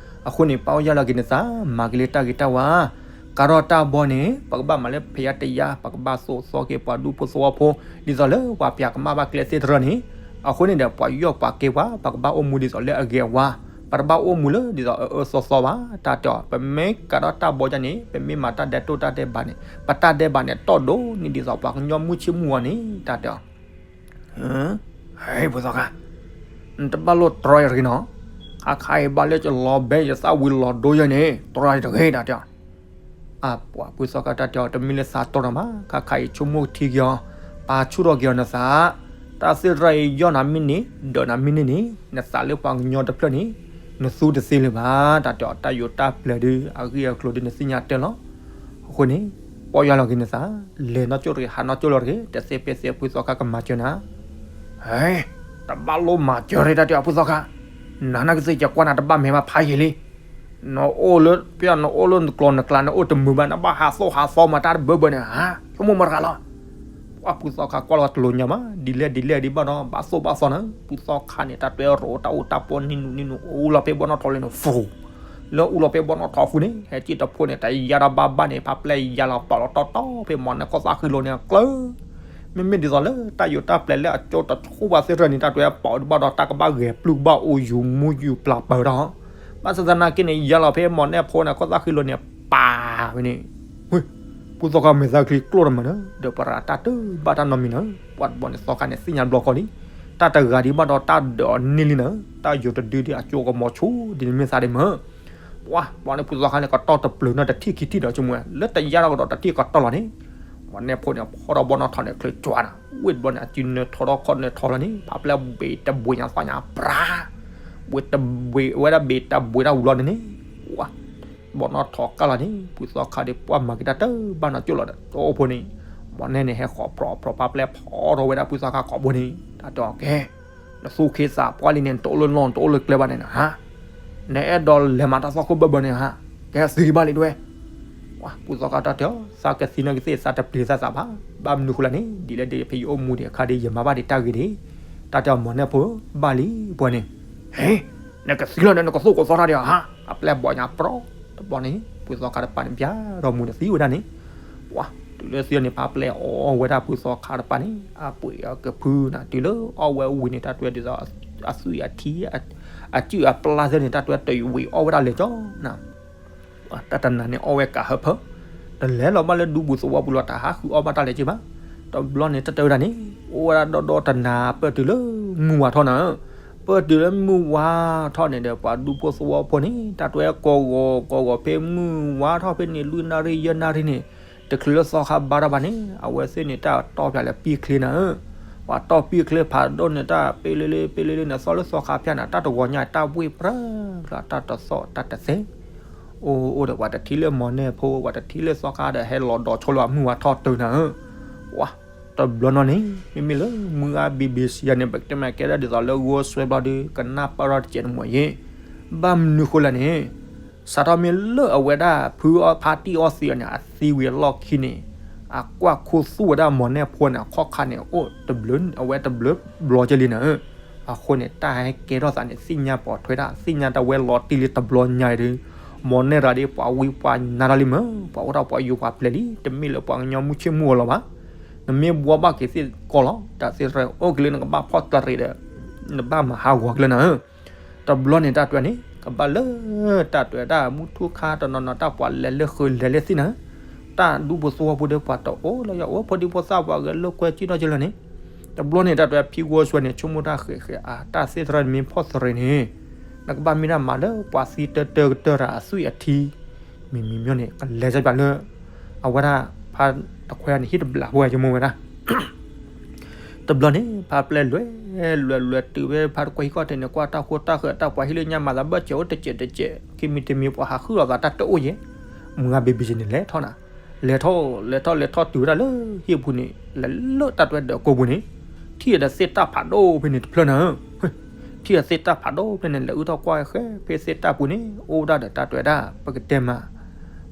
အဃိန့ၣ် ပာ်အီၣ်ယၢ်လီၤက့ၤနသး မၤက့ၤလၢတၢ်ဂ့ၤတၢ်ဝါ, ကၤထီၣ်တၢ်ဘီန့ၣ် ပကဘၣ်မၤလၢဖဲယါတယါ, ပကဘၣ်သိၣ်သီက့ၤပှၤဒူဖိသဝီဖိ, ဒ်သိးလၢပှၤပၠးကမၣ်ဘၣ်ကျဲသ့ၣ်တဖၣ်န့ၣ်, အဃိန့ၣ်ဒီး ပှၤယီၢ်ပှၤကဲပှၤ ပကဘၣ်အိၣ်မူဒ်သိးလၢအဂ့ၤအဝါ, ပတဘၣ်အိၣ်မူလၢဒ်သိးအအၢသီသီဘၣ်, တၢ်တဲအီၤ ပမ့ၢ်ကၤထီၣ်တၢ်ဘီဒ်န့ၣ် ပမ့ၢ်မၤတၢ်ဒဲးတိၢ်တၢ်ဒဲးဘးန့ၣ် ပတၢ်ဒဲးဘးန့ၣ်တီၢ်ဒိၣ်န့ၢ်ဒ်သိးပှၤကညီမုၢ်ဆ့ၣ်မုၢ်ဂီၤန့ၣ် တၢ်တဲအီၤ ဟဲ ဖုသီခါ, နတဘၣ်လိၣ်တြီယၤတဂ့ၤနီၤ, ခါခါအံၤဘၣ်လၢယလီၤဘဲယသၣ်ဝံၤလီၤဒိယၤန့ၣ် တြီယၤတဂ့ၤ တၢ်တဲအီၤ, အပှၤဖုသီခါတၢ်တဲအီၤ တမ့ၢ်လၢသးတြီနၤဘၣ်, ခါခါအံၤဆိကမိၣ်ထံက့ၤအီၤ, ပာ်ဆူၣ်ထီၣ်က့ၤအီၤနသး, တၢ်သ့ၣ်တဖၣ်အံၤယီၢ်နၤမ့ၢ်န့ၣ် ဒၢးနၤမ့ၢ်န့ၢ်န့ၣ် နသးလၢပှၤကညီတဖျၢၣ်န့ၣ် နသူတသ့လၢၤဘၣ်, တၢ်တဲအီၤ တၢ်ယိးတၢ်ပျဲၤဒုး အဂ့ၢ်အကျိၤဒုးနသ့ၣ်ညါတၢ်လီၤ. အဃိန့ၣ် ပီၢ်ယၢ်လီၤက့ၤနသး, လဲၤနီၢ်ကၠိၣ်တဂ့ၤ ဟးနီၢ်ကၠိၣ်လီၤတဂ့ၤ, တသ့ဖဲသ့ဖုသီခါကမၤစၢၤနၤ, ဟဲ, တဘၣ်လိၣ်မၤစၢၤရ့ တၢ်တဲအီၤဖုသီခါ, နၤနာ်ကသ့ၣ် ယကွၢ်နၤတဘၣ်မဲာ်ဘၣ်ဖးယံာ်လံ, နအိၣ်လၢ ဖဲနအိၣ်လၢနကျိၤနကျါ နအိၣ်တမုာ်ဘၣ် နဘၣ်ဟးသိၣ်ဟးသီမၤတၢ်တဘၢဘၢန့ၣ် ဟါ, ဆိကမိၣ်မတၤတဂၤလီၤ. ပှၤဖုသီခါကွၢ်လီၤတလိၤညါမး ဒ်လဲၣ်ဒ်လဲၣ်ဒ်ဘၣ်ဒီး ဘၣ်သိၣ်ဘၣ်သီနၤ, ဖုသီခါန့ၣ် တၢ်တွဲရိးတၢ်အိၣ်တၢ်ပီနံၤနုာ်နံၤနုာ် အူလီၤဖဲဘီနီၣ်ထိးလံန့ၣ် ဖူ, လၢအူလီၤဖဲဘီနီၣ်ထိးဃုန့ၣ် ဟဲက့ၣ်တဖိန့ၣ် တယါဒီးဘၣ်ဘၣ်န့ၣ် ဖးပျဲၢ်ယါလီၤပာ်လီၤတီတီဖဲမ့ၢ်န့ၣ် ကီၢ်သၣ်ဃံလိၤန့ၣ် အကျၢၤ မ့မ့ၢ်ဒ်သိးလၢတၢ်ယိးတၢ်ပျဲၤလၢအကၠိတဆူၣ်ဘၣ်သ့ၣ်တဖၣ်န့ၣ် တၢ်တွဲပာ်ဒုးဘၣ်ဒီး တၢ်ကဘၣ်ဂဲၤပျုၢ်ဘၣ်အိၣ်ယူၤမူယူၤပျၢ်ပၢၤဒီး, ဘၣ်ဆၣ်သနာ်က့န့ၣ် ယါလီၤဖဲမ့ၢ်န့ၣ်အဖိန့ၣ် ကီၢ်သၣ်ဃံလိၤန့ၣ် ပာ်ဝဲန့ၣ်, ဝ့ၢ်, ဖုသီခါမဲာ်သၣ်ချံကျိၣ်တမၤနၤ ဒီးပရၤတၢ်တဘၣ်တၢ်နီတမံၤနၤ, ပှၤတဘျီန့ၣ်သီခါန့ၣ် သ့ၣ်ညါဘျီဃီလံ, တၢ်တဂၤဒံးဘၣ်ဒီးတၢ်ဒၢးအီၤန့ၢ်လံနၤ, တၢ်ယိးတဒုဒံးအကၠိကမီၤဆူၣ်ဒ်န့ၣ်မ့ၢ်သးဒ်မၢ် ပှၤတဘျီန့ၣ် ဖုသီခါန့ၣ် ကတီၢ်တပျၢၤနီတထံၣ်ခံထံၣ်ဒီး ဆိကမိၣ်ဝဲ လၢတယါလီၤကဒီးတထံၣ်ကတီၢ်လီၤန့ၣ်, မ့ၢ်န့ၣ်အဖိန့ၣ် ဖီၣ်ဒီးဘီနီၣ်ထိးန့ၣ် ချ့ကွၢ်နၤ, ဝ့ၢ်တဘျီန့ၣ် အစုနၢၤထီဒီးခီၣ်နၢၤထီလီၤန့ၣ် ဖးပျဲၢ်ဘ့ၣ်တဘှံးညါသီညါပြၤ, ဘ့ၣ်တဘှံးဝဲဒၣ်ဘ့ၣ်တဘှံးတၢ်ဝူၤလီၤန့ၣ်န့ၣ်, ဝါ ဘီနီၣ်ထိးကၢ်လီၤန့ၣ် ဖုသီခါဒီးပှၤမၤက့ၤတၢ်တဘၣ်နီတကၠိၢ်လီၤဒီး တအိၣ်ဖိန့ၣ်, မ့ၢ်န့ၣ်န့ၣ် ဟဲဃီၤပြီၤပြီၤဖးပျဲၢ်ဖီၣ်ထီၣ်ဝဲဒၣ်ဖုသီခါကိာ်ဘိန့ၣ် တၢ်တဲအီၤကဲ နသူၣ်ခ့သးပှၢ်လံန့ၣ် နတအိၣ်လၢလီၢ် နတအိၣ်လၢကျဲဘၣ်န့ၣ်နဟါ, နအဲၣ်ဒိးလဲၤမၤတၢ်သီၣ်ခိၣ်ဘၢဘၢန့၁ါ, ကဲသံဘၣ်လံတဝဲ, ဝါ ဖုသီခါတၢ်တဲအီၤ သးကသံနာ်က့သ့ၣ် သးတပျံၤသးသးဘၣ်, ဘၣ်မနုၤဃိလဲၣ်န့ၣ် ဒ်လဲၣ်ဒ်ဖဲယအိၣ်မူဒံးအခါဒီး ယမၤဘၣ်ဒံးတၢ်ဂ့ၤဒံး, တၢ်တဲအီၤ မ့ၢ်န့ၣ်အဖိ ဘၣ်လံပှၤန့ၣ်, ဟ့, နကသံလီၤဒီး နကသိၣ်ကိးသီထီၣ်ဒံးဧါ, အပျဲၢ်ဘီညါပြီၤ, တဘျီန့ၣ် ဖုသီခါတပၤန့ၣ် ပျၢ်ဒီးမူဒီးသံဝဲဒၣ်န့ၣ်, ဝါ တုၤလၢသံန့ၣ် ဖးပျဲၢ်အီၣ်ဝဲဒၣ်ဖုသီခါတပၤန့ၣ် အပှ့ၤအကဖုနၤ တုၤလၢအီၣ်ဝဲဝံၤန့ၣ် တၢ်တဲဒ်သိး အသွံၣ်အထံ အစုၣ်အပျၢ်သ့ၣ်န့ၣ် တၢ်တဲတယံာ်ဝံၤအီၣ်ဝဲဒၣ်လဲၤကၠီနၤ တၢ်တနၤန့ၣ်အီၣ်ဝဲကးဟၢဖၢ, တလဲၤလီၤဘၣ်လၢဒူပူၤသဝီပူၤလီၤ တဟးဃုအီၣ်ဘၣ်တၢ်လဲၤက့ၤဘၣ်, တဘျီန့ၣ် တၢ်တဲဝဲဒၣ်န့ၣ် အိၣ်ဝဲဒၣ်ဒီဒီတနၤ ပၢၢ်တုၤလၢမုၢ်ဝါထီၣ်နၤ, ပၢၢ်တုၤလၢမုၢ်ဝါထီၣ်န့ၣ်ဒီး ပှၤဒူဖိသဝီဖိန့ၣ် တၢ်တဲကိးဂီၤကိးဂီၤ ဖဲမုၢ်ဝါထီၣ်ဖဲန့ၣ် လွံၢ်နၣ်ရံၣ်ယဲၢ်နၣ်ရံၣ်န့ၣ် တချုးလၢသီခါဘါထီၣ်ဘၣ်န့ၣ် အဝဲသ့ၣ်န့ၣ် တၢ်တီၢ်ဖျါလၢပံၣ်ချ့နၤဧၢ, ပှၤတီၢ်ပံၣ်ချ့ဖးဒိၣ်န့ၣ် တၢ်ပ့လ့လ့ပ့လ့လ့န့ၣ် သီၣ်လၢသီခါဖၣ်နၤ တၢ်တဂီၤညါ တၢ်ဝ့ၢ်ပြၢပြၢ တၢ်တသီၣ်တၢ်တသဲ, အိၣ်အိၣ်ဒီးပှၤတထံၣ်လၢမ့ၢ်န့ၣ်ဖိ ပှၤတထံၣ်လၢသီခါဒီး ဟဲလီၤဒီးဆိလီၤအမုၢ်ဝါထီၣ်တုၤနၤဧၢ, ဝါ တဘျီနီၣ်န့ၣ် မ့မ့ၢ်လၢမုၢ်ဂၤဘံဘံစံယၤန့ၣ် ပကတဲမ့ၢ်ကဲဒၣ်ဒ်သိးလၢဂိၢ်စွဲဘျီဒီး ကနၣ်ပၢၢ်ထီၣ်တစဲးတမှဲၤယ့ၣ်, ဘၣ်မနုၤဃိလဲၣ်န့ၣ် စးထီၣ်မ့ၢ်လၢအဝဲဒၣ်ဖုအီၣ်ဖါတံၢ်အီၣ်သံအီၤန့ၣ် အသံဝံၤအလီၢ်ခံန့ၣ် အကွၢ်ခူသူၣ်ဝဲဒၣ်မ့ၢ်န့ၣ်ဖိန့ၣ် အခီၣ်ခါန့ၣ် အိၣ်တဘျုး အဝဲတဘျုးဘျီကဲလံနၤဧၢ, အဃိန့ၣ် တၢ်ဟဲကဲထီၣ်သးန့ၣ် သ့ၣ်ညါပိာ်ထွဲဒၣ် သ့ၣ်ညါတၢ်ဝဲလီၤတံၢ်လံတဘျီညါအံၤဒီး မ့ၢ်န့ၣ်ရၤဒီးပှၤဝံပှၤနါတၢ်လံမၢ် ပှၤအိၣ်ထီၣ်ပှၤယူၤပှၤပျဲၤလံ တမ့ၢ်လၢပှၤကညီမုၢ်ဆ့ၣ်မုၢ်ဂီၤလီၤဘၣ်, နမ့ၢ်ဘှီဘၣ်က့ၤသ့ၣ်ကီးလီၤ တၢ်သ့ၣ်တဖၣ်အိၣ်က့ၤလၢနကဘၣ်ဖီၣ်တရံးဒီး နဘၣ်မၤဟးဂီၤက့ၤလၢနၤဧၢ တဘျီန့ၣ်တၢ်တဲန့ၣ် ကဘၣ်လၢ တၢ်တဲတၢ်မုၢ်ထူၣ်ခါတနီၤနီၤ တၢ်ပှၤလဲၤလၢဃုာ်လဲၤလၢသံနၤ, တၢ်ဒူဖိသဝီဖိဒီးပှၤတအိၣ်လၢယအိၣ် ဖိဒံဖိသၣ်ပှၤဂဲၤလိာ်ကွဲစံၣ်ထီၣ်က့ၤလၢန့ၣ်, တဘျီန့ၣ် တၢ်တဲဖံဂီၤစွဲန့ၣ် ဆိကမိၣ်တၢ်ဃဲးဃဲးအါ, တၢ်သ့ၣ်သရၣ်န့ၣ်မ့ၢ်ဖီၣ်သရ့န့ၣ် နကဘၣ်မ့ၢ်တၢ်မၤလၢပှၤသံတၢတၢကတၢၢ်တၢ်အသွံၣ်အထံ, မံၤမံၤမ့ၢ်န့ၣ် ကလဲၤစၢ်ပၠးလၢ အဝဲဒၣ်ဖါတခွဲန့ၣ် ဟံၣ်တဘျးဖိယမိၢ်ဝဲဒၣ် တဘျီန့ၣ် ဖါပျဲၢ်လွဲ လွဲလွဲတုၤဝဲဖါတခွဲဟံၣ်ခီၣ်ထံးန့ၣ် ကွၢ်တၢ်ဃိတၢ်ဃၢၤ တၢ်ပှၤဟံၣ်လၢညါမၤသးဘၣ်စဲးအိၣ်တစဲးတစဲး ခံမံၤတမံၤပှၤဟးဃုာ်လီၤသးတၢ်တအိၣ်ယဲၢ်, မုၢ်ဂၤဘံဘံစံးန့ၣ် လဲၤထီၣ်နၤ, လဲၤထီၣ် လဲၤထီၣ်လဲၤထီၣ်တုၤဝဲဒၣ်လၢဟံၣ်ပူၤန့ၣ် လဲၤလၢတၢ်တဲဒီးကိးပူၤန့ၣ် ထံၣ်ဒီးသ့ၣ်တၢ်ဖးဒိၣ်ဖဲန့ၣ်တဖျၢၣ်နၤ ထံၣ်ဒီးသ့ၣ်တၢ်ဖးဒိၣ်ဖဲန့ၣ် လဲၤအုၣ်ထီၣ်ကွၢ်ဃဲဖဲသ့ၣ်တၢ်ပူၤန့ၣ် အိၣ်ဒၣ်ဒီးတၢ်တဲဝဲဒၣ် ပကတဲမး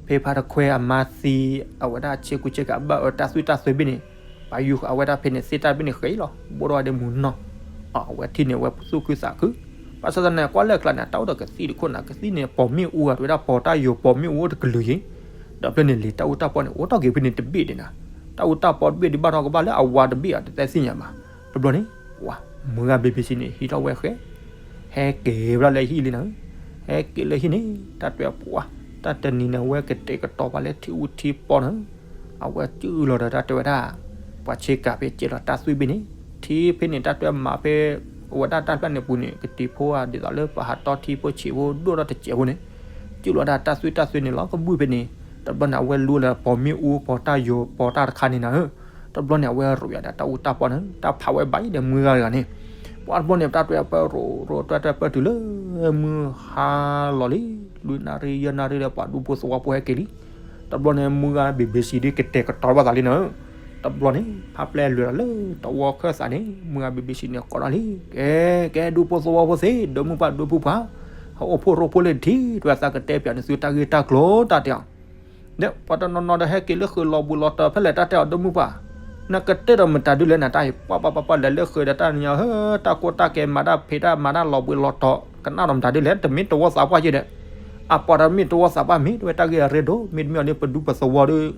ဖဲဖါတခွဲအမါသံ အဝဲဒၣ်ဆ့ကူဆ့ကၤဘၣ်အၢတၢ်သွံၣ်တၢ်သွဲဘ့ၣ်န့ၣ် ပှၤယူၤဃာ်အဝဲဒၣ်ဖဲန့ၣ် သ့ၣ်တၢ်ဘ့ၣ်န့ၣ်ဃဲအံၤလီၤ ဘိၣ်ထီၣ်ဝဲဒၣ်မုၢ်နီၢ်, အဝဲထံၣ်န့ၣ် အဝဲသူၣ်ခုသးခု, ဘၣ်ဆၣ်သနာ်က့ ကွၢ်လၢအကျါန့ၣ် တၢ်အိၣ်ဒီးကသံၣ်တခိၣ်နၤ ကသံၣ်န့ၣ် ပိာ်မ့ၣ်အူအီၤ တဲဝဲဒၣ်ပိာ်တၢ်ယိာ်ပိာ်မ့ၣ်အူအိၣ်တကလုာ်ယဲၢ်, ဒီးဖဲန့ၣ်လံ တၢ်အူတၢ်ပီန့ၣ် အိၣ်ထီၣ်က့ၤဖဲန့ၣ်တဘ့ၣ်ဒံးနၤ, တၢ်အူတၢ်ပီတဘ့ၣ်ဒံးဘၣ်ထီၣ်ကဘၣ်လၢအဝါတဘ့ၣ်အီၤ တသ့ၣ်ညါဘၣ်, တဘျီန့ၣ် ပှၤ မုၢ်ဂၤဘံဘံစံးန့ၣ် ဟံးထီၣ်ဝဲဃဲ ဟဲက့ၤဝဲဒၣ်လၢဟံၣ်လံနၤ, ဟဲက့ၤလၢဟံၣ်န့ၣ် တၢ်တဲပှၤ တၢ်တနံၤန့ၣ်ဝဲကတဲာ်ကတီၤပှၤလၢထံအူထံပီနၤ, အဝဲစုၣ်လီၤဒီးတၢ်တဲဝဲဒၣ် ပှၤဆ့ကၤဖဲကဲလီၤတၢ်သွံၣ်ဘ့ၣ်န့ၣ် ထံဖဲန့ၣ် တၢ်တဲမၤဖဲ အဝဲဒၣ်တၢ်ဖျၢၣ်န့ၣ်ပူၤန့ၣ် ကတံၤဖိဧါဒ်သိးလၢပှၤဟးတီထံဖိဆံးဖိဒိၣ်ထီၣ်တစဲးဖိန့ၣ် စုၣ်လီၤဒၣ်တၢ်သွံၣ်တၢ်သွဲန့ၣ်လီၤကဘုၣ်ဖဲန့ၣ်, တဘျီန့ၣ် အဝဲလူလၢပိာ်မ့ၣ်အူပိာ်တၢ်ယိာ်ပိာ်တၢ်တခါန့ၣ်နၤဧၢ, တဘျီန့ၣ်အဝဲရိးယၤဒီးတၢ်အူတၢ်ပီန့ၣ် တၢ်ဖးဝဲဘၣ်အံၤဒီးမုၢ်ဂၤတဂၤန့ၣ်, ပှၤတဘျီန့ၣ် တၢ်တဲပၢရိးရိးတၢ်တဲပၢတုၤလၢ မုၢ်ဟါလီၤလံ, လွံၢ်နၣ်ရံၣ်ယဲၢ်နၣ်ရံၣ်ဒီး ပှၤဒူဖိသဝီဖိဟဲက့ၤလံ, တဘျီန့ၣ် မုၢ်ဂၤဘံဘံစံးဒ်ကတဲာ်ကတီၤဘၣ်သးလံနၤဧၢ, တဘျီန့ၣ် ဖါပျဲၢ်လဲၤဒီးလၢတဝီခၢၣ်သးန့ၣ် မုၢ်ဂၤဘံဘံစံးန့ၣ် ကိးထီၣ်လံ, ကဲ ကဲဒူဖိသဝီဖိသ့ၣ် ဒီမုၢ်ပှၢ်ဒူဖိပှၢ်, ဟဲအိၣ်ဖှိၣ်ရိဖှိၣ်လၢထံ တဲဝဲသးကတဲပၠးန့ၢ်သုတၢ်ဂ့ၢ်တၢ်ကျိၤတၢ်တဲအီၤ ဒီးပှၤတနီၤနီၤဒီးဟဲက့ၤလၢဃုာ်လီၤဘှံးလီၤတီၤဖဲလဲၣ်တၢ်တဲအီၤ ဒီမုၢ်ပှၢ်, နကတဲဒီးမတၤဒုလဲၣ်နတၢ်ဟ့ၣ်ပှၢ်ပှၢ်ပှၢ်ပှၢ်လဲၤလၢဃုာ်ဒီးတၢ်နံၤဟၢ တၢ်ကိၢ်တၢ်ကဲမၤတၢ်ဖံးတၢ်မၤတၢ်လီၤဘှံးလီၤတီၤ ကနၣ်ဒီးမတၤဒုလဲၣ် တမ့ၢ်တဝီသးပှၢ်ယဲၢ်ဒီး, အပှၤတမ့ၢ်တဝီသးပှၢ်မ့ၢ် တဲဝဲတၢ်ဂ့ၢ်အရ့ဒိၣ် မ့တမ့ၢ်အီၤဒ်ပဒူပသဝီဒီး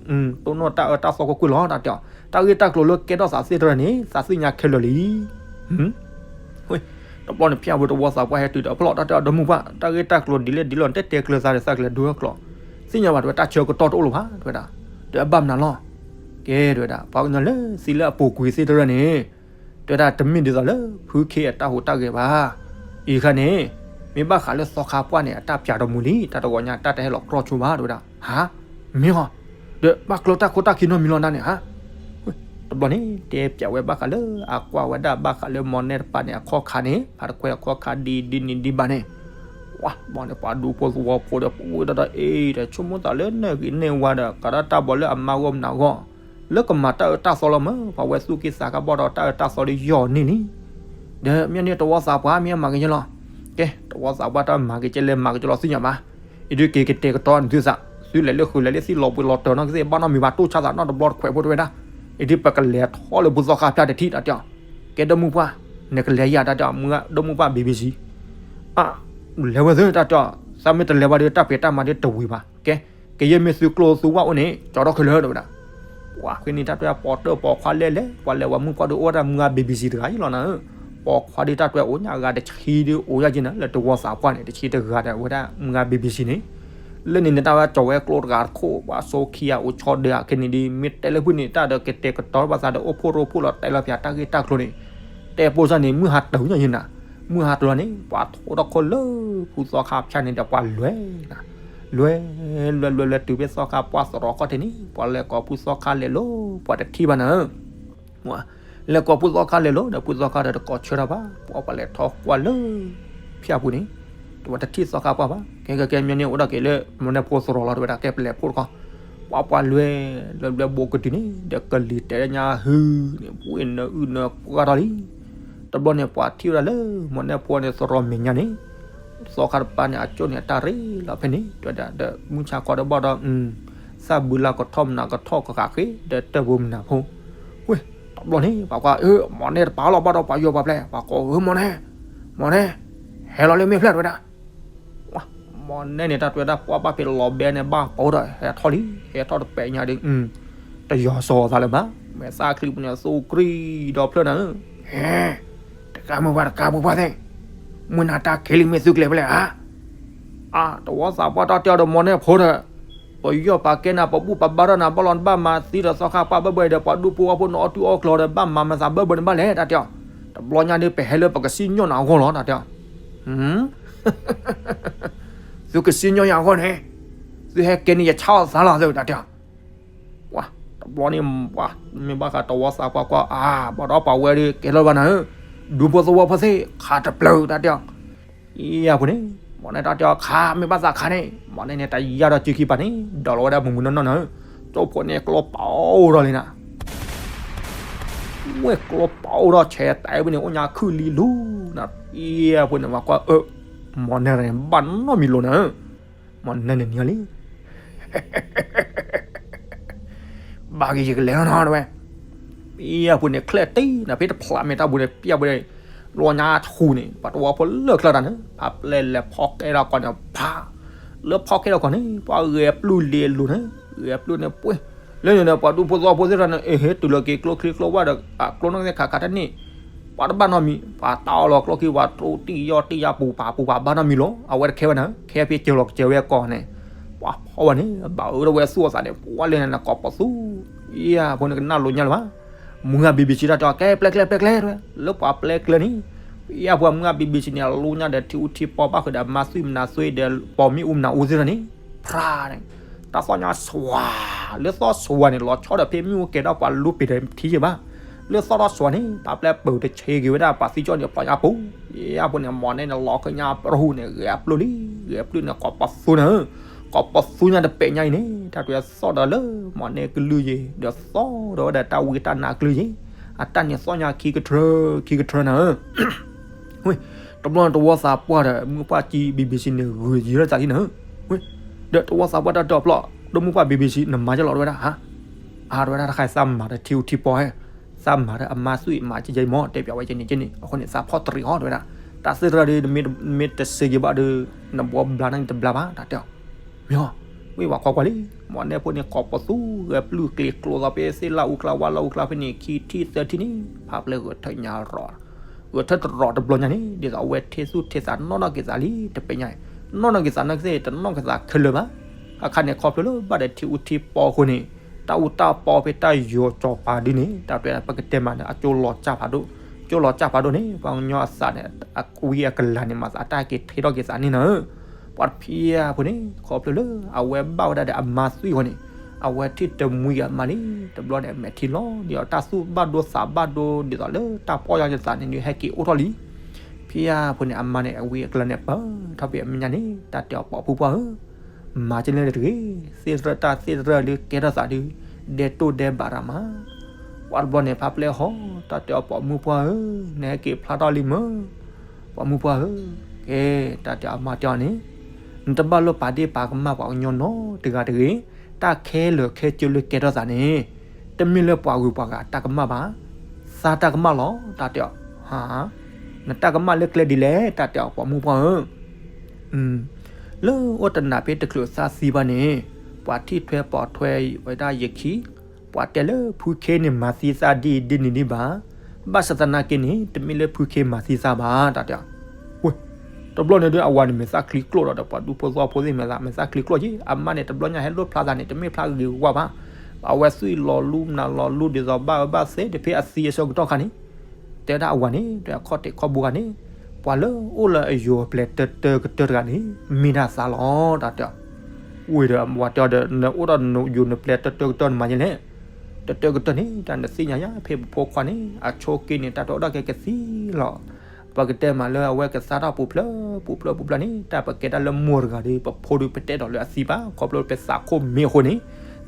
တိၢ်နီၣ်တၢ်အၢတၢ်သီကွ့ၢ်ကွ့ၢ်လီၤ တၢ်တဲအီၤ, တၢ်ဂ့ၢ်တၢ်ကျိၤလၢကဲထီၣ်သးသ့ၣ်တဖၣ်န့ၣ် သးသ့ၣ်ညါခဲလၢာ်လံ တဘျီန့ၣ် ဖၠၣ်ဖိတဝီသးပှၢ်ဟဲတုၤဒီး ဖျီၣ်တၢ်တဲအီၤ ဒီမုၢ်ပှၢ် တၢ်ဂ့ၢ်တၢ်ကျိၤဒ်လဲၣ်ဒ်လဲၣ် နတဲတဲကျၢၤသးဒီးသးကလဲၤဒိဟဲကျိး, သ့ၣ်ညါဘၣ် တဲဝဲတၢ်ဆၢကတီၢ်တအိၣ်လၢၤဘၣ် တဲဝဲဒၣ်, ဒီးအဘၣ်မနုၤလီၤ, ကဲ တဲဝဲဒၣ်ပှၤကညီလၢသံလၢအပူၤကွံာ်သ့ၣ်တဖၣ်န့ၣ် တဲဝဲဒၣ်တမ့ၢ်ဒ်သိးလၢဖုခ့အတၢ်ဟူးတၢ်ဂဲၤဘၣ်, အံၤခါန့ၣ် မ့ၢ်ဘၣ်ဃးလၢသီခါပှၢ်န့ၣ် အတၢ်ပၠးတမူလံ တၢ်တဂီၤညါတၢ်တဟဲလီၤကြီဆိဘၣ် တဲဝဲဒၣ်, ဟါ, မ့ၢ်ဟီ, ဒီးဘၣ်ကျိၤတၢ်ခိတၢ်ခံနီတမံၤလီၤနၤန့ၣ် ဟါ တဘျီန့ၣ် တဲပၠးဝဲဘၣ်ဃးလၢအကွၢ်ဝဲဒၣ်ဘၣ်ဃးလၢမီၢ်နဲတပၤန့ၣ် အခီၣ်ခါန့ၣ် ဖါတခွဲအခီၣ်ခါဒ်ဒ်န့ၣ်ဒ်ဘၣ်န့ၣ်, ပှၤဘီန့ၣ် ပှၤဒူဖိသဝီဖိဒီး ပဝဲဒၣ်ဒီးအ့ၣ်ဒီး ဆိကမိၣ်သးလၢနဲၣ်ဂံၢ်နဲၣ်ဝါဒီး ကးဒၣ်တၢ်ဘီလၢအမါဂီၢ်မနုၤဂီၢ် လၢကမၤတၢ်အၢတၢ်သီလီၤမး ပှၤဝဲသူၣ်က့သးကါဘီဒီးတၢ်အၢတၢ်သီဒီးယီၢ်န့ၢ်လံ, ဒီးမ့ၢ်န့ၣ်တဝီသးပှၢ်မ့ၢ်မၤက့ၤယဲလီၤ, ကဲ တဝီသးပှၢ်တၢ်မၤက့ၤကဲလဲၣ်မၤက့ၤကဲလီၤသ့ၣ်ညါဘၣ်, အံၤဒုးက့ၤကတဲာ်ကတီၤနသုသး သုလဲၤလၢဃုာ်လဲၤလၢသံလီၤဘှံးလီၤတီၤနီၤကသ့ၣ်ဘၣ်နီတမံၤဘၣ် တိၢ်ဆါသးနီတဘျီတခွဲးဖိတဲဝဲဒၣ်, အံၤဒုးပကလဲၤထီၣ်လၢဖုသီခါဖၠၣ်တထံၣ်တၢ်တဲအီၤ, ကဲဒီမုၢ်ပှၢ်, နကလဲၤယၤတၢ်တဲအီၤ မုၢ်ဂၤဒီမုၢ်ပှၢ်ဘံဘံစံး, အါ, လဲၤဝဲသ့တၢ်တဲအီၤ, သးမ့ၢ်တလဲၤဘၣ်ဒီးတၢ်ဖံးတၢ်မၤဒီးတဝံၤဘၣ်, ကဲ, ကယဲၢ်မ့ၢ်သုကျိၢ်သုဝၣ်အိၣ်န့ၣ် ကၠီထီၣ်ခဲလၢာ်တဲဝဲဒၣ် ပှၤဃ့န့ၢ်တၢ်တဲပိာ်တၢၢ်ပိာ်ခွါလဲၣ်လဲၣ် ပှၤလဲၤဝဲမုၢ်ပှၢ်ဒီးအိၣ်ဝဲဒၣ်မုၢ်ဂၤဘံဘံစံးတဂၤအံၤလီၤနၤဧၢ, ပိာ်ခွါဒုးတၢ်တဲအိၣ်ညါဂၤတဆံဒုးအိၣ်ယၤက့ၤနၤ လၢတဝီသးပှၢ်န့ၣ် တဆံတဂၤဒီးဝဲဒၣ်မုၢ်ဂၤဘံဘံစံးန့ၣ်, လၢန့ၣ်န့ၣ်တၢ်ဝဲကၠီဝဲကျိတဂၤတခိၣ် ပှၤစိခံဂၤအိၣ်ဆီဒၢအခဲန့ၣ်ဒ် မ့ၢ်တဲလၢဖုန့ၣ် တၢ်ဒီးကတဲာ်ကတီၤဘၣ်သးဒီးအိၣ်ဖှိၣ်ရိဖှိၣ်လီၤတဲလီၤပၠးတၢ်ဂ့ၢ်တၢ်ကျိၤန့ၣ်, တဲပိၢ်စၢ်န့ၣ် မုၢ်ဟါတၢၤညါယဲၢ်နၤ, မုၢ်ဟါတၢၤလီၤန့ၣ် ပှၤထိးထီၣ်ခိၣ်လၢဖုသီခါဖၠၣ်န့ၣ်ဒီးပှၤလွဲနၤ လွဲ, လွဲလွဲလွဲတုၤဖဲသီခါပှၢ်သရီခီၣ်ထံးန့ၣ် ပှၤလဲၤကိးဖုသီခါလဲၤလိၤ ပှၤတထံၣ်ဘၣ်နၤဧၢ, လဲၤကိးဖုသီခါလဲၤလိၤဒီးဖုသီခါဒီးတကိးဆၢထၢၣ်ဘၣ် ပှၤပှၤလဲၤထီၣ်ကွၢ်လၢ ဖၠၣ်ပူၤန့ၣ်, တဝဲတထံၣ်သီခါပှၢ်ဘၣ် ကဲကဲကဲ မ့ၢ်န့ၣ်အိၣ်ဒၣ်က့ၤလၢ မီၢ်နဲၣ်ဖိသရီလီၤ တဝဲဒၣ်ကဲပလဲၤဖှိၣ်တခီ, ပှၤပှၤလွဲ, လွဲလွဲဘိကတုၤန့ၣ် ဒီးကလံၤတဲာ်ညါဟုန့ၣ် ပှ့ၤနၢအုၣ်နၢပှၢ်ထီၣ်လံ တဘျီန့ၣ် ပှၤထံၣ်ဝဲဒၣ်လၢ မီၢ်နဲၣ်ဖိန့ၣ် သရီမ့ၢ်ညါန့ၣ်, သီခါတပၤန့ၣ် အကၠိၣ်န့ၣ် အတၢ်ရ့လီၤဖဲန့ၣ် တဲဝဲဒၣ် ဒီးမုၢ်ဆါခီတဘျီဒီး သၣ်ဘုလၢကထီၣ်မနုၤကထီၣ်ကဃးဃ့ ဒီးတၢ်ဘိမနုၤဖိ, ဝ့ၢ်, တဘျီန့ၣ် ပှၤကွၢ် အၢ မီၢ်နဲၣ်တပၤလီၤဘၣ်ဒီးပှၤယီၤပှၤပျဲၢ် ပှၤကိးအၢ မီၢ်နဲၣ်, မီၢ်နဲၣ်, ဟဲလီၤလၢမ့ၢ်ဖျၢၣ်တဲဝဲဒၣ် မီၢ်နဲၣ်န့ၣ် တၢ်တဲဝဲဒၣ် ပှၢ်ဘၣ်ဖဲလီၤဘဲန့ၣ် ဘၣ်ပီဒီး ဟဲထီၣ်လံ, ဟဲထီၣ်တပဲာ်ညါဒီး တယီၤစီၤသးလၢၤဘၣ်, မဲာ်သၣ်ချံပူၤန့ၣ် သူၣ်ကြံဒီဖျၢၣ်နၤဧၢ, ဟဲ, တကးမုၢ်ပှၢ် တကးမုၢ်ပှၢ်သ့ၣ်, မုၢ်နၤတၢ်ခံးလံ မ့ၢ်သုကျဲၤဖဲလဲၣ်ဧါ, အါ, တဝီသးပှၢ်တၢ်တဲအီၤဒီးမီၢ်နဲၣ်ဖိဒီး, ပယီၢ်ပာ်ကဲနၤ ပဘူၣ်ပာ်ဘါထီၣ်နၤ ဘၣ်လီၤနဘၣ်မၤသံဒီးသီခါပှၢ်ဘၢၣ်ဘၢၣ်ဒီး ပှၤဒူဖိအီဖိန့ၣ် အီၣ်တူၢ်အီၣ်ကျီဒီး ဘၣ်မၤမသးဘၢၣ်ဘၢၣ်န့ၣ်ဘၣ်လဲၣ် တၢ်တဲအီၤ. တဘျီညါဒီး ပဟဲလၢပကစံၣ်ညီၣ်နၤအဂီၢ်လီၤ တၢ်တဲအီၤ. သုကစံၣ်ညီၣ်ယၤအဂီၢ်န့ၣ် သုဟဲကဲန့ၢ်ယဆါအီၣ်သးလီၤ သု တၢ်တဲအီၤ. ပှၤတဘျီန့ၣ် ပှၤမ့ၢ်ဘၣ်ဃးတဝီသးပှၢ်ကွၢ် အါ ဘၣ်ဒီးပှၤဝဲဒီး ကဲထီၣ်ဘၣ်နၤဧၢ, ဒူဖိသဝီဖိသ့ၣ် ခးတပျၢၤ တၢ်တဲအီၤ. အံၤအဖိန့ၣ် မ့ၢ်န့ၣ်တၢ်တဲအီၤ ခးမ့ၢ်ဘၣ်သးခးန့ၣ် မ့ၢ်န့ၣ်န့ၣ် တၢ်ယါဒီးစုခံပၤန့ၣ် ဒီးလီၤဝဲဒၣ်မုၢ်မုၢ်နီၢ်နီၢ်နၤဧၢ, ကၠိဖိန့ၣ်ကျီပာ်အိၣ်ထီၣ်လံနၤ ဝဲကျီပာ်အိၣ်ထီၣ်ဆဲးတၢ်ဝဲန့ၣ် အိၣ်ညါခုၣ်လံလူၤနၤ, အံၤအဖိန့ၣ် မၤကွၢ်အၢ, မ့ၢ်န့ၣ်န့ၣ် ဘၣ်နီတမံၤလီၤနၤဧၢ, မ့ၢ်န့ၣ်န့ၣ်လံ ဘၣ်က့ၤယကလဲၤလီၤနီၤ တဝဲ, ပယီၤဖိန့ၣ် ချဲၣ်တံၢ်နၤ ဖဲတဖျးမဲာ်တၢ်ဘူးန့ၣ် ပယီၤဖိန့ၣ် လီၤညါဆူၣ်န့ၣ် ပှၤတဝီဖိလၢာ်ချၢတၢ်န့ၣ် ဖးပျဲလဲၤဖီကဲထီၣ်ကီၢ်န့ၣ် ဖး, လၢဖီကဲထီၣ်ကီၢ်န့ၣ် ပှၤဂဲၤပျုၢ်လ့လိၤန့ၣ် ဂဲၤပျုၢ်န့ၣ်ပှ့ၤ, လၢန့ၣ်န့ၣ် ပှၤဒူဖိသဝီဖိသ့ၣ်တဖၣ်န့ၣ် အဟဲတုၤလီၤက့ၤကျိချံကျိဝၣ်ဒီး အကျိနီၣ်ကသ့ၣ်ခးခးတန့ၢ် ပှၤတဘၣ်နီတမံၤ ပှၤတၢ်အီၣ်လီၤကျိခံပှၤတြီတံၢ်ယီၢ်တံၢ်ယါပူၤပာ်ပူၤပာ်ဘၣ်နီတမံၤလီၤ, အဝဲတခဲဝဲန့ၣ် ခဲဖဲကၢၤလီၤကစၢၤဝဲကီၢ်န့ၣ်, ပှၤဖီဝဲန့ၣ် ဘၣ်အၢထီၣ်ဝဲသူၣ်အသးန့ၣ် ပှၤလဲၤန့ၣ် ကိးပသူ, အံၤအဖိန့ၣ်ကနၣ်လိၤညါလၢၤဘၣ်, မုၢ်ဂၤ BBC တၢ်တဲအီၤ ကဲပျဲကျဲပျဲကျဲ တဝဲ, လၢပှၤပျဲကျဲန့ၣ်, အံၤအဖိမုၢ်ဂၤ BBC န့ၣ် အလူညါဒီးထံအူထံပီဘၣ်ဃုာ်ဒီးအမါသွံၣ်မနၤသွံၣ်ဒီးပိာ်မ့ၣ်အူမနၤအူသ့ၣ်တဖၣ်န့ၣ်, ဖျါန့ၣ် တၢ်သီၣ်ညါစွၤ, လၢသီၣ်စွၤန့ၣ် လီၤဆီဒီးဖဲမ့ၣ်အူကဲၤထီၣ်ပှၤလူပံာ်ဒီးထံယဲၢ်ဘၣ်, လၢသီၣ်ထီၣ်စွၤန့ၣ် ပှၤပျဲပၢၤတဆ့က့ၤဝဲဒၣ်ပှၤသံကၠီၣ်န့ၣ် အဖျိညါပူၤ, အံၤအဖိန့ၣ် မ့ၢ်န့ၣ်န့ၣ် လီၤဃုာ်ညါပရဟူးန့ၣ် ဂဲၤအပျုၢ်လံ, ဂဲၤအပျုၢ်န့ၣ် ကိးပသူနၤဧၢ, ကိးပသူညါတပဲာ်ညါအံၤန့ၣ် တၢ်တဲသီၣ်ဒီးလၢ မ့ၢ်န့ၣ်ကလုၢ်ယဲၢ် ဒီးသီၣ်ဒီးဝဲဒၣ်တၢ်ဝံတၢ်နါကလုၢ်ယဲၢ်, အတၢ်န့ၣ်သီၣ်ညါခံကထၢ ခံကထၢနၤဧၢ ဝဲ, တဘျီန့ၣ်တဝီသးပှၢ်ဒီး မုၢ်ပှၢ်ကံ BBC န့ၣ် ဂုာ်ယံၤထီၣ်သးလံနၤဧၢ, ဝဲ, ဒီးတဝီသးပှၢ်တၢ်တဲအီၤဖျီၣ် ဒီးမုၢ်ပှၢ် BBC နမၤကလီၤတဝဲဒၣ်, အါ တဝဲဒၣ်တခါသးမၤဒီးထံအူထံပီဟဲ, သးမၤဒီးအမါသွံၣ်မၤကဲယဲမ့ၢ် တဲပၠးဝဲကဲန့ၣ်ကဲန့ၣ် အဃိန့ၣ် သးဖီၣ်တရံးအီၤတဝဲဒၣ်, တၢ်သ့ၣ်တဖၣ်ဒီး မ့ၢ်တစ့က့ၤဘၣ်ဒီး နဘှီဘျါန့ၣ်တဘျါဘၣ် တၢ်တဲအီၤ, မ့ၢ်အီၤ, ဝဲပှၤကွၢ်ကွၢ်လံ, မ့ၢ်န့ၣ်ဖိန့ၣ် ကိးပသူ ဂဲၤပျုၢ်ကျ့ၤကျိသးဖဲသ့ၣ်လၢအူကျါဝါလၢအူကျါဖဲန့ၣ် ခံထံၣ်သၢထံၣ်န့ၣ် ဖးပျဲဂဲၤထၢၣ်ညါရီၤ, ဂဲၤထၢၣ်တရီၤတဘျီညါန့ၣ် ဒ်သိးအဝဲထံၣ်သူၣ်ထံၣ်သးနီၢ်နီၢ်က့ၤသးလံ တပဲာ်ညါ, နီၢ်နီၢ်က့ၤသးနီၢ်ကသ့ၣ် တနီၢ်က့ၤသးခဲလၢာ်ဘၣ်, အခါန့ၣ်ခီဖျိလၢဘၣ်ဒီးထံအူထံပီအဃိန့ၣ် တၢ်အူတၢ်ပီဖဲတၢ်ယီၤစီၤပၤဒုန့ၣ် တၢ်တဲပကတဲမးန့ၣ် အကၠိလီၤကၢ်ဖးဒိၣ်, ကၠိလီၤကၢ်ဖးဒိၣ်န့ၣ် ပှၤကညီအသးန့ၣ် အဝံအကလၤန့ၣ် မၤသးအတၢ်က့ၤထံထီၣ်က့ၤသးန့ၣ်နၤဧၢ, ပှၤတဖံးအဖိန့ၣ် ခီဖျိလၢ အဝဲဘၣ်ဝဲဒၣ်ဒီးအမါသွံၣ်အဃိန့ၣ် အဝဲထံၣ်တမှံအမါလံ, တဘျီန့ၣ် အမဲာ်ထံလီၤ ဒ်သိးတၢ်သူၣ်ဘၣ်ဒိသးဘၣ်ဒိ ဒ်သိးလၢတၢ်ပီၢ်ယၢ်က့ၤသးန့ၣ် ဒုးဟဲက့ၤအိၣ်ထီၣ်လံ, ဖံးအဖိန့ၣ် အမါန့ၣ် အဝံအကလၤန့ၣ် ပၢၢ်ထီၣ်ဖဲအမဲာ်ညါန့ၣ် တၢ်တဲအီၤပိာ်မုၣ်ပှၢ်ဧၢ မၤကလဲၣ်တဂ့ၤ, သ့ၣ်သရၢတၢ်သ့ၣ်သရၢလၢကဲထီၣ်သးဒုး ဒဲတိၢ်ဒဲဘးရၤမး, ပှၤတဘျီန့ၣ် ဖးပျဲဟီ တၢ်တဲအီၤပိာ်မုၣ်ပှၢ်ဧၢ, နဟဲက့ၤဖျါထီၣ်လံမၢ်, ပိာ်မုၣ်ပှၢ်ဧၢ, ကဲ တၢ်တဲအီၤမါတဲအီၤန့ၣ် နတဘၣ်လၢပာ်ဒ့ၣ်ပာ်ကမၣ်ပှၤကညီနီတဂၤတဂ့ၤ, တၢ်ခဲလၢာ်ခဲဆ့လၢကဲထီၣ်သးန့ၣ် တမ့ၢ်လၢပှၤဂုၤပှၤဂၤတၢ်ကမၣ်ဘၣ်, သးတၢ်ကမၣ်လီၤ တၢ်တဲအီၤ, ဟါ, နတၢ်ကမၣ်လၢကျဲဒ်လဲၣ် တၢ်တဲအီၤပိာ်မုၣ်ပှၢ်ဧၢ လၢအိၣ်တနၤဖဲတချုးသးသံဘၣ်န့ၣ် ပှၤထံၣ်ထွဲပိာ်ထွဲဝဲဒၣ်ယခံ, ပှၤတဲလၢဖုခ့န့ၣ်မၤသံသးဒ်အံၤဒ်န့ၣ်ဒ်ဘၣ်, ဘၣ်ဆၣ်သနာ်က့န့ၣ် တမ့ၢ်လၢဖုခ့မၤသံသးဘၣ် တၢ်တဲအီၤ, ဝဲ, တဘျီန့ၣ်ဒီးအဝၤန့ၣ် မဲာ်သၣ်ချံကျိၣ်ဒီး ပှၤဒူဖိသဝီဖိသ့ၣ်မဲာ်သၣ် မဲာ်သၣ်ချံကျိၣ်က့ၤ အမါန့ၣ် တဘျီညါဟဲလိၣ်ဖျါသးန့ၣ် တမ့ၢ်ဖျါဂ့ၤဂ့ၤဝါဝါဘၣ်, အဝဲသွံၣ်လီၤလူမနၤလီၤလူဒ်သိးဘၣ်အၢဘၣ်သဲတဖဲအသံအဆၢကတီၢ်ခါန့ၣ်, တဲဒၣ်အဝၤန့ၣ် တဲခီၣ်ထံးခီၣ်ဘိဂၤန့ၣ်, ပှၤလၢအိၣ်လၢအယိၤအပျဲၢ်တၢတၢကတၢတဂၤန့ၣ် မ့ၢ်ဒၣ်သးလီၤ တၢ်တဲအီၤ, ဝံၤဒီးအဝၤတဲအီၤဒီး နအိၣ်ဒီးယိၤနပျဲၢ်တၢတၢကတၢနမၤယဲလဲၣ်, တၢတၢကတၢန့ၣ် တၢ်နသ့ၣ်ညါယါ ဖဲပဖိခွါန့ၣ် အဆိးက့န့ၣ် တၢ်တအိၣ်ဒီးကဲကသံလီၤ ပကတဲမးလၢအဝဲကသါထီၣ်ပူၤဖျဲးပူၤဖျဲးန့ၣ် တၢ်ပကဲတၢ်လၢမိၢ်တဂၤဒီး ပဖိဒီးပတဲဒီးလၢအသံဘၣ် ခီဖျိပသးခိၣ်မ့ၢ်အဃိန့ၣ်,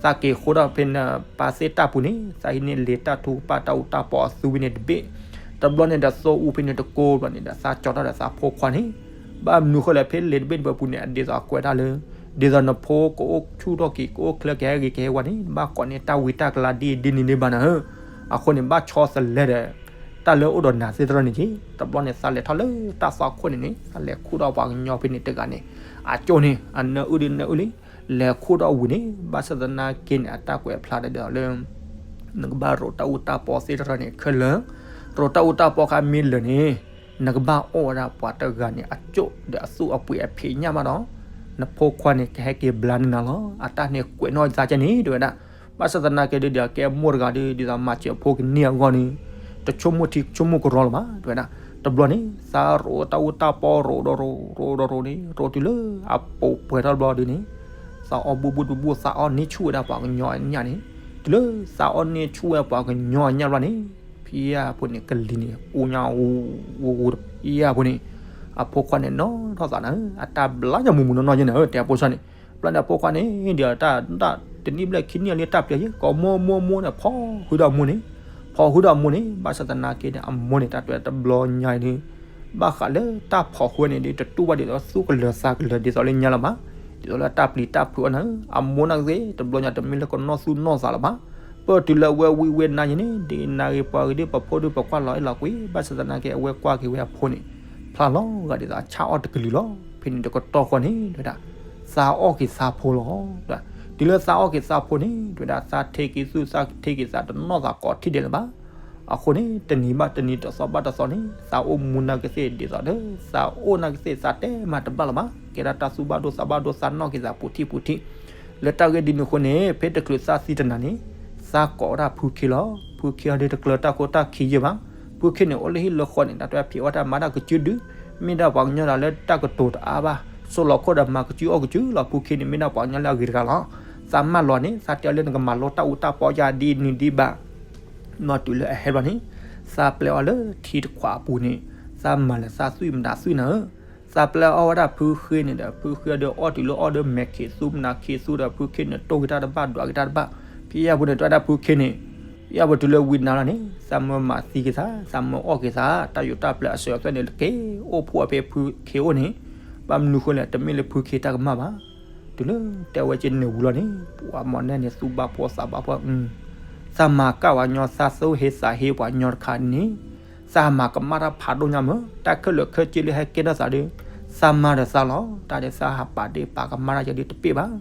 သးက့ၤဃိထီၣ်ဖဲနပၢ်သ့ၣ်တၢ်ပူၤန့ၣ် သးဟံးန့ၢ်လံာ်တၢ်ထူပၢ်တၢ်အူတၢ်ပီအသူဝံၤန့ၣ်တဘ့ၣ်, တဘျီန့ၣ်ဒီးသိအူဖဲန့ၣ်တကိးဘျီန့ၣ်ဒီး သးကၠီထီၣ်ဒီးသးဖိခွါန့ၣ်, ဘၣ်မနုၤဃိလဲၣ် ဖဲလံာ်တဘ့ၣ်တပူၤန့ၣ် အဒ်သိးအကွဲးတၢ်လၢ ဒ်သိးနဖိကအိၣ်ဆူၣ်ထီၣ်က့ၤ ကအိၣ်ချၢက့ၤဟဲဂ့ၤကဟဲဝါန့ၣ် နဘၣ်ကိးန့ၢ်တၢ်ဝံတၢ်ကလၤဒ်အံၤဒ်န့ၣ်ဒ်ဘၣ်နၤဧၢ, အဃိန့ၣ် ဘၣ်ဆီသလဲဒီး တၢ်လၢအိၣ်ဒီးနၤသ့ၣ်တဖၣ်န့ၣ်က့ၤ, တဘျီန့ၣ်သးလဲၤထီၣ်လၢတၢ်သွၣ်ခိၣ်န့ၣ်န့ၣ် သးလဲၤခူၣ်ထီၣ်ပှၤကညီဖဲန့ၣ်တဂၤန့ၣ်, အကၠိန့ၣ် အနၢအုၣ်ဒုးနၢအုၣ်လံ, လဲၤခူၣ်ထီၣ်ဝံၤန့ၣ် ဘၣ်ဆၣ်သနာ်က့န့ၣ် အတၢ်ကွဲးဖျါဒီးလၢ နကဘၣ်ရိးတၢ်အူတၢ်ပီသ့ၣ်တဖၣ်န့ၣ်ခဲလၢာ်, ရိးတၢ်အူတၢ်ပီခါမ့ၢ်လၢာ်န့ၣ် နကဘၣ်အီၣ်ဝဲဒၣ်ပှၤတဂၤန့ၣ် အကၠိဒီးအသူၣ်အပှ့ၤအဖံးညၣ်မးဒီး, နဖိခွါန့ၣ် ကဟဲက့ၤဘျါန့ၢ်နၤလီၤ. အတၢ်န့ၣ်ကွဲးနီၣ်သးကဲန့ၣ် တဲဝဲဒၣ်. ဘၣ်ဆၣ်သနာ်က့ဒီး ကဲအမိၢ်တဂၤဒီး ဒ်သိးမၤစၢၤအဖိကန့ၢ်အဂီၢ်န့ၣ် တဆိကမိၣ်ထံဆိကမိၣ်ကရီလၢၤဘၣ် တဲဝဲဒၣ်. တဘျီန့ၣ် သးရိးတၢ်အူတၢ်ပီရိးဒီးရိး ရိးဒီးရိးန့ၣ် ရိးတုၤလၢအပိာ်ပှဲၤထီၣ်တဘျီဒီးန့ၣ် သးအီၣ်ဘူးဘူးဘူးဘူး သးအီၣ်န့ၢ်ဆူၣ်ဝဲဒၣ်ပှၤကညီအညၣ်န့ၣ် တုၤလၢသးအီၣ်န့ၢ်ဆူၣ်ဝဲပှၤကညီအညၣ်ဘျီန့ၣ် ဖံယၢ်ဖိန့ၣ် ကလံၤန့ၣ် အိၣ်ညါ အိၣ် အိၣ် အိၣ် ဖံယၢ်ဖိန့ၣ် အဖိခွါန့ၣ် နီၢ်ထီၣ်သးနၤဧၢ, အတၢ်ဘျါညါမူးမူးနီၢ်နီၢ်ယဲန့ၣ်ဧၢ တဲအဖိဆၢန့ၣ်. ဘျီန့ၣ်အဖိခွါန့ၣ် ဒီးတၢ် တနံၣ်ဘျဲၣ်ခံနံၣ်လံတၢ်ပျဲယဲ ကိးမိၢ်မိၢ်မိၢ်န့ၣ် ဖီၣ်ဃုာ်ဒီးအမိၢ်န့ၣ်, ဖီၣ်ဃုာ်ဒီးအမိၢ်န့ၣ် ဘၣ်ဆၣ်သနာ်က့န့ၣ် အမိၢ်န့ၣ် တၢ်တဲတဘျီညါအံၤဒီး ဘၣ်ဃးလၢတၢ်ဖီၣ်ဃုာ်န့ၣ်ဒီး တတူၢ်ဘၣ်ဒ်သိးသူၣ်ကလၢၤသးကလၢၤဒ်သိးလၢညါလၢၤဘၣ်, ဒ်သိးလၢတၢ်ပျံၤတၢ်ဖုးအီၤနၤဧၢ, အမိၢ်နာ်က့သ့ၣ် တဘျီညါတမ့ၢ်လၢကနီၣ်သူၣ်နီၣ်သးလၢၤဘၣ်. ပၢၢ်တုၤလၢအဝဲဝံဝဲနၤယဲန့ၣ် ဒ်နၤဂ့ၤပှၤဂ့ၤဒီး ပဖိဒီးပကွၢ်လီၤအဲၣ်လီၤကွံာ်, ဘၣ်ဆၣ်သနာ်က့ အဝဲကွၢ်က့ၤဝဲအဖိန့ၣ် ဖျါလီၤဂာ်ဒ်သိးအဆၣ်အီၣ်တကလုာ်လီၤ. ဖဲန့ၣ်တကတီၢ်ဃီန့ၣ် တဲဝဲဒၣ် သးအီၣ်က့ၤသးဖိလီၤ. တုၤလၢသးအီၣ်က့ၤသးဖိန့ၣ် တဲဝဲဒၣ် သးထံက့ၤသူၣ် သးထံက့ၤသး တနီၣ်သးကိးထံၣ်ဒဲးလၢၤဘၣ်. အဃိန့ၣ် တနံၤဘၣ်တနံၤ တသီဘၣ်တသီန့ၣ် သးအိၣ်မူနာ်က့သ့ၣ်ဒ်သိးဒီး သးအိၣ်နာ်က့သ့ၣ် သးတဲမၤတဘၣ်လၢၤဘၣ်, ကဲဒၣ်တၢ်သူၣ်ဘၣ်ဒိသးဘၣ်ဒိ သးနီၣ်က့ၤသးပူၤထံၣ်ပူၤထံၣ်. လၢတၢ်ဂ့ၢ်ဒ်န့ၣ်အဃိန့ၣ် ဖဲတချုးသးသံတနၤန့ၣ် သးကိးဝဲဒၣ်ဖုခ့လီၤ. ဖုခ့အီၤဒီးတကျၢၤတၢ်ခိတၢ်ခံယဲၢ်ဘၣ်. ဖုခ့န့ၣ် အိၣ်လၢဟံၣ်လၢဃီန့ၣ် တၢ်တဲဖံးအီၣ်တၢ်မၤတၢ်ကစုဒု, မ့ၢ်ဒၣ်ပှၤကညီတၢ်လၢတၢ်ကတိၤတအါဘၣ်, စိလီၤခိၣ်ဒီးမၤကစုအီၣ်ကစုလီၤ. ဖုခ့န့ၣ် မ့ၢ်ဒၣ်ပှၤကညီလၢအဂ့ၤတဂၤလီၤ. သးမၢလီၤန့ၣ် သးတဲအီၤလၢနကမၤလိတၢ်အူတၢ်ပီယါဒ်နုၤဒ်ဘၣ် မ့ၢ်တုၤလၢအဟဲဘျီန့ၣ် သးပျဲအီၤလၢထံတခွးအပူၤန့ၣ် သးမၤလၢသးသွံၣ်မနၤသွံၣ်နၤဧၢ, သးပျဲအီၣ်ဝဲဒၣ်ဖုဃ့န့ၣ်ဒီး ဖုဃ့ဒီးအီၣ်တုၤလၢအီၣ်ဒီးမဲာ်ခံးသူမနၤခံးသူဒီး ဖုခ့န့ၣ်တိၢ်က့ၤတၢ်တဘၣ်ဒွးက့ၤတၢ်တဘၣ်, ဖံယၢ်ဖိန့ၣ် တဲဝဲဒၣ်ဖုခ့န့ၣ် ဖံယၢ်ဖိတုၤလၢဝံနၤလီၤန့ၣ် သးမၢမၤသံက့ၤသး သးမၢအီၣ်က့ၤသး တၢ်ယူးတၢ်ပျဲအစၢၤအသွဲၣ်န့ၣ် တက့ၢ်အိၣ်ဖှိၣ်အဖဲဖုခ့အိၣ်န့ၣ်, ဘၣ်မနုၤဃိလဲၣ် တမ့ၢ်လၢဖုခ့တၢ်ကမၣ်ဘၣ်. တုၤလၢတဲဝဲက့ၤန့ၣ်ဝံၤလီၤန့ၣ် ပှၤမီၢ်နဲၣ်န့ၣ် သူၣ်ဘၣ်ဖှီၣ်သးဘၣ်ဖှီၣ်, သးမၤကၣ်ပှၤကညီ သးသူၣ်ဟ့သးဟ့ပှၤကညီတခါန့ၣ် သးမၤကမၣ်တၢ်ဖးဒိၣ်ညါမး, တၢ်ခဲလၢာ်ခဲဆ့လၢဟဲကဲထီၣ်သးဒီး သးမၤဒီးသးလီၤ. တၢ်ဒ်သးဟးပာ်ဒ့ၣ်ပာ်ကမၣ်တၢ်ယဲဒီးတပ့ၢ်ဘၣ်.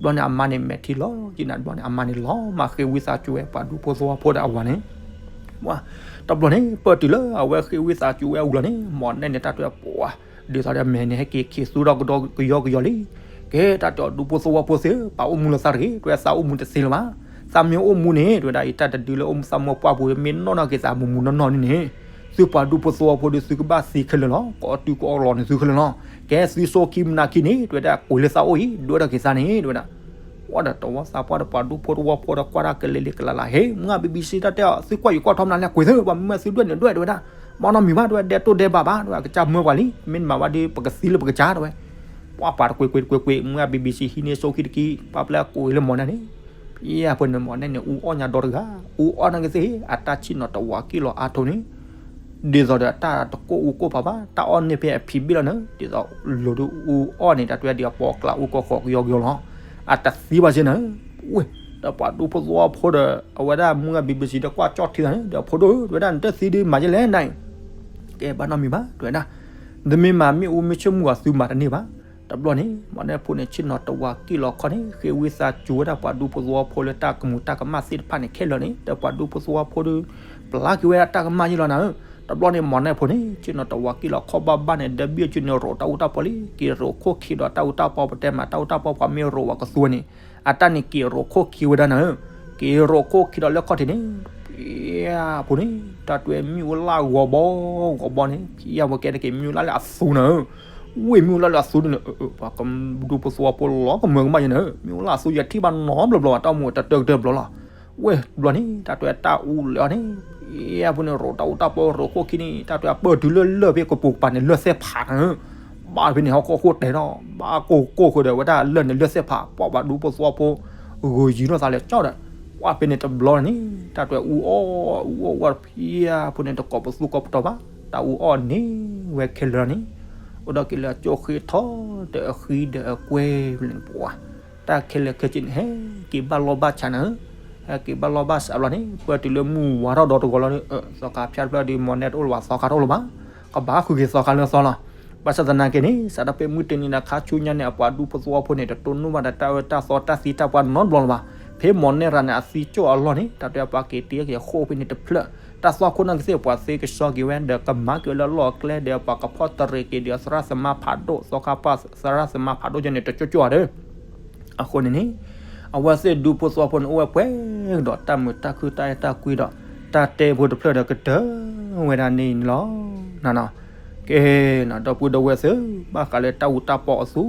ဘျီန့ၣ်အမါန့ၣ်မဲာ်ထံလီၤက့ၤနၤ ဘျီန့ၣ် အမါန့ၣ်လီၤမၢ်ဃ့ဝံသးစူၤဝဲ ပှၤဒူဖိသဝီဖိဒီးအဝၤန့ၣ် တဘျီန့ၣ် ပၢၢ်တုၤလၢအဝဲဃ့ဝံသးစူၤဝဲအဝၤလီၤန့ၣ် မီၢ်နဲၣ်န့ၣ် တၢ်တဲပှၤ ဒ်သိးဒီးမဲာ်န့ၣ်ဟဲက့ၤခံးသူဒီးကဒီးကယီကယီလံ. ကဲတၢ်တဲအီၤဒူဖိသဝီဖိသ့ၣ် ပာ်အိၣ်မူလၢသးတဂ့ၤ, တဲဝဲသးအိၣ်မူတသ့လၢၤဘၣ်. သးမ့ၢ်အိၣ်မူန့ၣ် တဲဝဲဒၣ်အံၤ တၢ်တဒုလၢအိၣ်မူသးမီၢ်ပှၢ်ပူၤ မ့ၢ်နီၢ်နီၢ်က့ၤသးမူးမူးနီၢ်နီၢ်န့ၣ်န့ၣ် သုပှၤဒူဖိသဝီဖိဒီး သုကဘၣ်သံခဲလၢာ်လီၤ. ကအီၣ်တုၤကအီၣ်လီၤန့ၣ်သုခဲလၢာ်လီၤ. ကဲသုဆိခံမနၤခံန့ၣ် တဲဝဲဒၣ် ကွံာ်လၢသးအိၣ်အံၤ ဒွဲၣ်ထီၣ်က့ၤသးန့ၣ် တဲဝဲဒၣ် ပှၤဒီးတဝီသးပှၢ်ဒီးပှၤဒူဖိသဝီဖိဒီး ကွၢ်တၢ်ကလဲၤလံကလၤလၤ ဟ့ၣ် မုၢ်ဂၤဘံဘံစံတၢ်တဲအီၤ သုကွၢ်ယူၤကွၢ်ထီမနုၤလဲၣ် ကွံာ်သု ပှၤမၢသုဒွဲၣ်န့ၣ်ဒွဲၣ် တဲဝဲဒၣ် မနီတမံၤဘၣ် တဲဝဲ ဒဲးတိၢ်ဒဲးဘးဘၣ် တဲဝဲ ကစၢ်မၢပှၤလံ မ့ၢ်တမၤဘၣ်ဒီး ပကသံလၢပကစၢ် တဲဝဲ ပှၤပှၤတကွံာ်ကွံာ်တကွံာ်ကွံာ် မုၢ်ဂၤဘံဘံစံဟံးန့ၢ်ဆိခံတကံၢ် ပှၤပျဲကွံာ်လၢမီၢ်နဲၣ်န့ၣ် ဖံယၢ်ဖိန့ၣ် မီၢ်နဲၣ်န့ၣ် အူအီၣ်ညါဒီတဂၤ အူအီၣ်နာ်က့သ့ၣ် အတၢ်ဆ့ၣ်နီၤတဝးကံၣ်လီၤအါထီၣ်န့ၣ် ဒ်သိးဒီးတၢ်တကိၢ်အူကိၢ်ပာ်ဘၣ် တၢ်အီၣ်န့ၢ်ဖဲအဖံးဘ့ၣ်လီၤန့ၣ် ဒ်သိးလိၤဒုးအူအီၣ်န့ၣ် တၢ်တဲဒ်အပီကျးအူကီၢ်ဃီကယီကယီလီၤ အတသံဘၣ်စ့ၢ်န့ၣ် ဝ့ၢ် ဒီးပှၤဒူဖိသဝီဖိဒီး အဝဲဒၣ်မုၢ်ဂၤဘံဘံစံဒီးကွၢ်ကၠီၣ်ထံသးန့ၣ် ဒီးဖိဒိၣ်ဧၢ တဲဝဲဒၣ် နတသံဒုးမၤယဲလဲၣ်နၤအံၤ ကဲဘၣ်နီတမံၤဘၣ် တဲဝဲဒၣ် နမ့ၢ်မၤမ့ၣ်အူမ့ၢ်ဆိၣ်မုၢ်ဂီၤသုမၤတန့ၢ်ဘၣ် တဘျီန့ၣ် မီၢ်နဲၣ်ဖိန့ၣ် ဆ့ၣ်နီၤတဝးကံၣ်လီၤခီန့ၣ် ဃ့ဝံသးစူၤဝဲဒၣ်ပှၤဒူဖိသဝီဖိလၢတၢ်ကမူးတၢ်ကမၣ်သ့ၣ်တဖၣ်န့ၣ်ခဲလၢာ်န့ၣ် ဒီးပှၤဒူဖိသဝီဖိဒီး ပျဲက့ၤဝဲဒၣ်တၢ်ကမၣ်ယဲလီၤနၤဧၢ တဘျီန့ၣ် မီၢ်နဲၣ်ဖိန့ၣ် ဆ့ၣ်နီၤတဝးကံၣ်လီၤခီဘၣ်ဘၣ်န့ၣ် ဒီဘ့ၣ်အစုန့ၣ် ရိးတၢ်အူတၢ်ပီလံ က့ၤရိးခိၣ်ခံဒီးတၢ်အူတၢ်ပီ ပတဲမးတၢ်အူတၢ်ပီပှၤမ့ၢ်ရိးဝဲကသူဝဲန့ၣ် အတၢ်န့ၣ်က့ၤရိးခိၣ်ခံဝဲဒၣ်နၤဧၢ က့ၤရိးခိၣ်ခံဒီးလၢခီၣ်ထံးန့ၣ် ဖံယၢ်ဖိန့ၣ် တၢ်တဲမ့ၣ်အူလၢဂီၤဘီ ဂီၤဘီန့ၣ် ဖံယၢ်ဖိကဲတက့ၢ်မ့ၣ်အူလၢလၢအသူနၤဧၢ ဝ့ၢ်မ့ၣ်အူလၢလၢအသူဒ်န့ၣ် ပှၤကဒူဖိသဝီဖိလီၤကမၢကမၣ်ယဲန့ၣ် မ့ၣ်အူလၢအသူယထံၣ်ဘၣ်နီတဘျီဘျီဘၣ် တၢ်အိၣ်မူတၢ်တၢၢ်ကတၢၢ်ဘျီလီၤ ဝ့ၢ်တဘျီန့ၣ် တၢ်တဲတၢ်အူလၢအီၤန့ၣ် ဖံယၢ်ဖိန့ၣ် ရိးတၢ်အူတၢ်ပီရိးခိၣ်ခံန့ၣ် တၢ်တဲပၢၢ်တုၤလၢလၢၢ်ဖဲကပိာ်ကပၤန့ၣ် လၢၢ်သဲၣ်ဖးနၤဧၢ ဘၣ်ဖဲန့ၣ် ဟီၣ်ခိၣ်ဃိၣ်တဲာ်ထီၣ် ဘၣ်ကိၢ်ကိၢ်ဃိဒီး ဝဲဒၣ်လၢၢ်န့ၣ် လၢၢ်သဲၣ်ဖး ပှၤဘၣ်ဒူဖိသဝီဖိ ဂုာ်ယံၤထီၣ်သးလဲၤကၠီၣ်ဒီး ပှၤဖဲန့ၣ်တဘျီန့ၣ် တၢ်တဲအူအီၣ် အူအီၣ်ဝဲဖံယၢ်ဖိန့ၣ် တကိးပသူကိးပတီၤဘၣ် တၢ်အူအီၣ်န့ၢ်ဝဲခဲလၢာ်န့ၣ် အိၣ်ဒီးက့ၤလၢအကၠိဃ့ထီၣ်ဒီးအဃံဒီးအကွဲၤန့ၣ်ပှၤ တၢ်ခဲလၢာ်ခဲဆ့န့ၣ် ဟဲက့ၤဘၣ်လီၢ်ဘၣ်ဆးနၤဧၢ ဟဲက့ၤဘၣ်လီၢ်ဘၣ်ဆးဘျီန့ၣ် ပၢၢ်တုၤလၢမုၢ်ဝါထီၣ်ဒီတဂီၤလီၤဒီး သီခါဖၠါတဖျၢၣ်ဒီး မီၢ်နဲၣ်တအိၣ်လၢၤဘၣ်သီခါတအိၣ်လၢၤဘၣ် ကဘၣ်ဃုက့ၤသီခါလၢသီလီၤ ဘၣ်ဆၣ်သနာ်က့န့ၣ် စးထီၣ်ဖဲမုၢ်တနံၤနၤခါဆူညါန့ၣ် အပှၤဒူဖိသဝီဖိန့ၣ် တတိၢ်နီၣ်ဘၣ်ဒီးတၢ်အၢတၢ်သီတၢ်သံတၢ်ပှၢ်နီတဘျီလၢၤဘၣ် ဖဲမီၢ်နဲၣ်ရၤန့ၣ် အသံကၠိၣ်အလီၢ်န့ၣ် တၢ်တဲပှၤက့ၤတ့က့ၤဃိၣ်ဖဲန့ၣ်တဖျၢၣ် တၢ်သွၣ်ခိၣ်နီၢ်ကသ့ၣ် ပှၤသ့ကဆှီက့ၤဝဲ ဒီးကမၤက့ၤလၢလီၢ်ကျဲ ဒီးပှၤကဖီၣ်တရံးက့ၤ ဒီးသရၣ်သမါဖးဒိၣ် သီခါပှၢ်သရၣ်သမါဖးဒိၣ်ကဲန့ၣ် တကၠိကၠိဧါဒီး အဃိန့ၣ်န့ၣ် အဝဲသ့ၣ်ဒူဖိသဝီဖိန့ၣ် အိၣ်ဝဲပှဲၤကဒီး တၢ်မုာ်တၢ်ခုၣ်တၢ်အဲၣ်တၢ်ကွံဒီး တၢ်တဲဖိတဖျၢၣ်ဒီးကတၢၢ်ဝဲဒၣ်န့ၣ်န့ၣ်လီၤ. နနီၤ ကဲနီၤ ဒီပုၢ်ဒီဝဲၢ်သ့ၣ် ဘၣ်ဃးလၢတၢ်အူတၢ်ပီအသူ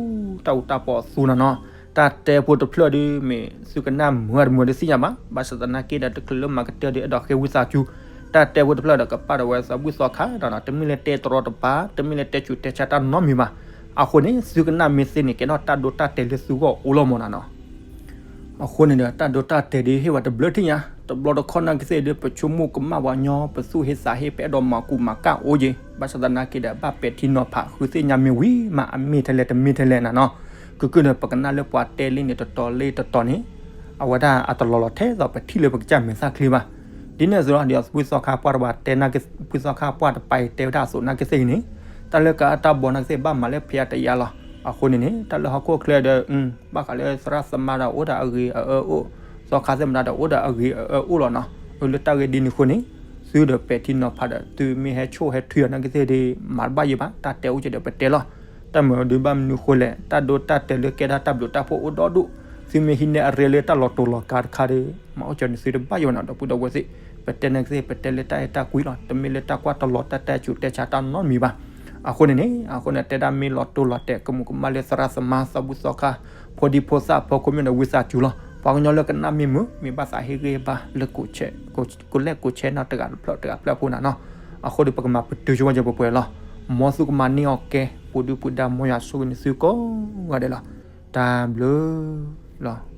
တၢ်အူတၢ်ပီအသူနနီၤ တၢ်တဲဖိတဖျၢၣ်ဒီး မ့ၢ်သုကနၣ်မုာ်တမုာ်ဒီးသ့ၣ်ညါဘၣ် ဘၣ်ဆၣ်သနာ်က့ဒီး တချုးလၢမၤကတၢၢ်ဒီး အဲၣ်ဒိးဃ့ဝံသးစူၤ တၢ်တဲဖိတဖျၢၣ်ဒီး ကပာ်ဒီးဝဲသးဘုၣ်သီခါဒီးနီၤ တမ့ၢ်လၢတဲတရီတပါ တမ့ၢ်လၢတဲဆူးတဲဆါတၢ်နီတမံၤဘၣ်. အဃိန့ၣ် သုကနၣ်မ့ၢ်သ့န့ၣ် ကဲထီၣ်တၢ်ဒိတၢ်တဲာ်လၢသုဂီၢ်အိၣ်လီၤမၢ်နီၤနီၤ. အဃိန့ၣ်ဒီး တၢ်ဒိတၢ်တဲာ်ဒ်ဟ့ၣ်ဝဲတဘျုးထံၣ်ညါ တဘျီတခီၣ်နာ်က့သ့ၣ်ဒီး ပဆိကမိၣ်ကမၣ်ပှၤညီ ပသူၣ်ဟ့သးဟ့ ပအဲၣ်ဒိးမၤကူမၤကၣ်အိၣ်က့ၤ ဘၣ်ဆၣ်သနာ်က့ဒီး ဘၣ်ပဲာ်ထံနီၤဖး ဃုသ့ၣ်ညါမ့ၢ်ဝံၤမး အမ့ၢ်ထဲလဲၣ်တမ့ၢ်ထဲလဲၣ်နနီၤ. ကုၢ်ကုၢ်ဒီး ပကနၣ်လၢပှၤတဲလံန့ၣ် တတီၤလံတတီၤန့ၣ် အဝဲဒၣ်အတလီၤလီၤထဲသိးပထံၣ်လၢပကစၢ်မဲာ်သၣ်ချ့ဘၣ်. ဒ်န့ၣ်အသိးလီၤ ဒ်သိးဘုၣ်သီခါပှၢ်တပၤတဲ ဘုၣ်သီခါပှၢ်တပၤအံၤတဲဝဲဒၣ်အသိးနာ်က့သ့ၣ်အံၤန့ၣ် တၢ်လၢကတၢ်ဘီနာ်က့သ့ၣ် ဘၣ်မၤလၢဖဲအတယါလီၤ. အဃိန့ၣ်န့ၣ် တၢ်လၢဟီၣ်ခိၣ်ချၢဒီး ဘၣ်ဃးလၢသရၣ်သမါဒီးအိၣ်ဒီးအဂ့ၤအအၢအိၣ် သီခါသ့ၣ်မတၤဒီးအိၣ်ဒီးအဂ့ၤအအၢအိၣ်လီၤနီၤ. အလၢတၢ်ဂ့ၢ်ဒ်န့ၣ်အဃိန့ၣ် သုဒီးပဲာ်ထံနီၤဖးဒီး သုမ့ၢ်ဟဲဆိၣ်ဟဲထုးအီၤနာ်က့သ့ၣ်ဒီး မၤတဘၣ်ယံၤဘၣ် တၢ်တဲအိၣ်ကဒီးပတဲလီၤ. တၢ်မၤဒုးဘၣ်မနုၤအဃိလဲၣ် တၢ်ဒိတၢ်တဲာ်လၢကဲဒၣ်တၢ်ဘျုးတၢ်ဖှိၣ်အိၣ်ဒီဒူၣ် သုမ့ၢ်ဟံးန့ၢ်အရ့လၢတၢ်လီၤတိၢ်လီၤကၤတခါဒီး မၤအိၣ်ကၠီန့ၣ်သုတဘၣ်ယံၤဘၣ်နီၤ ဒီပုၢ်ဒီဝဲၢ်သ့ၣ်. ပတဲနာ်က့သ့ၣ် ပတဲလၢတၢ်အဲၣ်တၢ်ကွံလီၤ တမ့ၢ်လၢတၢ်ကွၢ်တလီၤတၢ်တဲဆူးတဲဆါတၢ်နီတမံၤဘၣ်. အဃိန့ၣ်န့ၣ် အဃိန့ၣ် တဲဒၣ်မ့ၢ်လီၤတိၢ်လီၤတဲာ် ကမူးကမၣ်လၢသရၣ်သမါ သီဘုၣ်သီခါ ဖိဒံဖိသၣ်ဖိ ခိၣ်မ့ၣ်ဒီးဝံသးစူၤလီၤ. ပှၤကညီလၢကနၣ်မ့ၢ်မုာ် မ့ၢ်ဘၣ်သးဟ့ၣ်ဂံၢ်ဟ့ၣ်ဘါလၢ ကိးလဲၣ်ကိးဆဲနီၤ တဂၤတဖျၢၣ်တဂၤဖျၢၣ်ဖိနၤနီၤ. အဃိဒီးပကမၤပတုာ်ဆိဝဲယပှဲၤပှဲၤလီၤ. မ်သုကမၤန့ၢ်အီၤကဲ ပူၤဒုၣ်ပူၤဒါ မ်ယွၤဆိၣ်ဂ့ၤန့ၢ်သုကိးဂၤဒဲးလီၤ. တၢ်ဘျုးလီၤ.